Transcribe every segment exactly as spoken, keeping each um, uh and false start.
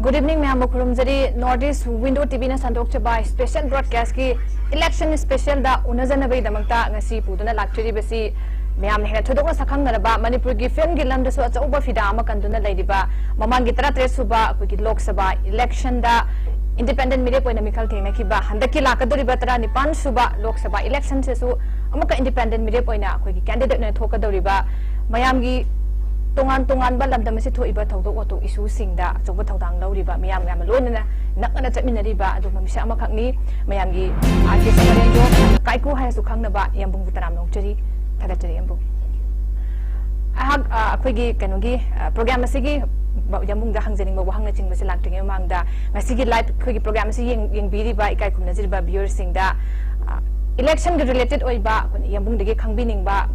Good evening, ꯃꯌꯥꯝꯕꯨ ꯈꯨꯔꯨꯝꯖꯔꯤ꯫ North East Window ꯇꯤꯚꯤꯅ ꯁꯟꯗꯣꯛꯆꯕ special broadcastꯀꯤ election specialꯗ ꯎꯅꯖꯅꯕꯒꯤꯗꯃꯛꯇ ꯉꯁꯤ ꯄꯨꯗꯨꯅ ꯂꯥꯛꯆꯔꯤꯕꯁꯤ ꯃꯌꯥꯝꯅ ꯍꯦꯟꯅ ꯊꯣꯏꯗꯣꯛꯅ ꯁꯛꯈꯪꯅꯔꯕ, ꯃꯅꯤꯄꯨꯔꯒꯤ filmꯒꯤ ꯂꯝꯗꯁꯨ ꯑꯆꯧꯕ ꯐꯤꯗꯥ ꯑꯃ ꯀꯟꯗꯨꯅ ꯂꯩꯔꯤꯕ, ꯃꯃꯥꯡꯒꯤ ꯇꯔꯥꯇꯔꯦꯠ ꯁꯨꯕ ꯑꯩꯈꯣꯏꯒꯤ ꯂꯣꯛ ꯁꯚꯥ electionꯗ independent ꯃꯤꯔꯦꯞ ꯑꯣꯏꯅ ꯃꯤꯈꯜ ꯊꯦꯡꯅꯈꯤꯕ, ꯍꯟꯗꯛꯀꯤ ꯂꯥꯛꯀꯗꯧꯔꯤꯕ ꯇꯔꯥꯅꯤꯄꯥꯟ ꯁꯨꯕ ꯂꯣꯛ ꯁꯚꯥ electionꯁꯤꯁꯨ ꯑꯃꯨꯛꯀ independent ꯃꯤꯔꯦꯞ ꯑꯣꯏꯅ ꯑꯩꯈꯣꯏꯒꯤ candidate ꯑꯣꯏꯅ ꯊꯣꯛꯀꯗꯧꯔꯤꯕ, ꯃꯌꯥꯝꯒꯤ ꯇꯣꯉꯥꯟ ꯇꯣꯉꯥꯟꯕ ꯂꯝꯗꯝ ꯑꯁꯤ ꯊꯣꯛꯏꯕ ꯊꯧꯗꯣꯛ ꯋꯥꯊꯣꯛ issueꯁꯤꯡꯗ ꯑꯆꯧꯕ ꯊꯧꯗꯥꯡ ꯂꯧꯔꯤꯕ, ꯃꯤꯌꯥꯝ ꯌꯥꯝꯅ ꯂꯣꯏꯅꯅ ꯅꯛꯅꯅ ꯆꯠꯃꯤꯟꯅꯔꯤꯕ ꯑꯗꯨꯒꯨꯝꯕ ꯃꯤꯁꯛ ꯑꯃꯈꯛꯅꯤ꯫ ꯃꯌꯥꯝꯒꯤ ꯑꯥꯔ ꯀꯦ ꯁꯃꯔꯦꯟꯗ꯭ꯔꯣ ꯀꯥꯏꯀꯨ ꯍꯥꯏꯅꯁꯨ ꯈꯪꯅꯕ ꯌꯥꯝꯕꯨꯡꯕꯨ ꯇꯔꯥꯝꯅ ꯑꯣꯛꯆꯔꯤ, ꯊꯥꯒꯠꯆꯔꯤ ꯌꯥꯝꯕꯨꯡ꯫ ꯑꯩꯍꯥꯛ, ꯑ, ꯑꯩꯈꯣꯏꯒꯤ ꯀꯩꯅꯣꯒꯤ, ꯑ, program ꯑꯁꯤꯒꯤ ꯕ-, ꯌꯥꯝꯕꯨꯡꯗ ꯍꯪꯖꯅꯤꯡꯕ ꯋꯥꯍꯪꯅꯆꯤꯡꯕꯁꯤ ꯂꯥꯛꯇ꯭ꯔꯤꯉꯩ ꯃꯃꯥꯡꯗ, ꯉꯁꯤꯒꯤ live ꯑꯩꯈꯣꯏꯒꯤ program ꯑꯁꯤ ꯌꯦꯡ-, ꯌꯦꯡꯕꯤꯔꯤꯕ ꯏꯀꯥꯏ ꯈꯨꯝꯅꯖꯔꯤꯕ viewerꯁꯤꯡꯗ, ꯑ, electionꯒ related ꯑꯣꯏꯕ ꯑꯩꯈꯣꯏꯅ ꯌꯥꯝꯕꯨꯡꯗꯒꯤ ꯈꯪꯕꯤꯅꯤꯡꯕ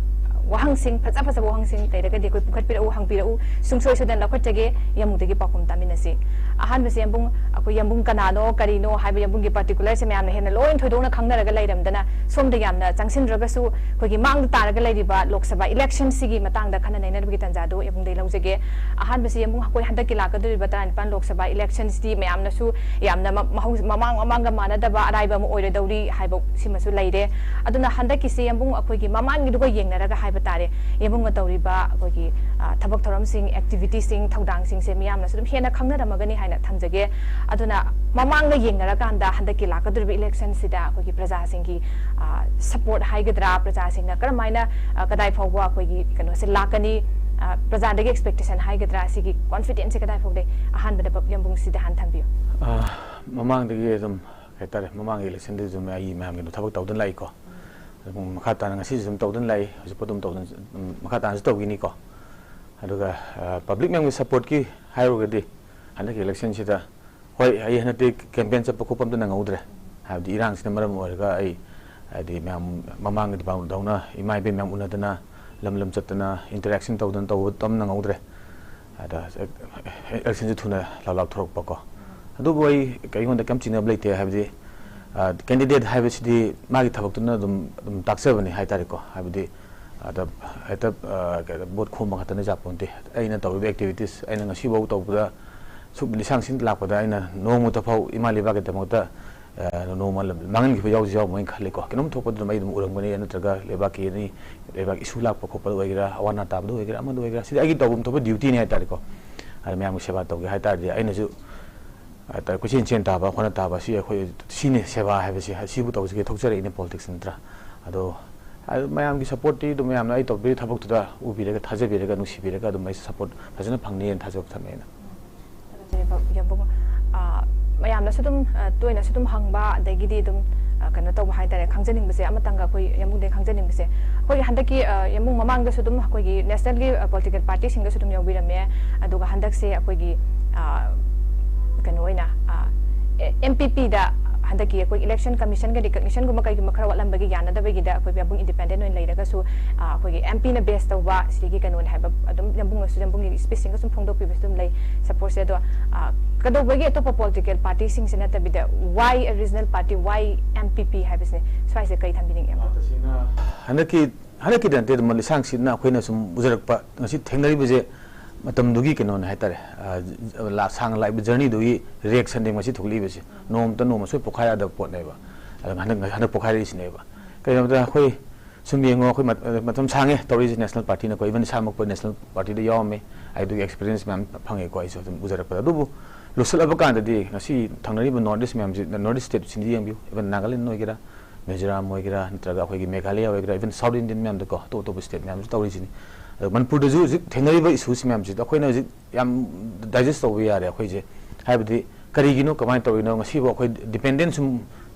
ꯋꯥꯍꯪꯁꯤꯡ, ꯐꯖ ꯐꯖꯕ ꯋꯥꯍꯪꯁꯤꯡ ꯂꯩꯔꯒꯗꯤ ꯑꯩꯈꯣꯏ ꯄꯨꯈꯠꯄꯤꯔꯛꯎ, ꯍꯪꯕꯤꯔꯛꯎ, ꯁꯨꯡꯁꯣꯏ ꯁꯣꯏꯗꯅ ꯂꯧꯈꯠꯆꯒꯦ꯫ ꯌꯥꯝꯕꯨꯡꯗꯒꯤ ꯄꯥꯎꯈꯨꯝ ꯇꯥꯃꯤꯟꯅꯁꯤ꯫ ꯑꯍꯥꯟꯕꯁꯦ ꯌꯥꯝꯕꯨꯡ, ꯑꯩꯈꯣꯏ ꯌꯥꯝꯕꯨꯡ ꯀꯅꯥꯅꯣ, ꯀꯔꯤꯅꯣ ꯍꯥꯏꯕ ꯌꯥꯝꯕꯨꯡꯒꯤ particularꯁꯦ ꯃꯌꯥꯝꯅ ꯍꯦꯟꯅ ꯂꯣꯏꯅ ꯊꯣꯏꯗꯣꯛꯅ ꯈꯪꯅꯔꯒ ꯂꯩꯔꯝꯗꯅ, ꯁꯣꯝꯗ ꯌꯥꯝꯅ ꯆꯪꯁꯤꯟꯗ꯭ꯔꯒꯁꯨ ꯑꯩꯈꯣꯏꯒꯤ ꯃꯥꯡꯗ ꯇꯥꯔꯒ ꯂꯩꯔꯤꯕ ꯂꯣꯛ ꯁꯚꯥ electionꯁꯤꯒꯤ ꯃꯇꯥꯡꯗ ꯈꯟꯅ ꯅꯩꯅꯅꯕꯒꯤ ꯇꯥꯟꯖꯥꯗꯨ ꯌꯥꯝꯕꯨꯡꯗꯒꯤ ꯂꯧꯖꯒꯦ꯫ ꯑꯍꯥꯟꯕꯁꯤ ꯌꯥꯝꯕꯨꯡ, ꯑꯩꯈꯣꯏ ꯍꯟꯗꯛꯀꯤ ꯂꯥꯛꯀꯗꯧꯔꯤꯕ ꯇꯔꯥꯅꯤꯄꯥꯟ ꯂꯣꯛ ꯁꯚꯥ electionꯁꯤꯗꯤ ꯃꯌꯥꯝꯅꯁꯨ ꯌꯥꯝꯅ ꯃ-, ꯃꯍꯧ-, ꯃꯃꯥꯡ ꯃꯃꯥꯡꯒ ꯃꯥꯟꯅꯗꯕ ꯑꯔꯥꯏꯕ ꯑꯃ ꯑꯣꯏꯔꯗꯧꯔꯤ ꯍꯥꯏꯕ ꯁꯤꯃꯁꯨ ꯂꯩꯔꯦ꯫ ꯑꯗꯨꯅ ꯍꯟꯗꯛꯀꯤꯁꯤ ꯌꯥꯝꯕꯨꯡ ꯑꯩꯈꯣꯏꯒꯤ ꯃꯃꯥꯡꯒꯤꯗꯨꯒ ꯌꯦꯡꯅꯔꯒ ꯍꯥꯏꯕ ꯇꯥꯔꯦ, ꯌꯥꯝꯕꯨꯡꯅ ꯇꯧꯔꯤꯕ ꯑꯩꯈꯣꯏꯒꯤ, ꯑ, ꯊꯕꯛ ꯊꯧꯔꯝꯁꯤꯡ, activityꯁꯤꯡ, ꯊꯧꯗꯥꯡꯁꯤꯡꯁꯦ ꯃꯤꯌꯥꯝꯅꯁꯨ ꯑꯗꯨꯝ ꯍꯦꯟꯅ ꯈꯪꯅꯔꯝꯃꯒꯅꯤ ꯍꯥꯏꯅ ꯊꯝꯖꯒꯦ꯫ ꯑꯗꯨꯅ ꯃꯃꯥꯡꯒ ꯌꯦꯡꯅꯔꯀꯥꯟꯗ ꯍꯟꯗꯛꯀꯤ ꯂꯥꯛꯀꯗꯧꯔꯤꯕ electionꯁꯤꯗ ꯑꯩꯈꯣꯏꯒꯤ ꯄ꯭ꯔꯖꯥꯁꯤꯡꯒꯤ, ꯑ, support ꯍꯥꯏꯒꯗ꯭ꯔꯥ, ꯄ꯭ꯔꯖꯥꯁꯤꯡꯅ ꯀꯔꯝꯍꯥꯏꯅ, ꯑ, ꯀꯗꯥꯏ ꯐꯥꯎꯕ ꯑꯩꯈꯣꯏꯒꯤ ꯀꯩꯅꯣꯁꯦ ꯂꯥꯛꯀꯅꯤ, ꯑ, ꯄ꯭ꯔꯖꯥꯗꯒꯤ expectation ꯍꯥꯏꯒꯗ꯭ꯔꯥ, ꯁꯤꯒꯤ confidenceꯁꯦ ꯀꯗꯥꯏ ꯐꯥꯎ ꯂꯩ? ꯑꯍꯥꯟꯕꯗ ꯌꯥꯝꯕꯨꯡꯁꯤꯗ ꯍꯥꯟꯅ ꯊꯝꯕꯤꯌꯨ꯫ ꯑ, ꯃꯃꯥꯡꯗꯒꯤ ꯑꯗꯨꯝ ꯀꯩ ꯍꯥꯏꯇꯥꯔꯦ, ꯃꯃꯥꯡꯒꯤ electionꯗꯁꯨ ꯑꯗꯨꯝ ꯑꯩ ꯃꯌꯥꯝꯒꯤ ꯊꯕꯛ ꯇꯧꯗꯨꯅ ꯂꯥꯛꯏꯀꯣ꯫ ꯑꯗꯨꯝ ꯃꯈꯥ ꯇꯥꯅ ꯉꯁꯤꯁꯨ ꯑꯗꯨꯝ ꯇꯧꯗꯨꯅ ꯂꯥꯛꯏ, ꯍꯧꯖꯤꯛꯐꯥꯎ ꯑꯗꯨꯝ ꯇꯧꯗꯨꯅ, ꯑꯗꯨꯝ ꯃꯈꯥ ꯇꯥꯅꯁꯨ ꯇꯧꯈꯤꯅꯤꯀꯣ꯫ ꯑꯗꯨꯒ, ꯑ, public ꯃꯌꯥꯝꯒꯤ supportꯀꯤ ꯍꯥꯏꯔꯨꯔꯒꯗꯤ ꯍꯟꯗꯛꯀꯤ electionꯁꯤꯗ, ꯍꯣꯏ, ꯑꯩ ꯍꯟꯗꯛꯇꯤ campaign ꯆꯠꯄ ꯈꯣꯠꯄ ꯑꯝꯇ ꯅꯪꯍꯧꯗ꯭ꯔꯦ, ꯍꯥꯏꯕꯗꯤ ꯏꯔꯥꯡꯁꯤꯅ ꯃꯔꯝ ꯑꯣꯏꯔꯒ꯫ ꯑꯩ ꯍꯥꯏꯗꯤ ꯃꯌꯥꯝ ꯃꯃꯥꯡꯒꯤ ꯗꯧꯅ ꯏꯃꯥ ꯏꯕꯦꯟ ꯃꯌꯥꯝ ꯎꯅꯗꯅ, ꯂꯝ ꯂꯝ ꯆꯠꯇꯅ interaction ꯇꯧꯗꯅ ꯇꯧꯕ ꯑꯝ ꯅꯪꯍꯧꯗ꯭ꯔꯦ꯫ ꯑꯗ electionꯁꯨ ꯊꯨꯅ ꯂꯥꯎ ꯂꯥꯎꯊꯣꯔꯛꯄꯀꯣ꯫ ꯑꯗꯨꯕꯨ ꯑꯩ ꯑꯩꯉꯣꯟꯗ ꯀꯩꯝ ꯆꯤꯡꯅꯕ ꯂꯩꯇꯦ, ꯍꯥꯏꯕꯗꯤ, ꯑ, candidate ꯍꯥꯏꯕꯁꯤꯗꯤ ꯃꯥꯒꯤ ꯊꯕꯛꯇꯨꯅ ꯑꯗꯨꯝ, ꯑꯗꯨꯝ ꯇꯥꯛꯆꯕꯅꯤ ꯍꯥꯏꯇꯥꯔꯦꯀꯣ꯫ ꯍꯥꯏꯕꯗꯤ ꯑꯗ ꯍꯦꯛꯇ, ꯑ, ꯀꯩꯅꯣ, vote ꯈꯣꯝꯕ ꯈꯛꯇꯅ ꯌꯥꯄꯣꯟꯇꯦ꯫ ꯑꯩꯅ ꯇꯧꯔꯤꯕ activities, ꯑꯩꯅ ꯉꯁꯤꯐꯥꯎ ꯇꯧꯕꯗ ꯁꯨꯛ ꯂꯤꯁꯥꯡ ꯁꯤꯟ ꯂꯥꯛꯄꯗ ꯑꯩꯅ ꯅꯣꯡꯃꯇ ꯐꯥꯎ ꯏꯃꯥ ꯂꯩꯕꯥꯛꯀꯤꯗꯃꯛꯇ, ꯑ, ꯅꯣꯡꯃ ꯃꯥꯡꯍꯟꯈꯤꯕ ꯌꯥꯎꯁꯨ ꯌꯥꯎꯔꯝꯃꯣꯏꯅ ꯈꯜꯂꯤꯀꯣ꯫ ꯀꯩꯅꯣꯝ ꯊꯣꯛꯄꯗ ꯑꯗꯨꯝ ꯑꯩ ꯑꯗꯨꯝ ꯎꯔꯝꯒꯅꯤ, ꯅꯠꯇ꯭ꯔꯒ ꯂꯩꯕꯥꯛꯀꯤ ꯑꯦꯅꯤ ꯂꯩꯕꯥꯛ ꯏꯁꯨ ꯂꯥꯛꯄ ꯈꯣꯠꯄꯗ ꯑꯣꯏꯒꯦꯔꯥ, ꯑꯋꯥ ꯑꯅꯥ ꯇꯥꯕꯗ ꯑꯣꯏꯒꯦꯔꯥ, ꯑꯃꯗ ꯑꯣꯏꯒꯦꯔꯥ, ꯁꯤꯗꯤ ꯑꯩꯒꯤ ꯇꯧꯐꯝ ꯊꯣꯛꯄ duty ꯅꯤ ꯍꯥꯏꯇꯥꯔꯦꯀꯣ꯫ ꯑꯗ ꯃꯌꯥꯝꯒꯤ ꯁꯦꯕꯥ ꯇꯧꯒꯦ ꯍꯥꯏꯇꯥꯔꯗꯤ ꯑꯩꯅꯁꯨ, ꯑ, ꯀꯣꯏꯆꯦꯟ ꯆꯦꯟ ꯇꯥꯕ, ꯍꯣꯠꯅ ꯇꯥꯕ, ꯁꯤ ꯑꯩꯈꯣꯏ, ꯁꯤꯅꯤ ꯁꯦꯕꯥ ꯍꯥꯏꯕꯁꯦ, ꯁꯤꯕꯨ ꯇꯧꯁꯤꯒꯦ ꯊꯣꯛꯆꯔꯛꯏꯅꯦ politics ꯅꯠꯇ꯭ꯔꯥ? ꯑꯗꯣ, ꯑꯗꯨ ꯃꯌꯥꯝꯒꯤ supportꯇꯤ ꯑꯗꯨꯝ ꯃꯌꯥꯝꯅ ꯑꯩ ꯇꯧꯕꯤꯔꯤ ꯊꯕꯛꯇꯨꯗ ꯎꯕꯤꯔꯒ, ꯊꯥꯖꯕꯤꯔꯒ, ꯅꯨꯡꯁꯤꯕꯤꯔꯒ ꯑꯗꯨꯝ ꯑꯩꯁꯨ support ꯐꯖꯅ ꯐꯪꯅꯤꯅ ꯊꯥꯖꯕ ꯊꯝꯃꯦ ꯑꯩꯅ꯫ ꯊꯥꯒꯠꯆꯔꯤ ꯌꯥꯝꯕꯨꯡ꯫ ꯑ, ꯃꯌꯥꯝꯅꯁꯨ ꯑꯗꯨꯝ, ꯑ, ꯇꯣꯏꯅꯁꯨ ꯑꯗꯨꯝ ꯍꯪꯕ, ꯑꯗꯒꯤꯗꯤ ꯑꯗꯨꯝ, ꯑ, ꯀꯩꯅꯣ ꯇꯧꯕ ꯍꯥꯏꯇꯥꯔꯦ, ꯈꯪꯖꯅꯤꯡꯕꯁꯦ, ꯑꯃꯇꯪꯒ ꯑꯩꯈꯣꯏ ꯌꯥꯝꯕꯨꯡꯗꯒꯤ ꯈꯪꯖꯅꯤꯡꯕꯁꯦ, ꯑꯩꯈꯣꯏꯒꯤ ꯍꯟꯗꯛꯀꯤ, ꯑ, ꯌꯥꯝꯕꯨꯡ ꯃꯃꯥꯡꯗꯁꯨ ꯑꯗꯨꯝ ꯑꯩꯈꯣꯏꯒꯤ nationalꯒꯤ, ꯑ, political partyꯁꯤꯡꯗꯁꯨ ꯑꯗꯨꯝ ꯌꯥꯎꯕꯤꯔꯝꯃꯦ, ꯑꯗꯨꯒ ꯍꯟꯗꯛꯁꯦ ꯑꯩꯈꯣꯏꯒꯤ, ꯑ, ꯀꯩꯅꯣ ꯑꯣꯏꯅ, ꯑ, ꯑꯦ, M P Pꯗ ꯍꯟꯗꯛꯀꯤ ꯑꯩꯈꯣꯏ election commissionꯒ recognitionꯒꯨꯝꯕ ꯀꯩꯒꯨꯝꯕ ꯈꯔ ꯋꯥꯠꯂꯝꯕꯒꯤ, ꯌꯥꯅꯗꯕꯒꯤꯗ ꯑꯩꯈꯣꯏ ꯌꯥꯝꯕꯨꯡ independent ꯑꯣꯏꯅ ꯂꯩꯔꯒꯁꯨ, ꯑ, ꯑꯩꯈꯣꯏꯒꯤ M Pꯅ base ꯇꯧꯕ ꯁꯤꯒꯤ ꯀꯩꯅꯣꯅꯦ ꯍꯥꯏꯕ ꯑꯗꯨꯝ ꯌꯥꯝꯕꯨꯡꯅꯁꯨ, ꯌꯥꯝꯕꯨꯡꯒꯤ speechꯁꯤꯡꯒ ꯁꯨꯝ ꯐꯣꯡꯗꯣꯛꯄꯤꯕꯁꯨ ꯑꯗꯨꯝ ꯂꯩ supportꯁꯦ꯫ ꯑꯗꯣ, ꯑ, ꯀꯩꯗꯧꯕꯒꯤ ꯑꯇꯣꯞꯄ political partyꯁꯤꯡꯁꯦ ꯅꯠꯇꯕꯤꯗ why a regional party, why M P P ꯍꯥꯏꯕꯁꯤꯅꯦ, ꯁ꯭ꯋꯥꯏꯁꯦ ꯀꯩ ꯊꯝꯕꯤꯅꯤꯡꯉꯦ? ꯇꯁꯦꯡꯅ ꯍꯟꯗꯛꯀꯤ, ꯍꯟꯗꯛꯀꯤꯗ ꯅꯠꯇꯦ, ꯑꯗꯨꯝ ꯂꯤꯁꯥꯡ ꯁꯤꯠꯅ ꯑꯩꯈꯣꯏꯅ ꯁꯨꯝ ꯎꯖꯔꯛꯄ, ꯉꯁꯤ ꯊꯦꯡꯅꯔꯤꯕꯁꯦ ꯃꯇꯝꯗꯨꯒꯤ ꯀꯩꯅꯣꯅꯦ ꯍꯥꯏꯇꯥꯔꯦ꯫ ꯑ, ꯂꯥꯛ ꯁꯥꯡꯅ ꯂꯥꯛꯏꯕ journeyꯗꯨꯒꯤ reactionꯅꯦ ꯉꯁꯤ ꯊꯣꯛꯂꯛꯏꯕꯁꯦ꯫ ꯅꯣꯡꯃꯇ ꯅꯣꯡꯃ ꯁꯣꯏ ꯄꯣꯛꯈꯥꯏꯔꯛꯑꯗꯕ ꯄꯣꯠꯅꯦꯕ꯫ ꯑꯗꯨ ꯍꯟꯗꯛ, ꯍꯟꯗꯛ ꯄꯣꯛꯈꯥꯏꯔꯛꯏꯁꯤꯅꯦꯕ꯫ ꯀꯩꯒꯤꯅꯣ ꯍꯥꯏꯕꯗ ꯑꯩꯈꯣꯏ ꯁꯨꯝ ꯌꯦꯡꯉꯣ, ꯑꯩꯈꯣꯏ ꯃꯠ-, ꯃꯇꯝ ꯁꯥꯡꯉꯦ ꯇꯧꯔꯛꯏꯁꯦ national partyꯅꯀꯣ, even ꯏꯁꯥꯃꯛꯄꯨ national partyꯗ ꯌꯥꯎꯔꯝꯃꯤ, ꯑꯗꯨꯒꯤ experience ꯃꯌꯥꯝ ꯐꯪꯉꯦꯀꯣ ꯑꯩꯁꯨ ꯑꯗꯨꯝ ꯎꯖꯔꯛꯄꯗ꯫ ꯑꯗꯨꯕꯨ ꯂꯣꯏꯁꯤꯜꯂꯕ ꯀꯥꯟꯗꯗꯤ ꯉꯁꯤ ꯊꯪꯅꯔꯤꯕ North East ꯃꯌꯥꯝꯁꯤ, North East stateꯁꯤꯡꯁꯤ ꯌꯦꯡꯕꯤꯌꯨ, even Nagaland ꯑꯣꯏꯒꯦꯔꯥ, ꯃꯤꯖꯣꯔꯥꯝ ꯑꯣꯏꯒꯦꯔꯥ, ꯅꯠꯇ꯭ꯔꯒ ꯑꯩꯈꯣꯏꯒꯤ ꯃꯦꯘꯥꯂꯌꯥ ꯑꯣꯏꯒꯦꯔꯥ, even South Indian ꯃꯌꯥꯝꯗꯀꯣ, ꯑꯇꯣꯞ ꯑꯇꯣꯞꯄ state ꯃꯌꯥꯝꯁꯨ ꯇꯧꯔꯤꯁꯤꯅꯤ꯫ ꯑꯗꯣ ꯃꯅꯤꯄꯨꯔꯗꯁꯨ ꯍꯧꯖꯤꯛ ꯊꯦꯡꯅꯔꯤꯕ issueꯁꯤ ꯃꯌꯥꯝꯁꯤ ꯑꯩꯈꯣꯏꯅ ꯍꯧꯖꯤꯛ ꯌꯥꯝ digest ꯇꯧꯕ ꯌꯥꯔꯦ ꯑꯩꯈꯣꯏꯁꯦ꯫ ꯍꯥꯏꯕꯗꯤ ꯀꯔꯤꯒꯤꯅꯣ, ꯀꯃꯥꯏꯅ ꯇꯧꯔꯤꯅꯣ, ꯉꯁꯤꯕꯨ ꯑꯩꯈꯣꯏ dependent ꯁꯨꯝ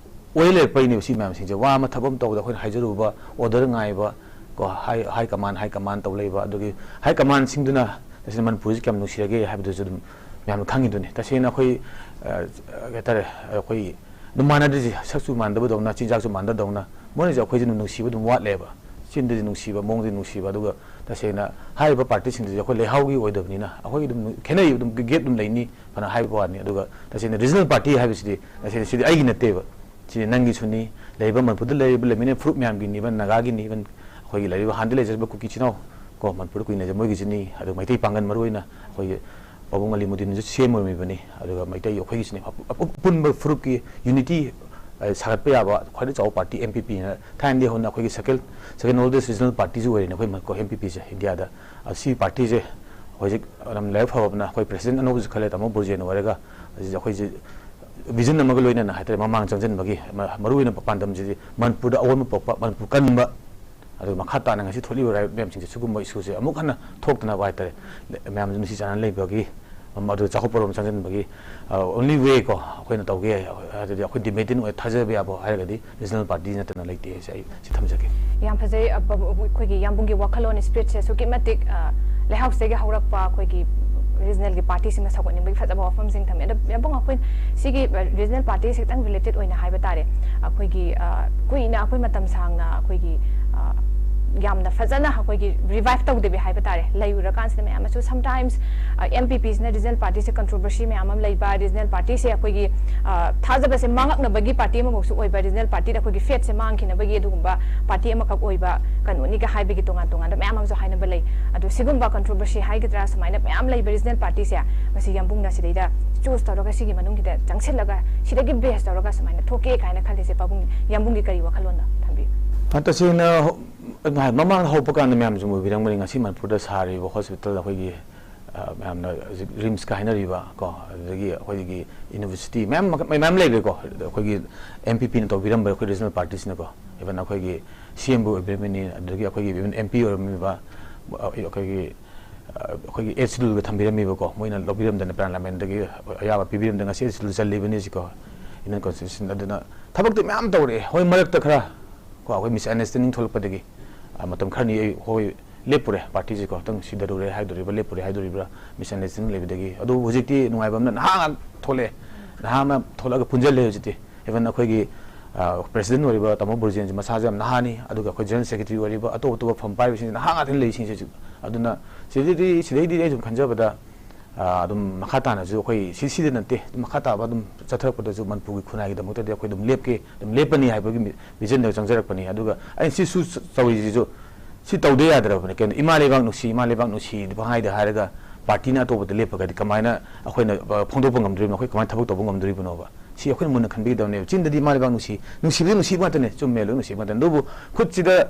ꯑꯣꯏ ꯂꯩꯔꯛꯄꯩꯅꯦꯕ ꯁꯤ ꯃꯌꯥꯝꯁꯤꯡꯁꯦ꯫ ꯋꯥ ꯑꯃ, ꯊꯕꯛ ꯑꯃ ꯇꯧꯕꯗ ꯑꯩꯈꯣꯏꯅ ꯍꯥꯏꯖꯔꯨꯕ, order ꯉꯥꯏꯕ ꯀꯣ, high, high command, high command ꯇꯧ ꯂꯩꯕ, ꯑꯗꯨꯒꯤ high commandꯁꯤꯡꯗꯨꯅ ꯇꯁꯦꯡꯅ ꯃꯅꯤꯄꯨꯔꯁꯤ ꯀꯌꯥꯝ ꯅꯨꯡꯁꯤꯔꯒꯦ ꯍꯥꯏꯕꯗꯨꯁꯨ ꯑꯗꯨꯝ ꯃꯌꯥꯝꯅ ꯈꯪꯉꯤꯗꯨꯅꯤ꯫ ꯇꯁꯦꯡꯅ ꯑꯩꯈꯣꯏ, ꯑ, ꯀꯩ ꯍꯥꯏꯇꯥꯔꯦ, ꯑꯩꯈꯣꯏ ꯑꯗꯨꯝ ꯃꯥꯟꯅꯗ꯭ꯔꯤꯁꯦ, ꯁꯛꯁꯨ ꯃꯥꯟꯅꯗꯕꯗꯧꯅ, ꯆꯤꯟꯖꯥꯛꯁꯨ ꯃꯥꯟꯅꯗꯕꯗꯧꯅ, ꯃꯣꯏꯅꯁꯨ ꯑꯩꯈꯣꯏꯁꯦ ꯑꯗꯨꯝ ꯅꯨꯡꯁꯤꯕ ꯑꯗꯨꯝ ꯋꯥꯠꯂꯦꯕ꯫ ꯆꯤꯟꯗꯗꯤ ꯅꯨꯡꯁꯤꯕ, ꯃꯑꯣꯡꯗꯗꯤ ꯅꯨꯡꯁꯤꯕ, ꯑꯗꯨꯒ ꯇꯁꯦꯡꯅ ꯍꯥꯏꯔꯤꯕ partyꯁꯤꯡꯗꯨꯗꯤ ꯑꯩꯈꯣꯏ ꯂꯩꯍꯥꯎꯒꯤ ꯑꯣꯏꯗꯕꯅꯤꯅ ꯑꯩꯈꯣꯏꯒꯤ ꯑꯗꯨꯝ ꯈꯦꯠꯅꯩ, ꯑꯗꯨꯝ gap ꯑꯗꯨꯝ ꯂꯩꯅꯤ ꯐꯅ ꯍꯥꯏꯕ ꯋꯥꯅꯤ꯫ ꯑꯗꯨꯒ ꯇꯁꯦꯡꯅ regional party ꯍꯥꯏꯕꯁꯤꯗꯤ ꯇꯁꯦꯡꯅ ꯁꯤꯗꯤ ꯑꯩꯒꯤ ꯅꯠꯇꯦꯕ, ꯁꯤꯗꯤ ꯅꯪꯒꯤꯁꯨꯅꯤ, ꯂꯩꯔꯤꯕ ꯃꯅꯤꯄꯨꯔꯗ ꯂꯩꯔꯤꯕ ꯂꯩꯃꯤꯟꯅ ꯐꯨꯔꯨꯞ ꯃꯌꯥꯝꯒꯤꯅꯤ, even ꯅꯥꯒꯥꯒꯤꯅꯤ, even ꯑꯩꯈꯣꯏꯒꯤ ꯂꯩꯔꯤꯕ ꯍꯥꯟꯅꯗꯤ ꯂꯩꯖꯔꯤꯕ ꯀꯨꯀꯤ ꯏꯆꯤꯟ ꯏꯅꯥꯎ ꯀꯣ, ꯃꯅꯤꯄꯨꯔꯗ ꯀꯨꯏꯅ ꯂꯩꯖ-, ꯃꯣꯏꯒꯤꯁꯨꯅꯤ, ꯑꯗꯨꯒ ꯃꯩꯇꯩ ꯄꯥꯡꯒꯜ ꯃꯔꯨꯑꯣꯏꯅ ꯑꯩꯈꯣꯏꯒꯤ ꯄꯥꯕꯨꯡ ꯑꯂꯤꯃꯨꯗꯤꯟꯁꯨ ꯁꯤ ꯑꯦꯝ ꯑꯣꯏꯔꯝꯃꯤꯕꯅꯤ꯫ ꯑꯗꯨꯒ ꯃꯩꯇꯩ ꯑꯩꯈꯣꯏꯒꯤꯁꯤꯅꯦ, ꯑꯄꯨ-, ꯑꯄꯨ-, ꯑꯄꯨꯟꯕ ꯐꯨꯔꯨꯞꯀꯤ ꯌꯨꯅꯤꯇꯤ, ꯑ, ꯁꯥꯒꯠꯄ ꯌꯥꯕ ꯈ꯭ꯋꯥꯏꯗꯒꯤ ꯆꯥꯎꯕ ꯄꯥꯔꯇꯤ ꯑꯦꯝ ꯄꯤ ꯄꯤꯅ ꯊꯥꯏꯅꯗꯤ ꯍꯧꯅ ꯑꯩꯈꯣꯏꯒꯤ ꯁꯦꯀꯦꯟ, ꯁꯦꯀꯦꯟ ꯑꯣꯜꯗꯦꯁ ꯔꯤꯖꯅꯦꯜ ꯄꯥꯔꯇꯤꯁꯨ ꯑꯣꯏꯔꯤꯅꯦ ꯑꯩꯈꯣꯏ ꯃ-, ꯑꯩꯈꯣꯏ ꯑꯦꯝ ꯄꯤ ꯄꯤꯁꯦ ꯏꯟꯗꯤꯌꯥꯗ꯫ ꯑ, ꯁꯤ ꯄꯥꯔꯇꯤꯁꯦ ꯍꯧꯖꯤꯛ ꯌꯥꯝ ꯂꯥꯏꯕꯛ ꯐꯕꯅ ꯑꯩꯈꯣꯏ ꯄ꯭ꯔꯦꯁꯤꯗꯦꯟ ꯑꯅꯧꯕꯁꯨ ꯈꯜꯂꯦ, ꯇꯥꯃꯣ ꯕꯨꯔꯖꯦꯟ ꯑꯣꯏꯔꯒ, ꯑꯁꯤꯁꯦ ꯑꯩꯈꯣꯏꯁꯦ ꯚꯤꯖꯟ ꯑꯃꯒ ꯂꯣꯏꯅꯅ ꯍꯥꯏꯇꯥꯔꯦ, ꯃꯃꯥꯡ ꯆꯪꯁꯤꯟꯕꯒꯤ ꯃ-, ꯃꯔꯨꯑꯣꯏꯅ ꯄꯥꯟꯗꯝꯁꯤꯗꯤ ꯃꯅꯤꯄꯨꯔꯗ ꯑꯑꯣꯟꯕ ꯄꯨꯔꯛꯄ, ꯃꯅꯤꯄꯨꯔ ꯀꯟꯕ, ꯑꯗꯨꯒ ꯃꯈꯥ ꯇꯥꯅ ꯉꯁꯤ ꯊꯣꯛꯂꯤꯕ ꯔꯥꯏ-, ꯃꯌꯥꯝꯁꯤꯡꯁꯦ ꯁꯤꯒꯨꯝꯕ ꯏꯁꯨꯁꯦ ꯑꯃꯨꯛ ꯍꯟꯅ ꯊꯣꯛꯇꯅꯕ ꯍꯥꯏꯇꯥꯔꯦ, ꯃꯌꯥꯝꯁꯨ ꯅꯨꯡꯁꯤ ꯆꯥꯟꯅꯅ ꯂꯩꯕꯒꯤ, ꯑꯝ, ꯑꯗꯨ ꯆꯥꯎꯈꯠꯄꯔꯣꯝ ꯆꯪꯁꯤꯟꯕꯒꯤ, ꯑ, only way ꯀꯣ ꯑꯩꯈꯣꯏꯅ ꯇꯧꯒꯦ ꯍꯥꯏꯔꯗꯤ, ꯑꯩꯈꯣꯏ ꯗꯤꯕꯦꯇꯤꯡ ꯑꯣꯏ ꯊꯥꯖꯕ ꯌꯥꯕ ꯍꯥꯏꯔꯒꯗꯤ ꯔꯤꯖꯅꯦꯜ ꯄꯥꯔꯇꯤ ꯅꯠꯇꯅ ꯂꯩꯇꯦ ꯍꯥꯏꯁꯦ ꯑꯩ ꯁꯤ ꯊꯝꯖꯒꯦ꯫ ꯌꯥꯝ ꯐꯖꯩ꯫ ꯑ, ꯕ-, ꯕ-, ꯑꯩꯈꯣꯏꯒꯤ ꯌꯥꯝꯕꯨꯡꯒꯤ ꯋꯥꯈꯜꯂꯣꯟ ꯁ꯭ꯄꯤꯔꯤꯠꯁꯦ ꯑꯁꯨꯛꯀꯤ ꯃꯇꯤꯛ, ꯑ, ꯂꯩꯍꯥꯎꯁꯤꯗꯒꯤ ꯍꯧꯔꯛꯄ ꯑꯩꯈꯣꯏꯒꯤ ꯔꯤꯖꯅꯦꯜꯒꯤ ꯄꯥꯔꯇꯤꯁꯤꯡꯅ ꯁꯧꯒꯠꯅꯤꯡꯕꯒꯤ ꯐꯖꯕ ꯋꯥꯐꯝꯁꯤꯡ ꯊꯝꯃꯤ꯫ ꯑꯗꯣ ꯌꯥꯝꯕꯨꯡ, ꯑꯩꯈꯣꯏ ꯁꯤꯒꯤ, ꯑ, ꯔꯤꯖꯅꯦꯜ ꯄꯥꯔꯇꯤꯁꯤ ꯈꯤꯇꯪ ꯔꯤꯂꯦꯇꯦꯠ ꯑꯣꯏꯅ ꯍꯥꯏꯕ ꯇꯥꯔꯦ, ꯑꯩꯈꯣꯏꯒꯤ, ꯑ, ꯀꯨꯏꯅ ꯑꯩꯈꯣꯏ ꯃꯇꯝ ꯁꯥꯡꯅ ꯑꯩꯈꯣꯏꯒꯤ, ꯑ, ꯌꯥꯝꯅ ꯐꯖꯅ ꯑꯩꯈꯣꯏꯒꯤ ꯔꯤꯚꯥꯏꯚ ꯇꯧꯗꯕꯤ ꯍꯥꯏꯕ ꯇꯥꯔꯦ, ꯂꯩꯔꯨꯔꯀꯥꯟꯁꯤꯗ ꯃꯌꯥꯝ ꯑꯃꯁꯨ sometimes, ꯑ, ꯑꯦꯝ ꯄꯤ ꯄꯤꯁꯤꯅ ꯔꯤꯖꯅꯦꯜ ꯄꯥꯔꯇꯤꯁꯦ ꯀꯟꯇ꯭ꯔꯣꯚꯔꯁꯤ ꯃꯌꯥꯝ ꯑꯃ ꯂꯩꯕ, ꯔꯤꯖꯅꯦꯜ ꯄꯥꯔꯇꯤꯁꯦ ꯑꯩꯈꯣꯏꯒꯤ, ꯑ, ꯊꯥꯖꯕꯁꯦ ꯃꯥꯡꯉꯛꯅꯕꯒꯤ ꯄꯥꯔꯇꯤ ꯑꯃꯃꯛꯁꯨ ꯑꯣꯏꯕ, ꯔꯤꯖꯅꯦꯜ ꯄꯥꯔꯇꯤꯗ ꯑꯩꯈꯣꯏꯒꯤ ꯐꯦꯠꯁꯦ ꯃꯥꯡꯈꯤꯅꯕꯒꯤ ꯑꯗꯨꯒꯨꯝꯕ ꯄꯥꯔꯇꯤ ꯑꯃꯈꯛ ꯑꯣꯏꯕ ꯀꯩꯅꯣꯅꯤꯒ ꯍꯥꯏꯕꯒꯤ ꯇꯣꯉꯥꯟ ꯇꯣꯉꯥꯟꯕ ꯃꯌꯥꯝ ꯑꯃꯁꯨ ꯍꯥꯏꯅꯕ ꯂꯩ꯫ ꯑꯗꯣ ꯁꯤꯒꯨꯝꯕ ꯀꯟꯇ꯭ꯔꯣꯚꯔꯁꯤ ꯍꯥꯏꯒꯗ꯭ꯔꯥ, ꯁꯨꯃꯥꯏꯅ ꯃꯌꯥꯝ ꯂꯩꯕ ꯔꯤꯖꯅꯦꯜ ꯄꯥꯔꯇꯤꯁꯦ, ꯃꯁꯤ ꯌꯥꯝꯕꯨꯡꯅ ꯁꯤꯗꯩꯗ ꯆꯨꯁ ꯇꯧꯔꯒ, ꯁꯤꯒꯤ ꯃꯅꯨꯡꯁꯤꯗ ꯆꯪꯁꯤꯜꯂꯒ, ꯁꯤꯗꯒꯤ ꯕꯦꯁ ꯇꯧꯔꯒ ꯁꯨꯃꯥꯏꯅ ꯊꯣꯛꯀꯦ ꯀꯥꯏꯅ ꯈꯜꯂꯤꯁꯦ, ꯄꯥꯕꯨꯡ, ꯌꯥꯝꯕꯨꯡꯒꯤ ꯀꯔꯤ ꯋꯥꯈꯜꯂꯣꯟꯅꯣ ꯊꯝꯕꯤꯌꯨ꯫ ꯑ, ꯇꯁꯦꯡꯅ ꯍꯧ-, ꯃꯃꯥꯡꯗ ꯍꯧꯔꯛꯄ ꯀꯥꯟꯗ ꯃꯌꯥꯝꯁꯨ ꯎꯕꯤꯔꯝꯒꯅꯤ, ꯉꯁꯤ ꯃꯅꯤꯄꯨꯔꯗ ꯁꯥꯔꯤꯕ ꯍꯣꯁꯄꯤꯇꯥꯜ ꯑꯩꯈꯣꯏꯒꯤ, ꯑ, ꯃꯌꯥꯝꯅ ꯍꯧꯖꯤꯛ ꯔꯤꯝꯁꯀ ꯍꯥꯏꯅꯔꯤꯕ ꯀꯣ, ꯑꯗꯨꯗꯒꯤ ꯑꯩꯈꯣꯏꯒꯤ ꯌꯨꯅꯤꯚꯔꯁꯤꯇꯤ ꯃꯌꯥꯝ, ꯃꯌꯥꯝ ꯂꯩꯈ꯭ꯔꯦꯀꯣ, ꯑꯩꯈꯣꯏꯒꯤ ꯑꯦꯝ ꯄꯤ ꯄꯤꯅ ꯇꯧꯕꯤꯔꯝꯕ ꯑꯩꯈꯣꯏ ꯔꯤꯖꯅꯦꯜ ꯄꯥꯔꯇꯤꯁꯤꯅꯀꯣ, ꯏꯚꯟ ꯑꯩꯈꯣꯏꯒꯤ ꯁꯤ ꯑꯦꯝꯕꯨ ꯑꯣꯏꯕꯤꯔꯝꯃꯤꯅꯤ, ꯑꯗꯨꯗꯒꯤ ꯑꯩꯈꯣꯏꯒꯤ ꯏꯚꯟ ꯑꯦꯝ ꯄꯤ ꯑꯣꯏꯔꯝꯃꯤꯕ, ꯑ, ꯑꯩꯈꯣꯏꯒꯤ, ꯑ, ꯑꯩꯈꯣꯏꯒꯤ ꯑꯩꯠ ꯁꯦꯗꯨꯜꯒ ꯊꯝꯕꯤꯔꯝꯃꯤꯕꯀꯣ, ꯃꯣꯏꯅ ꯂꯧꯕꯤꯔꯝꯗꯅ ꯄꯥꯔꯂꯤꯌꯥꯃꯦꯟꯗꯒꯤ ꯑꯌꯥꯕ ꯄꯤꯕꯤꯔꯝꯗꯅ ꯉꯁꯤ ꯑꯩꯠ ꯁꯦꯗꯨꯜ ꯆꯜꯂꯤꯕꯅꯤ ꯁꯤꯀꯣ, ꯌꯨꯅꯤꯌꯟ ꯀꯣꯟꯁꯇꯤꯇ꯭ꯌꯨꯁꯟ꯫ ꯑꯗꯨꯅ ꯊꯕꯛꯇꯤ ꯃꯌꯥꯝ ꯇꯧꯔꯛꯑꯦ꯫ ꯍꯣꯏ, ꯃꯔꯛꯇ ꯈꯔ ꯀꯣ, ꯑꯩꯈꯣꯏ ꯃꯤꯁꯑꯟꯗꯔꯁꯇꯦꯟꯗꯤꯡ ꯊꯣꯛꯂꯛꯄꯗꯒꯤ, ꯑ, ꯃꯇꯝ ꯈꯔꯅꯤ ꯑꯩ, ꯍꯣꯏ, ꯂꯦꯞꯄꯨꯔꯦ, ꯄꯥꯔꯇꯤꯁꯤꯀꯣ, ꯈꯤꯇꯪ ꯁꯤꯗꯔꯨꯔꯦ ꯍꯥꯏꯗꯣꯔꯤꯕ꯭ꯔꯥ, ꯂꯦꯞꯄꯨꯔꯦ ꯍꯥꯏꯗꯣꯔꯤꯕ꯭ꯔꯥ, ꯃꯤꯁꯑꯟꯗꯔꯁꯇꯦꯟꯗꯤꯡ ꯂꯩꯕꯗꯒꯤ꯫ ꯑꯗꯨꯕꯨ ꯍꯧꯖꯤꯛꯇꯤ ꯅꯨꯡꯉꯥꯏꯕ ꯑꯃꯅ ꯅꯍꯥ ꯉꯥꯛ ꯊꯣꯛꯂꯛꯑꯦ, ꯅꯍꯥ ꯑꯃ ꯊꯣꯛꯂꯛꯑꯒ ꯄꯨꯟꯁꯤꯜꯂꯦ ꯍꯧꯖꯤꯛꯇꯤ꯫ ꯏꯚꯟ ꯑꯩꯈꯣꯏꯒꯤ, ꯑ, ꯄ꯭ꯔꯦꯁꯤꯗꯦꯟ ꯑꯣꯏꯔꯤꯕ ꯇꯥꯃꯣ ꯕꯨꯔꯖꯦꯟꯁꯤ ꯃꯁꯥꯁꯨ ꯌꯥꯝ ꯅꯍꯥꯅꯤ, ꯑꯗꯨꯒ ꯑꯩꯈꯣꯏ ꯖꯦꯅꯔꯦꯜ ꯁꯦꯀ꯭ꯔꯦꯇꯔꯤ ꯑꯣꯏꯔꯤꯕ, ꯑꯇꯣꯞ ꯑꯇꯣꯞꯄ ꯐꯝ ꯄꯥꯏꯕꯁꯤꯡꯁꯤ ꯅꯍꯥ ꯉꯥꯛꯇꯅꯤ ꯂꯩꯔꯤꯁꯤꯡꯁꯤꯁꯨ꯫ ꯑꯗꯨꯅ ꯁꯤꯗꯩꯗꯤ, ꯁꯤꯗꯩꯗꯤ ꯑꯩ ꯁꯨꯝ ꯈꯟꯖꯕꯗ, ꯑ, ꯑꯗꯨꯝ ꯃꯈꯥ ꯇꯥꯅꯁꯨ ꯑꯩꯈꯣꯏ ꯁꯤ, ꯁꯤꯗ ꯅꯠꯇꯦ, ꯑꯗꯨꯝ ꯃꯈꯥ ꯇꯥꯕ ꯑꯗꯨꯝ ꯆꯠꯊꯔꯛꯄꯗꯁꯨ ꯃꯅꯤꯄꯨꯔꯒꯤ ꯈꯨꯟꯅꯥꯏꯒꯤꯗꯃꯛꯇꯗꯤ ꯑꯩꯈꯣꯏ ꯑꯗꯨꯝ ꯂꯦꯞꯀꯦ, ꯑꯗꯨꯝ ꯂꯦꯞꯄꯅꯤ ꯍꯥꯏꯕꯒꯤ ꯃꯤ-, ꯚꯤꯖꯟꯗ ꯆꯪꯖꯔꯛꯄꯅꯤ꯫ ꯑꯗꯨꯒ ꯑꯩꯅ ꯁꯤꯁꯨ ꯇꯧꯔꯤꯁꯤꯁꯨ ꯁꯤ ꯇꯧꯗ ꯌꯥꯗ꯭ꯔꯕꯅꯤ꯫ ꯀꯩꯅꯣ, "ꯏꯃꯥ ꯂꯩꯕꯥꯛ ꯅꯨꯡꯁꯤ, ꯏꯃꯥ ꯂꯩꯕꯥꯛ ꯅꯨꯡꯁꯤ" ꯄꯪꯍꯥꯏꯗ ꯍꯥꯏꯔꯒ ꯄꯥꯔꯇꯤꯅ ꯑꯇꯣꯞꯄꯗ ꯂꯦꯞꯄꯒꯗꯤ ꯀꯃꯥꯏꯅ ꯑꯩꯈꯣꯏꯅ, ꯑ, ꯐꯣꯡꯗꯣꯛꯄ ꯉꯝꯗꯣꯔꯤꯕꯅꯣ? ꯑꯩꯈꯣꯏ ꯀꯃꯥꯏꯅ ꯊꯕꯛ ꯇꯧꯕ ꯉꯝꯗꯣꯔꯤꯕꯅꯣꯕ? ꯁꯤ ꯑꯩꯈꯣꯏꯅ ꯃꯨꯟꯅ ꯈꯟꯕꯤꯒꯗꯕꯅꯦꯕ꯫ ꯆꯤꯟꯗꯗꯤ ꯃꯥ ꯂꯩꯕꯥꯛ ꯅꯨꯡꯁꯤ, ꯅꯨꯡꯁꯤꯕꯗꯤ ꯅꯨꯡꯁꯤꯕ ꯉꯥꯛꯇꯅꯦ, ꯆꯨꯝꯃꯦ, ꯂꯣꯏ ꯅꯨꯡꯁꯤꯕ ꯉꯥꯛꯇꯅꯦ꯫ ꯑꯗꯨꯕꯨ ꯈꯨꯠꯁꯤꯗ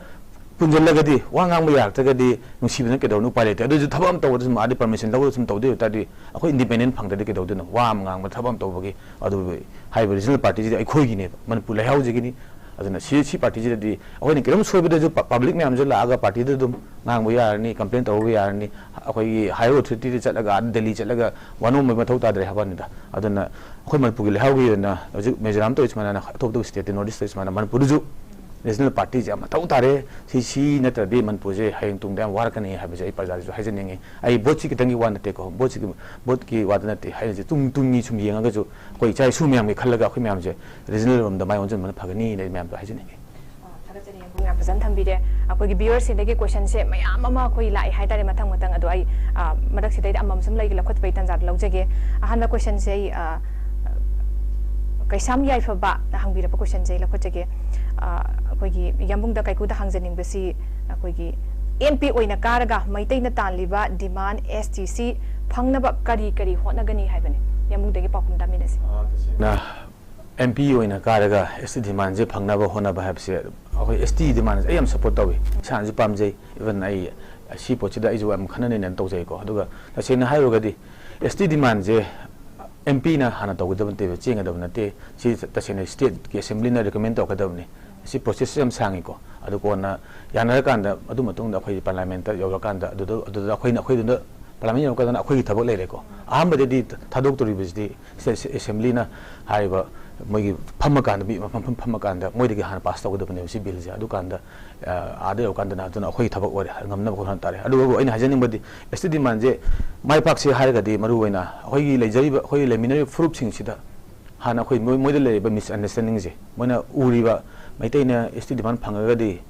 ꯄꯨꯟꯁꯤꯜꯂꯒꯗꯤ, ꯋꯥ ꯉꯥꯡꯕ ꯌꯥꯔꯛꯇ꯭ꯔꯒꯗꯤ ꯅꯨꯡꯁꯤꯕꯅ ꯀꯩꯗꯧꯅ ꯎꯄꯥꯏ ꯂꯩꯇꯦ꯫ ꯑꯗꯨꯁꯨ ꯊꯕꯛ ꯑꯃ ꯇꯧꯕꯗ ꯁꯨꯝ ꯑꯥꯗꯤ ꯄꯔꯃꯤꯁꯟ ꯂꯧꯔꯒ ꯁꯨꯝ ꯇꯧꯗꯣꯏ ꯑꯣꯏꯇꯥꯔꯗꯤ, ꯑꯩꯈꯣꯏ ꯏꯟꯗꯤꯄꯦꯟꯗꯦꯟ ꯐꯪꯗ꯭ꯔꯗꯤ ꯀꯩꯗꯧꯗꯣꯏꯅꯣ? ꯋꯥ ꯑꯃ ꯉꯥꯡꯕ, ꯊꯕꯛ ꯑꯃ ꯇꯧꯕꯒꯤ, ꯑꯗꯨ ꯍꯥꯏꯔꯤꯕ ꯔꯤꯖꯅꯦꯜ ꯄꯥꯔꯇꯤꯁꯤꯗꯤ ꯑꯩꯈꯣꯏꯒꯤꯅꯦꯕ, ꯃꯅꯤꯄꯨꯔ ꯂꯩꯍꯥꯎꯁꯤꯒꯤꯅꯤ꯫ ꯑꯗꯨꯅ ꯁꯤ, ꯁꯤ ꯄꯥꯔꯇꯤꯁꯤꯗꯗꯤ ꯑꯩꯈꯣꯏꯅ ꯀꯩꯅꯣꯝ ꯁꯣꯏꯕꯗꯁꯨ ꯄ-, ꯄꯕ꯭ꯂꯤꯛ ꯃꯌꯥꯝꯁꯨ ꯂꯥꯛꯑꯒ ꯄꯥꯔꯇꯤꯗ ꯑꯗꯨꯝ ꯉꯥꯡꯕ ꯌꯥꯔꯅꯤ, ꯀꯝꯄ꯭ꯂꯦꯟ ꯇꯧꯕ ꯌꯥꯔꯅꯤ, ꯑꯩꯈꯣꯏꯒꯤ ꯍꯥꯏꯌꯔ ꯑꯣꯊꯣꯔꯤꯇꯤꯗ ꯆꯠꯂꯒ, ꯑꯥꯗ ꯗꯦꯜꯂꯤ ꯆꯠꯂꯒ ꯋꯥꯅꯣꯝꯕꯒꯤ ꯃꯊꯧ ꯇꯥꯗ꯭ꯔꯦ ꯍꯥꯏꯕ ꯋꯥꯅꯤꯗ꯫ ꯑꯗꯨꯅ ꯑꯩꯈꯣꯏ ꯃꯅꯤꯄꯨꯔꯒꯤ ꯂꯩꯍꯥꯎꯒꯤ ꯑꯣꯏꯅ ꯍꯧꯖꯤꯛ ꯃꯤꯖꯣꯔꯥꯝ ꯇꯧꯔꯤ ꯁꯨꯃꯥꯏꯅ, ꯑꯇꯣꯞ ꯑꯇꯣꯞꯄ ꯁ꯭ꯇꯦꯠꯇ, ꯅꯣꯔꯠ ꯏꯁꯇ ꯁꯨꯃꯥꯏꯅ ꯃꯅꯤꯄꯨꯔꯗꯁꯨ ꯔꯤꯖꯅꯦꯜ ꯄꯥꯔꯇꯤꯁꯦ ꯌꯥꯝ ꯃꯊꯧ ꯇꯥꯔꯦ꯫ ꯁꯤ, ꯁꯤ ꯅꯠꯇ꯭ꯔꯗꯤ ꯃꯅꯤꯄꯨꯔꯁꯦ ꯍꯌꯦꯡ ꯇꯨꯡꯗ ꯌꯥꯝ ꯋꯥꯔꯛꯀꯅꯤ ꯍꯥꯏꯕꯁꯦ ꯑꯩ ꯄ꯭ꯔꯖꯥꯗꯁꯨ ꯍꯥꯏꯖꯅꯤꯡꯉꯤ꯫ ꯑꯩ ꯚꯣꯠꯁꯤ ꯈꯤꯇꯪꯒꯤ ꯋꯥ ꯅꯠꯇꯦꯀꯣ, ꯚꯣꯠꯁꯤꯒꯤ, ꯚꯣꯠꯀꯤ ꯋꯥꯗ ꯅꯠꯇꯦ ꯍꯥꯏꯔꯤꯁꯦ꯫ ꯇꯨꯡ, ꯇꯨꯡꯒꯤ ꯁꯨꯝ ꯌꯦꯡꯉꯒꯁꯨ ꯑꯩꯈꯣꯏ ꯏꯆꯥ ꯏꯁꯨ ꯃꯌꯥꯝꯒꯤ ꯈꯜꯂꯒ ꯑꯩꯈꯣꯏ ꯃꯌꯥꯝꯁꯦ ꯔꯤꯖꯅꯦꯜ ꯔꯣꯝꯗ ꯃꯥꯏ ꯑꯣꯟꯁꯤꯟꯕꯅ ꯐꯒꯅꯤꯅ ꯑꯩ ꯃꯌꯥꯝꯗ ꯍꯥꯏꯖꯅꯤꯡꯉꯤ꯫ ꯑ, ꯊꯥꯒꯠꯆꯔꯤ, ꯌꯥꯝ ꯐꯖꯅ ꯊꯝꯕꯤꯔꯦ꯫ ꯑꯩꯈꯣꯏꯒꯤ ꯚ꯭ꯌꯨꯋꯔꯁꯤꯡꯗꯒꯤ ꯀꯣꯏꯁꯟꯁꯦ ꯃꯌꯥꯝ ꯑꯃ ꯑꯩꯈꯣꯏ ꯂꯥꯛꯑꯦ ꯍꯥꯏꯇꯥꯔꯦ, ꯃꯊꯪ ꯃꯊꯪ꯫ ꯑꯗꯣ ꯑꯩ, ꯑ, ꯃꯔꯛꯁꯤꯗꯩꯗ ꯑꯃꯃꯝ ꯁꯨꯝ ꯂꯩꯒꯦ, ꯂꯧꯈꯠꯄꯒꯤ ꯇꯥꯟꯖꯥꯗꯣ ꯂꯧꯖꯒꯦ꯫ ꯑꯍꯥꯟꯕ ꯀꯣꯏꯁꯟꯁꯦ ꯑꯩ, ꯑ, ꯀꯩꯁꯥꯝ ꯌꯥꯏꯐꯕꯅ ꯍꯪꯕꯤꯔꯛꯄ ꯀꯣꯏꯁꯟꯁꯦ ꯑꯩ ꯂꯧꯈꯠꯆꯒꯦ꯫ ꯑ, ꯑꯩꯈꯣꯏꯒꯤ ꯌꯥꯝꯕꯨꯡꯗ ꯀꯥꯏꯀꯨꯗ ꯍꯪꯖꯅꯤꯡꯕꯁꯤ, ꯑꯩꯈꯣꯏꯒꯤ ꯑꯦꯝ ꯄꯤ ꯑꯣꯏꯅ ꯀꯥꯔꯒ ꯃꯩꯇꯩꯅ ꯇꯥꯜꯂꯤꯕ ꯗꯤꯃꯥꯟ ꯑꯦꯁ ꯇꯤ ꯁꯤ ꯐꯪꯅꯕ ꯀꯔꯤ ꯀꯔꯤ ꯍꯣꯠꯅꯒꯅꯤ ꯍꯥꯏꯕꯅꯤ? ꯌꯥꯝꯕꯨꯡꯗꯒꯤ ꯄꯥꯎꯈꯨꯝ ꯇꯥꯃꯤꯟꯅꯁꯤ꯫ ꯑ, ꯇꯁꯦꯡꯅ ꯑꯦꯝ ꯄꯤ ꯑꯣꯏꯅ ꯀꯥꯔꯒ ꯑꯦꯁ ꯇꯤ ꯗꯤꯃꯥꯟꯁꯦ ꯐꯪꯅꯕ ꯍꯣꯠꯅꯕ ꯍꯥꯏꯕꯁꯦ, ꯑꯩꯈꯣꯏ ꯑꯦꯁ ꯇꯤ ꯗꯤꯃꯥꯟꯁꯦ ꯑꯩ ꯌꯥꯝ ꯁꯞꯄꯣꯔꯠ ꯇꯧꯏ, ꯏꯁꯥꯅꯁꯨ ꯄꯥꯝꯖꯩ꯫ ꯏꯚꯟ ꯑꯩ ꯁꯤ ꯄꯣꯠꯁꯤꯗ ꯑꯩꯁꯨ ꯌꯥꯝ ꯈꯟꯅ ꯅꯩꯅꯅ ꯇꯧꯖꯩꯀꯣ꯫ ꯑꯗꯨꯒ ꯇꯁꯦꯡꯅ ꯍꯥꯏꯔꯨꯔꯒꯗꯤ, ꯑꯦꯁ ꯇꯤ ꯗꯤꯃꯥꯟꯁꯦ ꯑꯦꯝ ꯄꯤꯅ ꯍꯥꯟꯅ ꯇꯧꯒꯗꯕ ꯅꯠꯇꯦꯕ, ꯆꯦꯟꯒꯗꯕ ꯅꯠꯇꯦ꯫ ꯁꯤ ꯇꯁꯦꯡꯅ ꯁ꯭ꯇꯦꯠꯀꯤ ꯑꯦꯁꯦꯝꯕ꯭ꯂꯤꯅ ꯔꯤꯀꯃꯦꯟ ꯇꯧꯔꯛꯀꯗꯕꯅꯤ꯫ ꯁꯤ ꯄ꯭ꯔꯣꯁꯦꯁꯁꯦ ꯌꯥꯝ ꯁꯥꯡꯉꯤꯀꯣ꯫ ꯑꯗꯨ ꯀꯣꯟꯅ ꯌꯥꯅꯔꯀꯥꯟꯗ, ꯑꯗꯨ ꯃꯇꯨꯡꯗ ꯑꯩꯈꯣꯏ ꯄꯥꯔꯂꯥꯃꯦꯟꯇ ꯌꯧꯔꯀꯥꯟꯗ, ꯑꯗꯨꯗ, ꯑꯗꯨꯗ ꯑꯩꯈꯣꯏꯅ, ꯑꯩꯈꯣꯏꯗꯨꯗ ꯄꯥꯔꯂꯥꯃꯦꯟ ꯌꯧꯔꯀꯥꯟꯗ ꯑꯩꯈꯣꯏꯒꯤ ꯊꯕꯛ ꯂꯩꯔꯦꯀꯣ꯫ ꯑꯍꯥꯟꯕꯗꯗꯤ ꯊꯥꯗꯣꯛꯇꯣꯔꯤꯕꯁꯤꯗꯤ ꯁꯦ-, ꯁꯦ-, ꯑꯦꯁꯦꯝꯕ꯭ꯂꯤꯅ ꯍꯥꯏꯔꯤꯕ ꯃꯣꯏꯒꯤ ꯐꯝꯃꯀꯥꯟꯗ, ꯃꯤ ꯃꯐꯝ ꯐꯝ-, ꯐꯝꯃꯀꯥꯟꯗ ꯃꯣꯏꯗꯒꯤ ꯍꯥꯟꯅ ꯄꯥꯁ ꯇꯧꯒꯗꯕꯅꯦꯕ ꯁꯤ ꯕꯤꯜꯁꯦ꯫ ꯑꯗꯨꯀꯥꯟꯗ, ꯑ, ꯑꯥꯗ ꯌꯧꯔꯀꯥꯟꯗꯅ ꯑꯗꯨꯅ ꯑꯩꯈꯣꯏꯒꯤ ꯊꯕꯛ ꯑꯣꯏꯔꯦ, ꯉꯝꯅꯕ ꯍꯣꯠꯅ ꯇꯥꯔꯦ꯫ ꯑꯗꯨꯕꯨ ꯑꯩꯅ ꯍꯥꯏꯖꯅꯤꯡꯕꯗꯤ, ꯑꯦꯁ ꯇꯤ ꯗꯤꯃꯥꯟꯁꯦ ꯃꯥꯏ ꯄꯥꯛꯁꯦ ꯍꯥꯏꯔꯒꯗꯤ, ꯃꯔꯨꯑꯣꯏꯅ ꯑꯩꯈꯣꯏꯒꯤ ꯂꯩꯖꯔꯤꯕ, ꯑꯩꯈꯣꯏꯒꯤ ꯂꯩꯃꯤꯟꯅꯔꯤꯕ ꯐꯨꯔꯨꯞꯁꯤꯡꯁꯤꯗ ꯍꯥꯟꯅ ꯑꯩꯈꯣꯏ ꯃꯣꯏ-, ꯃꯣꯏꯗ ꯂꯩꯔꯤꯕ ꯃꯤꯁꯑꯟꯗꯔꯁꯇꯦꯟꯗꯤꯡꯁꯦ, ꯃꯣꯏꯅ ꯎꯔꯤꯕ ꯃꯩꯇꯩꯅ ꯑꯦꯁ ꯇꯤ ꯗꯤꯃꯥꯟ ꯐꯪꯉꯒꯗꯤ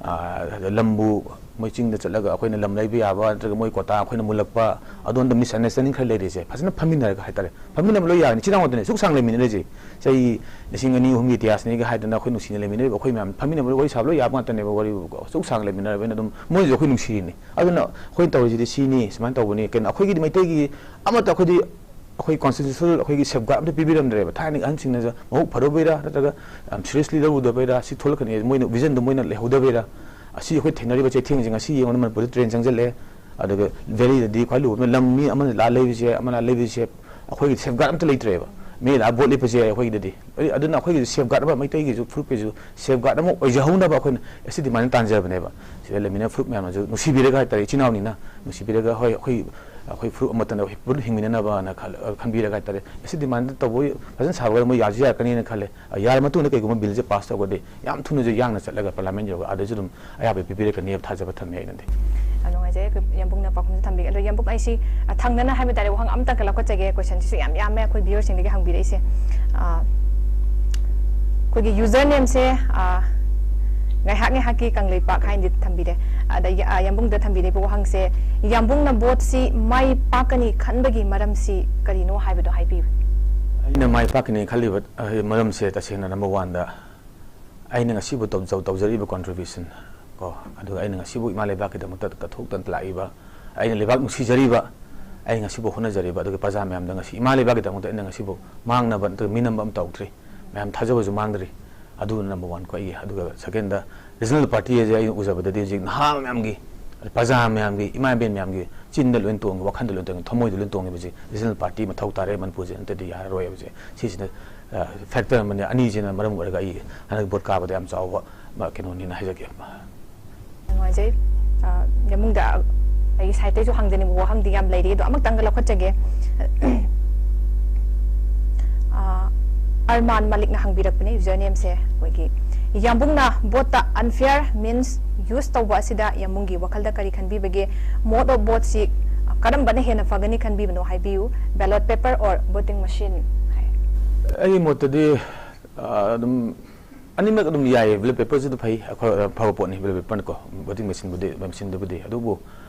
ꯑꯥ, ꯂꯝꯕꯨ ꯃꯣꯏ ꯆꯤꯡꯗ ꯆꯠꯂꯒ ꯑꯩꯈꯣꯏꯅ ꯂꯝ ꯂꯩꯕ ꯌꯥꯕ, ꯅꯠꯇ꯭ꯔꯒ ꯃꯣꯏ ꯀꯣꯇꯥ ꯑꯩꯈꯣꯏꯅ ꯃꯨꯜꯂꯛꯄ, ꯑꯗꯣꯝꯗ misunderstanding ꯈꯔ ꯂꯩꯔꯤꯁꯦ ꯐꯖꯅ ꯐꯝꯃꯤꯟꯅꯔꯒ ꯍꯥꯏꯇꯥꯔꯦ꯫ ꯐꯝꯃꯤꯟꯅꯕ ꯂꯣꯏ ꯌꯥꯒꯅꯤ, ꯏꯆꯤꯟ ꯏꯅꯥꯎ ꯉꯥꯛꯇꯅꯦ, ꯁꯨꯛ ꯁꯥꯡ ꯂꯩꯃꯤꯟꯅꯔꯤꯁꯦ꯫ ꯆꯍꯤ ꯂꯤꯁꯤꯡ ꯑꯅꯤ ꯑꯍꯨꯝꯒꯤ ꯏꯇꯤꯍꯥꯁꯅꯤꯒ ꯍꯥꯏꯗꯅ ꯑꯩꯈꯣꯏ ꯅꯨꯡꯁꯤꯅ ꯂꯩꯃꯤꯟꯅꯔꯤꯕ ꯑꯩꯈꯣꯏ ꯃꯌꯥꯝ ꯐꯝꯃꯤꯟꯅꯕ ꯋꯥꯔꯤ ꯁꯥꯕ ꯂꯣꯏ ꯌꯥꯕ ꯉꯥꯛꯇꯅꯦꯕ꯫ ꯋꯥꯔꯤ ꯁꯨꯛ ꯁꯥꯡ ꯂꯩꯃꯤꯟꯅꯔꯕꯅꯤꯅ ꯑꯗꯨꯝ ꯃꯣꯏꯅꯁꯨ ꯑꯩꯈꯣꯏ ꯅꯨꯡꯁꯤꯔꯤꯅꯤ꯫ ꯑꯗꯨꯅ ꯑꯩꯈꯣꯏꯅ ꯇꯧꯔꯤꯁꯤꯗꯤ ꯁꯤꯅꯤ, ꯁꯨꯃꯥꯏꯅ ꯇꯧꯕꯅꯤ, ꯀꯩꯅꯣ ꯑꯩꯈꯣꯏꯒꯤꯗꯤ ꯃꯩꯇꯩꯒꯤ ꯑꯃꯠꯇ ꯑꯩꯈꯣꯏꯗꯤ ꯑꯩꯈꯣꯏ constitutional ꯑꯩꯈꯣꯏꯒꯤ safeguard ꯑꯝꯇ ꯄꯤꯕꯤꯔꯝꯗ꯭ꯔꯦꯕ꯫ ꯊꯥꯏꯅꯒꯤ ꯑꯍꯟꯁꯤꯡꯅꯁꯨ ꯃꯕꯨꯛ ꯐꯔꯨꯕꯩꯔꯥ ꯅꯠꯇ꯭ꯔꯒ ꯌꯥꯝ seriously ꯂꯧꯔꯨꯗꯕꯩꯔꯥ, ꯁꯤ ꯊꯣꯛꯂꯛꯀꯅꯤ, ꯃꯣꯏꯅ vision ꯗꯣ ꯃꯣꯏꯅ ꯂꯩꯍꯧꯗꯕꯩꯔꯥ, ꯑꯁꯤ ꯑꯩꯈꯣꯏ ꯊꯦꯡꯅꯔꯤꯕ ꯆꯩꯊꯦꯡꯁꯦ ꯉꯁꯤ ꯌꯦꯡꯉꯨꯅ ꯃꯅꯤꯄꯨꯔꯗ train ꯆꯪꯁꯤꯜꯂꯦ꯫ ꯑꯗꯨꯒ ꯚꯦꯂꯤꯗꯗꯤ ꯈ꯭ꯋꯥꯏ ꯂꯨꯕ ꯑꯃꯅ ꯂꯝ ꯃꯤ ꯑꯃꯅ ꯂꯥꯛꯑ ꯂꯩꯕꯁꯦ, ꯑꯃꯅ ꯂꯩꯕꯁꯦ ꯑꯩꯈꯣꯏꯒꯤ safeguard ꯑꯝꯇ ꯂꯩꯇ꯭ꯔꯦꯕ꯫ ꯃꯤ ꯂꯥꯛꯑ vote ꯂꯦꯞꯄꯁꯦ ꯑꯩꯈꯣꯏꯒꯤꯗꯗꯤ꯫ ꯑꯗꯨꯅ ꯑꯩꯈꯣꯏꯒꯤꯁꯨ safeguard ꯑꯃ, ꯃꯩꯇꯩꯒꯤꯁꯨ ꯐꯨꯔꯨꯞꯀꯤꯁꯨ safeguard ꯑꯃ ꯑꯣꯏꯖꯍꯧꯅꯕ ꯑꯩꯈꯣꯏꯅ ꯑꯁꯤ demand ꯇꯥꯟꯖꯕꯅꯦꯕ꯫ ꯁꯤꯗ ꯂꯩꯃꯤꯟꯅꯕ ꯐꯨꯔꯨꯞ ꯃꯌꯥꯝꯅꯁꯨ ꯅꯨꯡꯁꯤꯕꯤꯔꯒ ꯍꯥꯏꯇꯥꯔꯦ, ꯏꯆꯤꯟ ꯏꯅꯥꯎꯅꯤꯅ ꯅꯨꯡꯁꯤꯕꯤꯔꯒ, ꯍꯣꯏ, ꯑꯩꯈꯣꯏ, ꯑꯩꯈꯣꯏ ꯐꯨꯔꯨꯞ ꯑꯃꯠꯇꯅ ꯑꯩꯈꯣꯏ ꯄꯨꯟꯅ ꯍꯤꯡꯃꯤꯟꯅꯅꯕꯅ ꯈꯜ-, ꯈꯟꯕꯤꯔꯒ ꯍꯥꯏꯇꯥꯔꯦ, ꯑꯁꯤ demand ꯇꯧꯕ ꯐꯖꯅ ꯁꯥꯕ ꯃꯣꯏ ꯌꯥꯁꯨ ꯌꯥꯔꯛꯀꯅꯤꯅ ꯈꯜꯂꯦ꯫ ꯌꯥꯔ ꯃꯇꯨꯡꯗ ꯀꯩꯒꯨꯝꯕ ꯕꯤꯜꯁꯦ ꯄꯥꯁ ꯇꯧꯔꯒꯗꯤ ꯌꯥꯝ ꯊꯨꯅꯁꯨ ꯌꯥꯡꯅ ꯆꯠꯂꯒ ꯄꯥꯔꯂꯤꯌꯥꯃꯦꯟ ꯌꯧꯔꯒ ꯑꯗꯁꯨ ꯑꯗꯨꯝ ꯑꯌꯥꯕ ꯄꯤꯕꯤꯔꯛꯀꯅꯤ ꯍꯥꯏꯕ ꯊꯥꯖꯕ ꯊꯝꯃꯦ ꯑꯩꯅꯗꯤ꯫ ꯌꯥꯝ ꯅꯨꯡꯉꯥꯏꯖꯩ ꯑꯩꯈꯣꯏ ꯌꯥꯝꯕꯨꯡꯅ ꯄꯥꯎꯈꯨꯝꯁꯨ ꯊꯝꯕꯤꯔꯦ꯫ ꯑꯗꯣ ꯌꯥꯝꯕꯨꯡ, ꯑꯩꯁꯤ, ꯑ, ꯊꯪꯅꯅ ꯍꯥꯏꯕ ꯇꯥꯔꯦ, ꯋꯥꯍꯪ ꯑꯝꯇꯪꯒ ꯂꯧꯈꯠꯆꯒꯦ꯫ Question ꯁꯤꯁꯨ ꯌꯥꯝ ꯌꯥꯝꯃꯦ ꯑꯩꯈꯣꯏ viewer ꯁꯤꯡꯗꯒꯤ ꯍꯪꯕꯤꯔꯛꯏꯁꯦ꯫ ꯑ, ꯑꯩꯈꯣꯏꯒꯤ user name ꯁꯦ, ꯑ, ꯉꯥꯏꯍꯥꯛ ꯉꯥꯏꯍꯥꯛꯀꯤ ꯀꯪꯂꯩꯄꯥꯛ ꯍꯥꯏꯅꯗꯤ ꯊꯝꯕꯤꯔꯦ꯫ ꯑꯗ ꯌꯥ-, ꯑ, ꯌꯥꯝꯕꯨꯡꯗ ꯊꯝꯕꯤꯔꯤꯕ ꯋꯥꯍꯪꯁꯦ, ꯌꯥꯝꯕꯨꯡꯅ vote ꯁꯤ ꯃꯥꯏ ꯄꯥꯛꯀꯅꯤ ꯈꯟꯕꯒꯤ ꯃꯔꯝꯁꯤ ꯀꯔꯤꯅꯣ ꯍꯥꯏꯕꯗꯣ ꯍꯥꯏꯕꯤꯌꯨ꯫ ꯑꯩꯅ ꯃꯥꯏ ꯄꯥꯛꯀꯅꯤ ꯈꯜꯂꯤꯕ, ꯑ, ꯃꯔꯝꯁꯦ ꯇꯁꯦꯡꯅ number one ꯗ ꯑꯩꯅ ꯉꯁꯤꯕꯨ ꯇꯧ-, ꯇꯧ-, ꯇꯧꯖꯔꯤꯕ contribution ꯀꯣ, ꯑꯗꯨꯒ ꯑꯩꯅ ꯉꯁꯤꯕꯨ ꯏꯃꯥ ꯂꯩꯕꯥꯛꯀꯤꯗꯃꯛꯇ ꯀꯠꯊꯣꯛꯇꯅ ꯂꯥꯛꯏꯕ, ꯑꯩꯅ ꯂꯩꯕꯥꯛ ꯅꯨꯡꯁꯤꯖꯔꯤꯕ, ꯑꯩ ꯉꯁꯤꯕꯨ ꯍꯣꯠꯅꯖꯔꯤꯕ, ꯑꯗꯨꯒ ꯄ꯭ꯔꯖꯥ ꯃꯌꯥꯝꯗ ꯉꯁꯤ ꯏꯃꯥ ꯂꯩꯕꯥꯛꯀꯤꯗꯃꯛꯇ ꯑꯩꯅ ꯉꯁꯤꯕꯨ ꯃꯥꯡꯅꯕ ꯅꯠꯇ꯭ꯔꯒ ꯃꯤꯅꯝꯕ ꯑꯃ ꯇꯧꯗ꯭ꯔꯤ, ꯃꯌꯥꯝ ꯊꯥꯖꯕꯁꯨ ꯃꯥꯡꯗ꯭ꯔꯤ꯫ ꯑꯗꯨꯅ number one ꯀꯣ ꯑꯩꯒꯤ꯫ ꯑꯗꯨꯒ second ꯗ, regional party ꯍꯥꯏꯁꯦ ꯑꯩꯅ ꯎꯖꯕꯗꯗꯤ ꯍꯧꯖꯤꯛ ꯅꯍꯥ ꯃꯌꯥꯝꯒꯤ, ꯄ꯭ꯔꯖꯥ ꯃꯌꯥꯝꯒꯤ, ꯏꯃꯥ ꯏꯕꯦꯟ ꯃꯌꯥꯝꯒꯤ ꯆꯤꯟꯗ ꯂꯣꯏꯅ ꯇꯣꯡꯉꯤ, ꯋꯥꯈꯜꯗ ꯂꯣꯏꯅ ꯇꯣꯡꯉꯤ, ꯊꯃꯣꯏꯗ ꯂꯣꯏꯅ ꯇꯣꯡꯉꯤꯕꯁꯦ regional party ꯃꯊꯧ ꯇꯥꯔꯦ ꯃꯅꯤꯄꯨꯔꯁꯦ, ꯅꯠꯇ꯭ꯔꯗꯤ ꯌꯥꯔꯔꯣꯏ ꯍꯥꯏꯕꯁꯦ꯫ ꯁꯤꯁꯤꯅ, ꯑ, factor ꯑꯃꯅꯤ꯫ ꯑꯅꯤꯁꯤꯅ ꯃꯔꯝ ꯑꯣꯏꯔꯒ ꯑꯩ ꯍꯟꯗꯛ vote ꯀꯥꯕꯗ ꯌꯥꯝ ꯆꯥꯎꯕ, ꯃ-, ꯀꯩꯅꯣꯅꯤꯅ ꯍꯥꯏꯖꯒꯦ꯫ ꯌꯥꯝ ꯅꯨꯡꯉꯥꯏꯖꯩ꯫ ꯑ, ꯌꯥꯝꯕꯨꯡꯗ ꯑꯩꯒꯤ side ꯇꯩꯁꯨ ꯍꯪꯖꯅꯤꯡꯕ ꯋꯥꯍꯪꯗꯤ ꯌꯥꯝ ꯂꯩꯔꯤ, ꯑꯗꯣ ꯑꯃꯇꯪꯒ ꯂꯧꯈꯠꯆꯒꯦ꯫ ꯑ, ꯑꯔꯃꯥꯟ ꯃꯂꯤꯛꯅ ꯍꯪꯕꯤꯔꯛꯄꯅꯤ, user name ꯁꯦ ꯑꯩꯈꯣꯏꯒꯤ, ꯌꯥꯝꯕꯨꯡꯅ vote ꯇ unfair means use ꯇꯧꯕ ꯑꯁꯤꯗ ꯌꯥꯝꯕꯨꯡꯒꯤ ꯋꯥꯈꯜꯗ ꯀꯔꯤ ꯈꯟꯕꯤꯕꯒꯦ? Mode of vote ꯁꯤ ꯀꯔꯝꯕꯅ ꯍꯦꯟꯅ ꯐꯒꯅꯤ ꯈꯟꯕꯤꯕꯅꯣ ꯍꯥꯏꯕꯤꯌꯨ, ballot paper or voting machine? ꯍꯥꯏ꯫ ꯑꯩꯒꯤ ꯃꯣꯠꯇꯗꯤ, ꯑ, ꯑꯗꯨꯝ ꯑꯅꯤꯃꯛ ꯑꯗꯨꯝ ꯌꯥꯏꯌꯦ, ballot paperꯁꯨ ꯑꯗꯨꯝ ꯐꯩ, ꯑꯩꯈꯣꯏ, ꯑ, ꯐꯕ ꯄꯣꯠꯅꯤ ballot paperꯅꯀꯣ, voting machineꯕꯨꯗꯤ, machineꯗꯨꯕꯨꯗꯤ꯫ ꯑꯗꯨꯕꯨ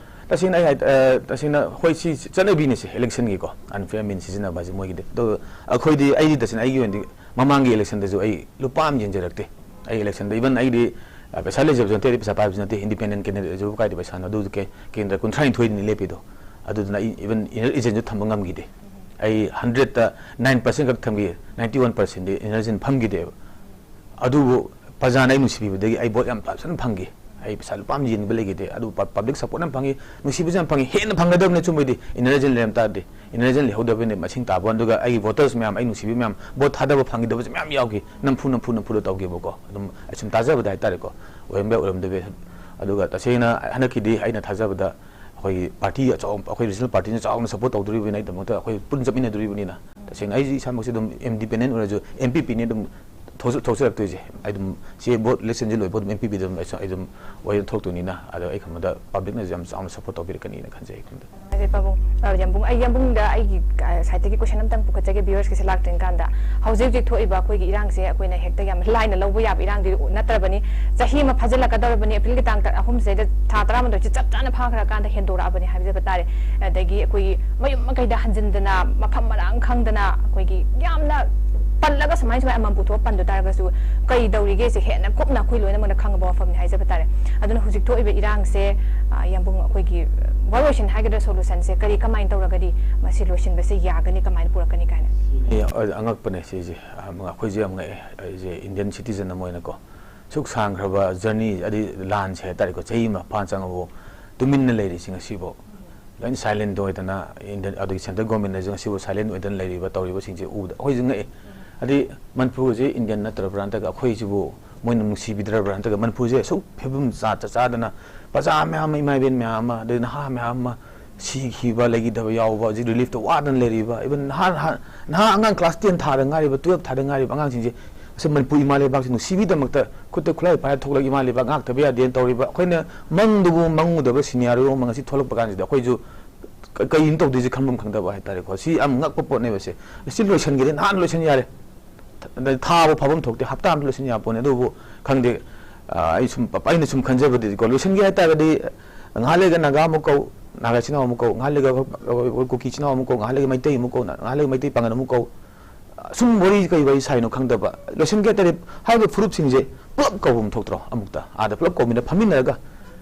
ꯇꯁꯦꯡꯅ ꯑꯩ ꯍꯥꯏ-, ꯑ, ꯇꯁꯦꯡꯅ ꯍꯣꯏ, ꯁꯤ ꯆꯠꯅꯕꯤꯅꯤ ꯁꯦ, electionꯒꯤꯀꯣ, unfair means ꯁꯤꯖꯤꯟꯅꯕ ꯍꯥꯏꯁꯦ ꯃꯣꯏꯒꯤꯗꯤ꯫ ꯑꯗꯣ ꯑꯩꯈꯣꯏꯗꯤ, ꯑꯩꯗꯤ ꯇꯁꯦꯡꯅ ꯑꯩꯒꯤ ꯑꯣꯏꯅꯗꯤ ꯃꯃꯥꯡꯒꯤ electionꯗꯁꯨ ꯑꯩ ꯂꯨꯄꯥ ꯑꯃ ꯌꯦꯟꯖꯔꯛꯇꯦ꯫ ꯑꯩ electionꯗ, even ꯑꯩꯗꯤ, ꯑ, ꯄꯩꯁꯥ ꯂꯩꯖꯕꯁꯨ ꯅꯠꯇꯦ, ꯑꯩꯗꯤ ꯄꯩꯁꯥ ꯄꯥꯏꯕꯁꯨ ꯅꯠꯇꯦ, independent candidateꯁꯨ ꯀꯥꯏꯗ ꯄꯩꯁꯥꯅꯣ, ꯑꯗꯨ ꯀꯦ-, ꯀꯦꯟꯗ꯭ꯔ ꯀꯨꯟꯊ꯭ꯔꯥ ꯅꯤꯊꯣꯏꯅꯤ ꯂꯦꯞꯄꯤꯗꯣ꯫ ꯑꯗꯨꯗꯨꯅ ꯑꯩ even inner agentꯁꯨ ꯊꯝꯕ ꯉꯝꯈꯤꯗꯦ꯫ ꯑꯩ hundredꯇ nine percent ꯈꯛ ꯊꯝꯈꯤ, ninety one percentꯗꯤ inner agent ꯐꯝꯈꯤꯗꯦꯕ꯫ ꯑꯗꯨꯕꯨ ꯄ꯭ꯔꯖꯥꯅ ꯑꯩ ꯅꯨꯡꯁꯤꯕꯤꯕꯗꯒꯤ ꯑꯩ vote ꯌꯥꯝ ꯐꯖꯅ ꯐꯪꯈꯤ꯫ ꯑꯩ ꯄꯩꯁꯥ ꯂꯨꯄꯥ ꯑꯃ ꯌꯦꯟꯕ ꯂꯩꯈꯤꯗꯦ꯫ ꯑꯗꯨ ꯄ-, public support ꯌꯥꯝ ꯐꯪꯉꯤ, ꯅꯨꯡꯁꯤꯕꯁꯨ ꯌꯥꯝ ꯐꯪꯉꯤ꯫ ꯍꯦꯟꯅ ꯐꯪꯒꯗꯕꯅꯤ ꯑꯆꯨꯝꯕꯩꯗꯤ, inner agent ꯂꯩꯔꯝ ꯇꯥꯔꯗꯤ꯫ Inner agent ꯂꯩꯍꯧꯗꯕꯅꯤ ꯃꯁꯤꯡ ꯇꯥꯕ, ꯑꯗꯨꯒ ꯑꯩꯒꯤ voters ꯃꯌꯥꯝ, ꯑꯩ ꯅꯨꯡꯁꯤꯕ ꯃꯌꯥꯝ, vote ꯊꯥꯗꯕ ꯐꯪꯈꯤꯗꯕꯁꯨ ꯃꯌꯥꯝ ꯌꯥꯎꯈꯤ꯫ ꯅꯝꯐꯨ, ꯅꯝꯐꯨ, ꯅꯝꯐꯨꯗ ꯇꯧꯈꯤꯕꯀꯣ꯫ ꯑꯗꯨꯝ ꯑꯩ ꯁꯨꯝ ꯇꯥꯖꯕꯗ ꯍꯥꯏꯇꯥꯔꯦꯀꯣ, ꯑꯣꯏꯔꯝꯕ ꯌꯥꯏ, ꯑꯣꯏꯔꯝꯗꯕ ꯌꯥꯏ꯫ ꯑꯗꯨꯒ ꯇꯁꯦꯡꯅ ꯍꯟꯗꯛꯀꯤꯗꯤ ꯑꯩꯅ ꯊꯥꯖꯕꯗ ꯑꯩꯈꯣꯏꯒꯤ party ꯑꯆꯧ-, ꯑꯩꯈꯣꯏ regional partyꯅ ꯆꯥꯎꯅ support ꯇꯧꯗꯣꯔꯤꯕꯅꯤꯅ, ꯑꯩꯗꯃꯛꯇ ꯑꯩꯈꯣꯏ ꯄꯨꯟꯅ ꯆꯠꯃꯤꯟꯅꯗꯣꯔꯤꯕꯅꯤꯅ, ꯇꯁꯦꯡꯅ ꯑꯩꯁꯦ ꯏꯁꯥꯃꯛꯁꯦ ꯑꯗꯨꯝ independent ꯑꯣꯏꯔꯁꯨ, NPPꯅꯦ ꯑꯗꯨꯝ ꯊꯣꯛꯆ-, ꯊꯣꯛꯆꯔꯛꯇꯣꯏꯁꯦ꯫ ꯑꯩ ꯑꯗꯨꯝ ꯁꯤ vote electionꯁꯦ ꯂꯣꯏꯕ ꯑꯗꯨꯝ NPPꯗ ꯑꯗꯨꯝ ꯑꯩꯁꯨ, ꯑꯩ ꯑꯗꯨꯝ ꯑꯣꯏꯅ ꯊꯣꯛꯇꯣꯏꯅꯤꯅ, ꯑꯗꯣ ꯑꯩ ꯈꯟꯕꯗ publicꯅꯁꯨ ꯌꯥꯝ ꯆꯥꯎꯅ support ꯇꯧꯕꯤꯔꯛꯀꯅꯤꯅ ꯈꯟꯖꯩ ꯑꯩ ꯈꯟꯕꯗ꯫ ꯅꯨꯡꯉꯥꯏꯖꯩ ꯄꯥꯕꯨꯡ꯫ ꯑ, ꯌꯥꯝꯕꯨꯡ, ꯑꯩ ꯌꯥꯝꯕꯨꯡꯗ ꯑꯩꯒꯤ, ꯑ, sideꯇꯒꯤ question ꯑꯝꯇꯪ ꯄꯨꯈꯠꯆꯒꯦ, viewersꯀꯤꯁꯦ ꯂꯥꯛꯇ꯭ꯔꯤꯉꯩ ꯀꯥꯟꯗ꯫ ꯍꯧꯖꯤꯛ ꯍꯧꯖꯤꯛ ꯊꯣꯛꯏꯕ ꯑꯩꯈꯣꯏꯒꯤ ꯏꯔꯥꯡꯁꯦ ꯑꯩꯈꯣꯏꯅ ꯍꯦꯛꯇ ꯌꯥꯝ ꯂꯥꯏꯅ ꯂꯧꯕ ꯌꯥꯕ ꯏꯔꯥꯡꯗꯤ ꯅꯠꯇ꯭ꯔꯕꯅꯤ꯫ ꯆꯍꯤ ꯑꯃ ꯐꯥꯖꯤꯜꯂꯛꯀꯗꯧꯔꯕꯅꯤ, Aprilꯒꯤ ꯇꯥꯡ ꯇ-, ꯑꯍꯨꯝꯁꯤꯗꯩꯗ ꯊꯥ ꯇꯔꯥꯃꯥꯊꯣꯏꯁꯤ ꯆꯞ ꯆꯥꯅ ꯐꯥꯈ꯭ꯔꯀꯥꯟꯗ ꯍꯦꯟꯗꯣꯔꯛꯑꯕꯅꯤ ꯍꯥꯏꯖꯕ ꯇꯥꯔꯦ꯫ ꯑꯗꯒꯤ ꯑꯩꯈꯣꯏꯒꯤ ꯃꯌꯨꯝ ꯃꯀꯩꯗ ꯍꯟꯖꯤꯟꯗꯅ, ꯃꯐꯝ ꯃꯔꯥꯡ ꯈꯪꯗꯅ, ꯑꯩꯈꯣꯏꯒꯤ ꯌꯥꯝꯅ ꯄꯜꯂꯒ ꯁꯨꯃꯥꯏ ꯁꯨꯃꯥꯏ ꯑꯃꯃꯝ ꯄꯨꯊꯣꯛꯑ ꯄꯟꯗ ꯇꯥꯔꯒꯁꯨ, ꯀꯩ ꯇꯧꯔꯤꯒꯦꯁꯦ ꯍꯦꯟꯅ ꯀꯨꯞꯅ ꯑꯩꯈꯣꯏ ꯂꯣꯏꯅꯃꯛꯅ ꯈꯪꯉꯕ ꯋꯥꯐꯝꯅꯤ ꯍꯥꯏꯖꯕ ꯇꯥꯔꯦ꯫ ꯑꯗꯨꯅ ꯍꯧꯖꯤꯛ ꯊꯣꯛꯏꯕ ꯏꯔꯥꯡꯁꯦ, ꯑ, ꯌꯥꯝꯕꯨꯡ, ꯑꯩꯈꯣꯏꯒꯤ ꯋꯥꯔꯣꯏꯁꯤꯟ ꯍꯥꯏꯒꯗ꯭ꯔꯥ, solutionꯁꯦ ꯀꯔꯤ, ꯀꯃꯥꯏꯅ ꯇꯧꯔꯒꯗꯤ ꯃꯁꯤ ꯂꯣꯏꯁꯤꯟꯕꯁꯦ ꯌꯥꯒꯅꯤ, ꯀꯃꯥꯏꯅ ꯄꯨꯔꯛꯀꯅꯤ ꯀꯥꯏꯅ? ꯑꯦ, ꯑ-, ꯑꯉꯛꯄꯅꯦ ꯁꯤꯁꯦ꯫ ꯑ, ꯑꯩꯈꯣꯏꯁꯨ ꯌꯥꯝ ꯉꯛꯑꯦ꯫ ꯑꯩꯁꯦ Indian citizen ꯑꯃ ꯑꯣꯏꯅꯀꯣ, ꯁꯨꯛ ꯁꯥꯡꯈ꯭ꯔꯕ journey, ꯑꯗꯩ ꯂꯥꯟꯁꯦ ꯍꯥꯏꯇꯥꯔꯦꯀꯣ, ꯆꯍꯤ ꯑꯃ ꯐꯥꯅ ꯆꯪꯉꯕꯐꯥꯎ ꯇꯨꯃꯤꯟꯅ ꯂꯩꯔꯤꯁꯤ ꯉꯁꯤꯐꯥꯎ꯫ ꯂꯣꯏꯅ silent ꯑꯣꯏꯗꯅ, Indian, ꯑꯗꯒꯤ central governmentꯅꯁꯨ ꯉꯁꯤꯐꯥꯎ silent ꯑꯣꯏꯗꯅ ꯂꯩꯔꯤꯕ, ꯇꯧꯔꯤꯕꯁꯤꯡꯁꯦ ꯎꯕꯗ ꯑꯩꯈꯣꯏꯁꯨ ꯉꯛꯑꯦ꯫ ꯍꯥꯏꯗꯤ ꯃꯅꯤꯄꯨꯔꯁꯦ Indian ꯅꯠꯇ꯭ꯔꯕ꯭ꯔꯥ? ꯅꯠꯇ꯭ꯔꯒ ꯑꯩꯈꯣꯏꯁꯤꯕꯨ ꯃꯣꯏꯅ ꯅꯨꯡꯁꯤꯕꯤꯗ꯭ꯔꯕ꯭ꯔꯥ? ꯅꯠꯇ꯭ꯔꯒ ꯃꯅꯤꯄꯨꯔꯁꯦ ꯑꯁꯨꯛ ꯐꯤꯕꯝ ꯆꯥ-, ꯆꯥ-, ꯆꯥꯗꯅ ꯄ꯭ꯔꯖꯥ ꯃꯌꯥꯝ ꯑꯃ, ꯏꯃꯥ ꯏꯕꯦꯟ ꯃꯌꯥꯝ ꯑꯃ, ꯑꯗꯩ ꯅꯍꯥ ꯃꯌꯥꯝ ꯑꯃ ꯁꯤꯈꯤꯕ, ꯂꯩꯈꯤꯗꯕ ꯌꯥꯎꯕ, ꯍꯧꯖꯤꯛ reliefꯇ ꯋꯥꯗꯅ ꯂꯩꯔꯤꯕ, even ꯅꯍꯥ, ꯅꯍꯥ, ꯅꯍꯥ ꯑꯉꯥꯡ class ten ꯊꯥꯗ ꯉꯥꯏꯔꯤꯕ, twelve ꯊꯥꯗ ꯉꯥꯏꯔꯤꯕ ꯑꯉꯥꯡꯁꯤꯡꯁꯦ, ꯑꯁꯤ ꯃꯅꯤꯄꯨꯔ ꯏꯃꯥ ꯂꯩꯕꯥꯛꯁꯤ ꯅꯨꯡꯁꯤꯕꯤꯗꯃꯛꯇ ꯈꯨꯠꯇ ꯈꯨꯠꯂꯥꯏ ꯄꯥꯏꯔ ꯊꯣꯛꯂꯒ ꯏꯃꯥ ꯂꯩꯕꯥꯛ ꯉꯥꯛꯇꯕ ꯌꯥꯗꯦꯅ ꯇꯧꯔꯤꯕ, ꯑꯩꯈꯣꯏꯅ ꯃꯪꯗꯨꯕꯨ ꯃꯪꯉꯨꯗꯕ scenario ꯑꯃ ꯉꯁꯤ ꯊꯣꯛꯂꯛꯄ ꯀꯥꯟꯁꯤꯗ ꯑꯩꯈꯣꯏꯁꯨ ꯀ-, ꯀꯩꯅꯣ ꯇꯧꯗꯣꯏꯁꯦ ꯈꯟꯐꯝ ꯈꯪꯗꯕ ꯍꯥꯏꯇꯥꯔꯦꯀꯣ꯫ ꯁꯤ ꯌꯥꯝ ꯉꯛꯄ ꯄꯣꯠꯅꯦꯕ꯫ ꯁꯦ, ꯁꯤ ꯂꯣꯏꯁꯤꯟꯒꯦꯗꯤ ꯅꯍꯥꯟ ꯂꯣꯏꯁꯤꯟ ꯌꯥꯔꯦ꯫ ꯑꯗꯩ ꯊꯥꯕꯨ ꯐꯥꯐꯝ ꯊꯣꯛꯇꯦ, ꯍꯞꯇꯥ ꯑꯃꯗ ꯂꯣꯏꯁꯤꯟ ꯌꯥꯄꯣꯠꯅꯤ꯫ ꯑꯗꯨꯕꯨ ꯈꯪꯗꯦ, ꯑ, ꯑꯩ ꯁꯨꯝ, ꯑꯩꯅ ꯁꯨꯝ ꯈꯟꯖꯕꯗꯗꯤꯀꯣ, ꯂꯣꯏꯁꯤꯟꯒꯦ ꯍꯥꯏꯇꯥꯔꯒꯗꯤ ꯉꯥꯏꯍꯥꯛ ꯂꯩꯔꯒ ꯅꯥꯒꯥ ꯑꯃꯨꯛ ꯀꯧ, ꯅꯥꯒꯥ ꯏꯆꯤꯟ ꯏꯅꯥꯎ ꯑꯃꯨꯛ ꯀꯧ, ꯉꯥꯏꯍꯥꯛ ꯂꯩꯔꯒ ꯑꯩꯈꯣꯏ ꯀꯨꯀꯤ ꯏꯆꯤꯟ ꯏꯅꯥꯎ ꯑꯃꯨꯛ ꯀꯧ, ꯉꯥꯏꯍꯥꯛ ꯂꯩꯔꯒ ꯃꯩꯇꯩ ꯑꯃꯨꯛ ꯀꯧ, ꯉꯥꯏꯍꯥꯛ ꯂꯩꯔꯒ ꯃꯩꯇꯩ ꯄꯥꯡꯒꯜ ꯑꯃꯨꯛ ꯀꯧ, ꯁꯨꯝ ꯋꯥꯔꯤ ꯀꯩ ꯋꯥꯔꯤ ꯁꯥꯏꯅꯣ ꯈꯪꯗꯕ, ꯂꯣꯏꯁꯤꯟꯒꯦ ꯍꯥꯏꯇꯥꯔꯗꯤ ꯍꯥꯏꯔꯤꯕ ꯐꯨꯔꯨꯞꯁꯤꯡꯁꯦ ꯄꯨꯂꯞ ꯀꯧꯕ ꯑꯃ ꯊꯣꯛꯇ꯭ꯔꯣ? ꯑꯃꯨꯛꯇ ꯑꯥꯗ ꯄꯨꯂꯞ ꯀꯧꯃꯤꯟꯅ ꯐꯝꯃꯤꯟꯅꯔꯒ,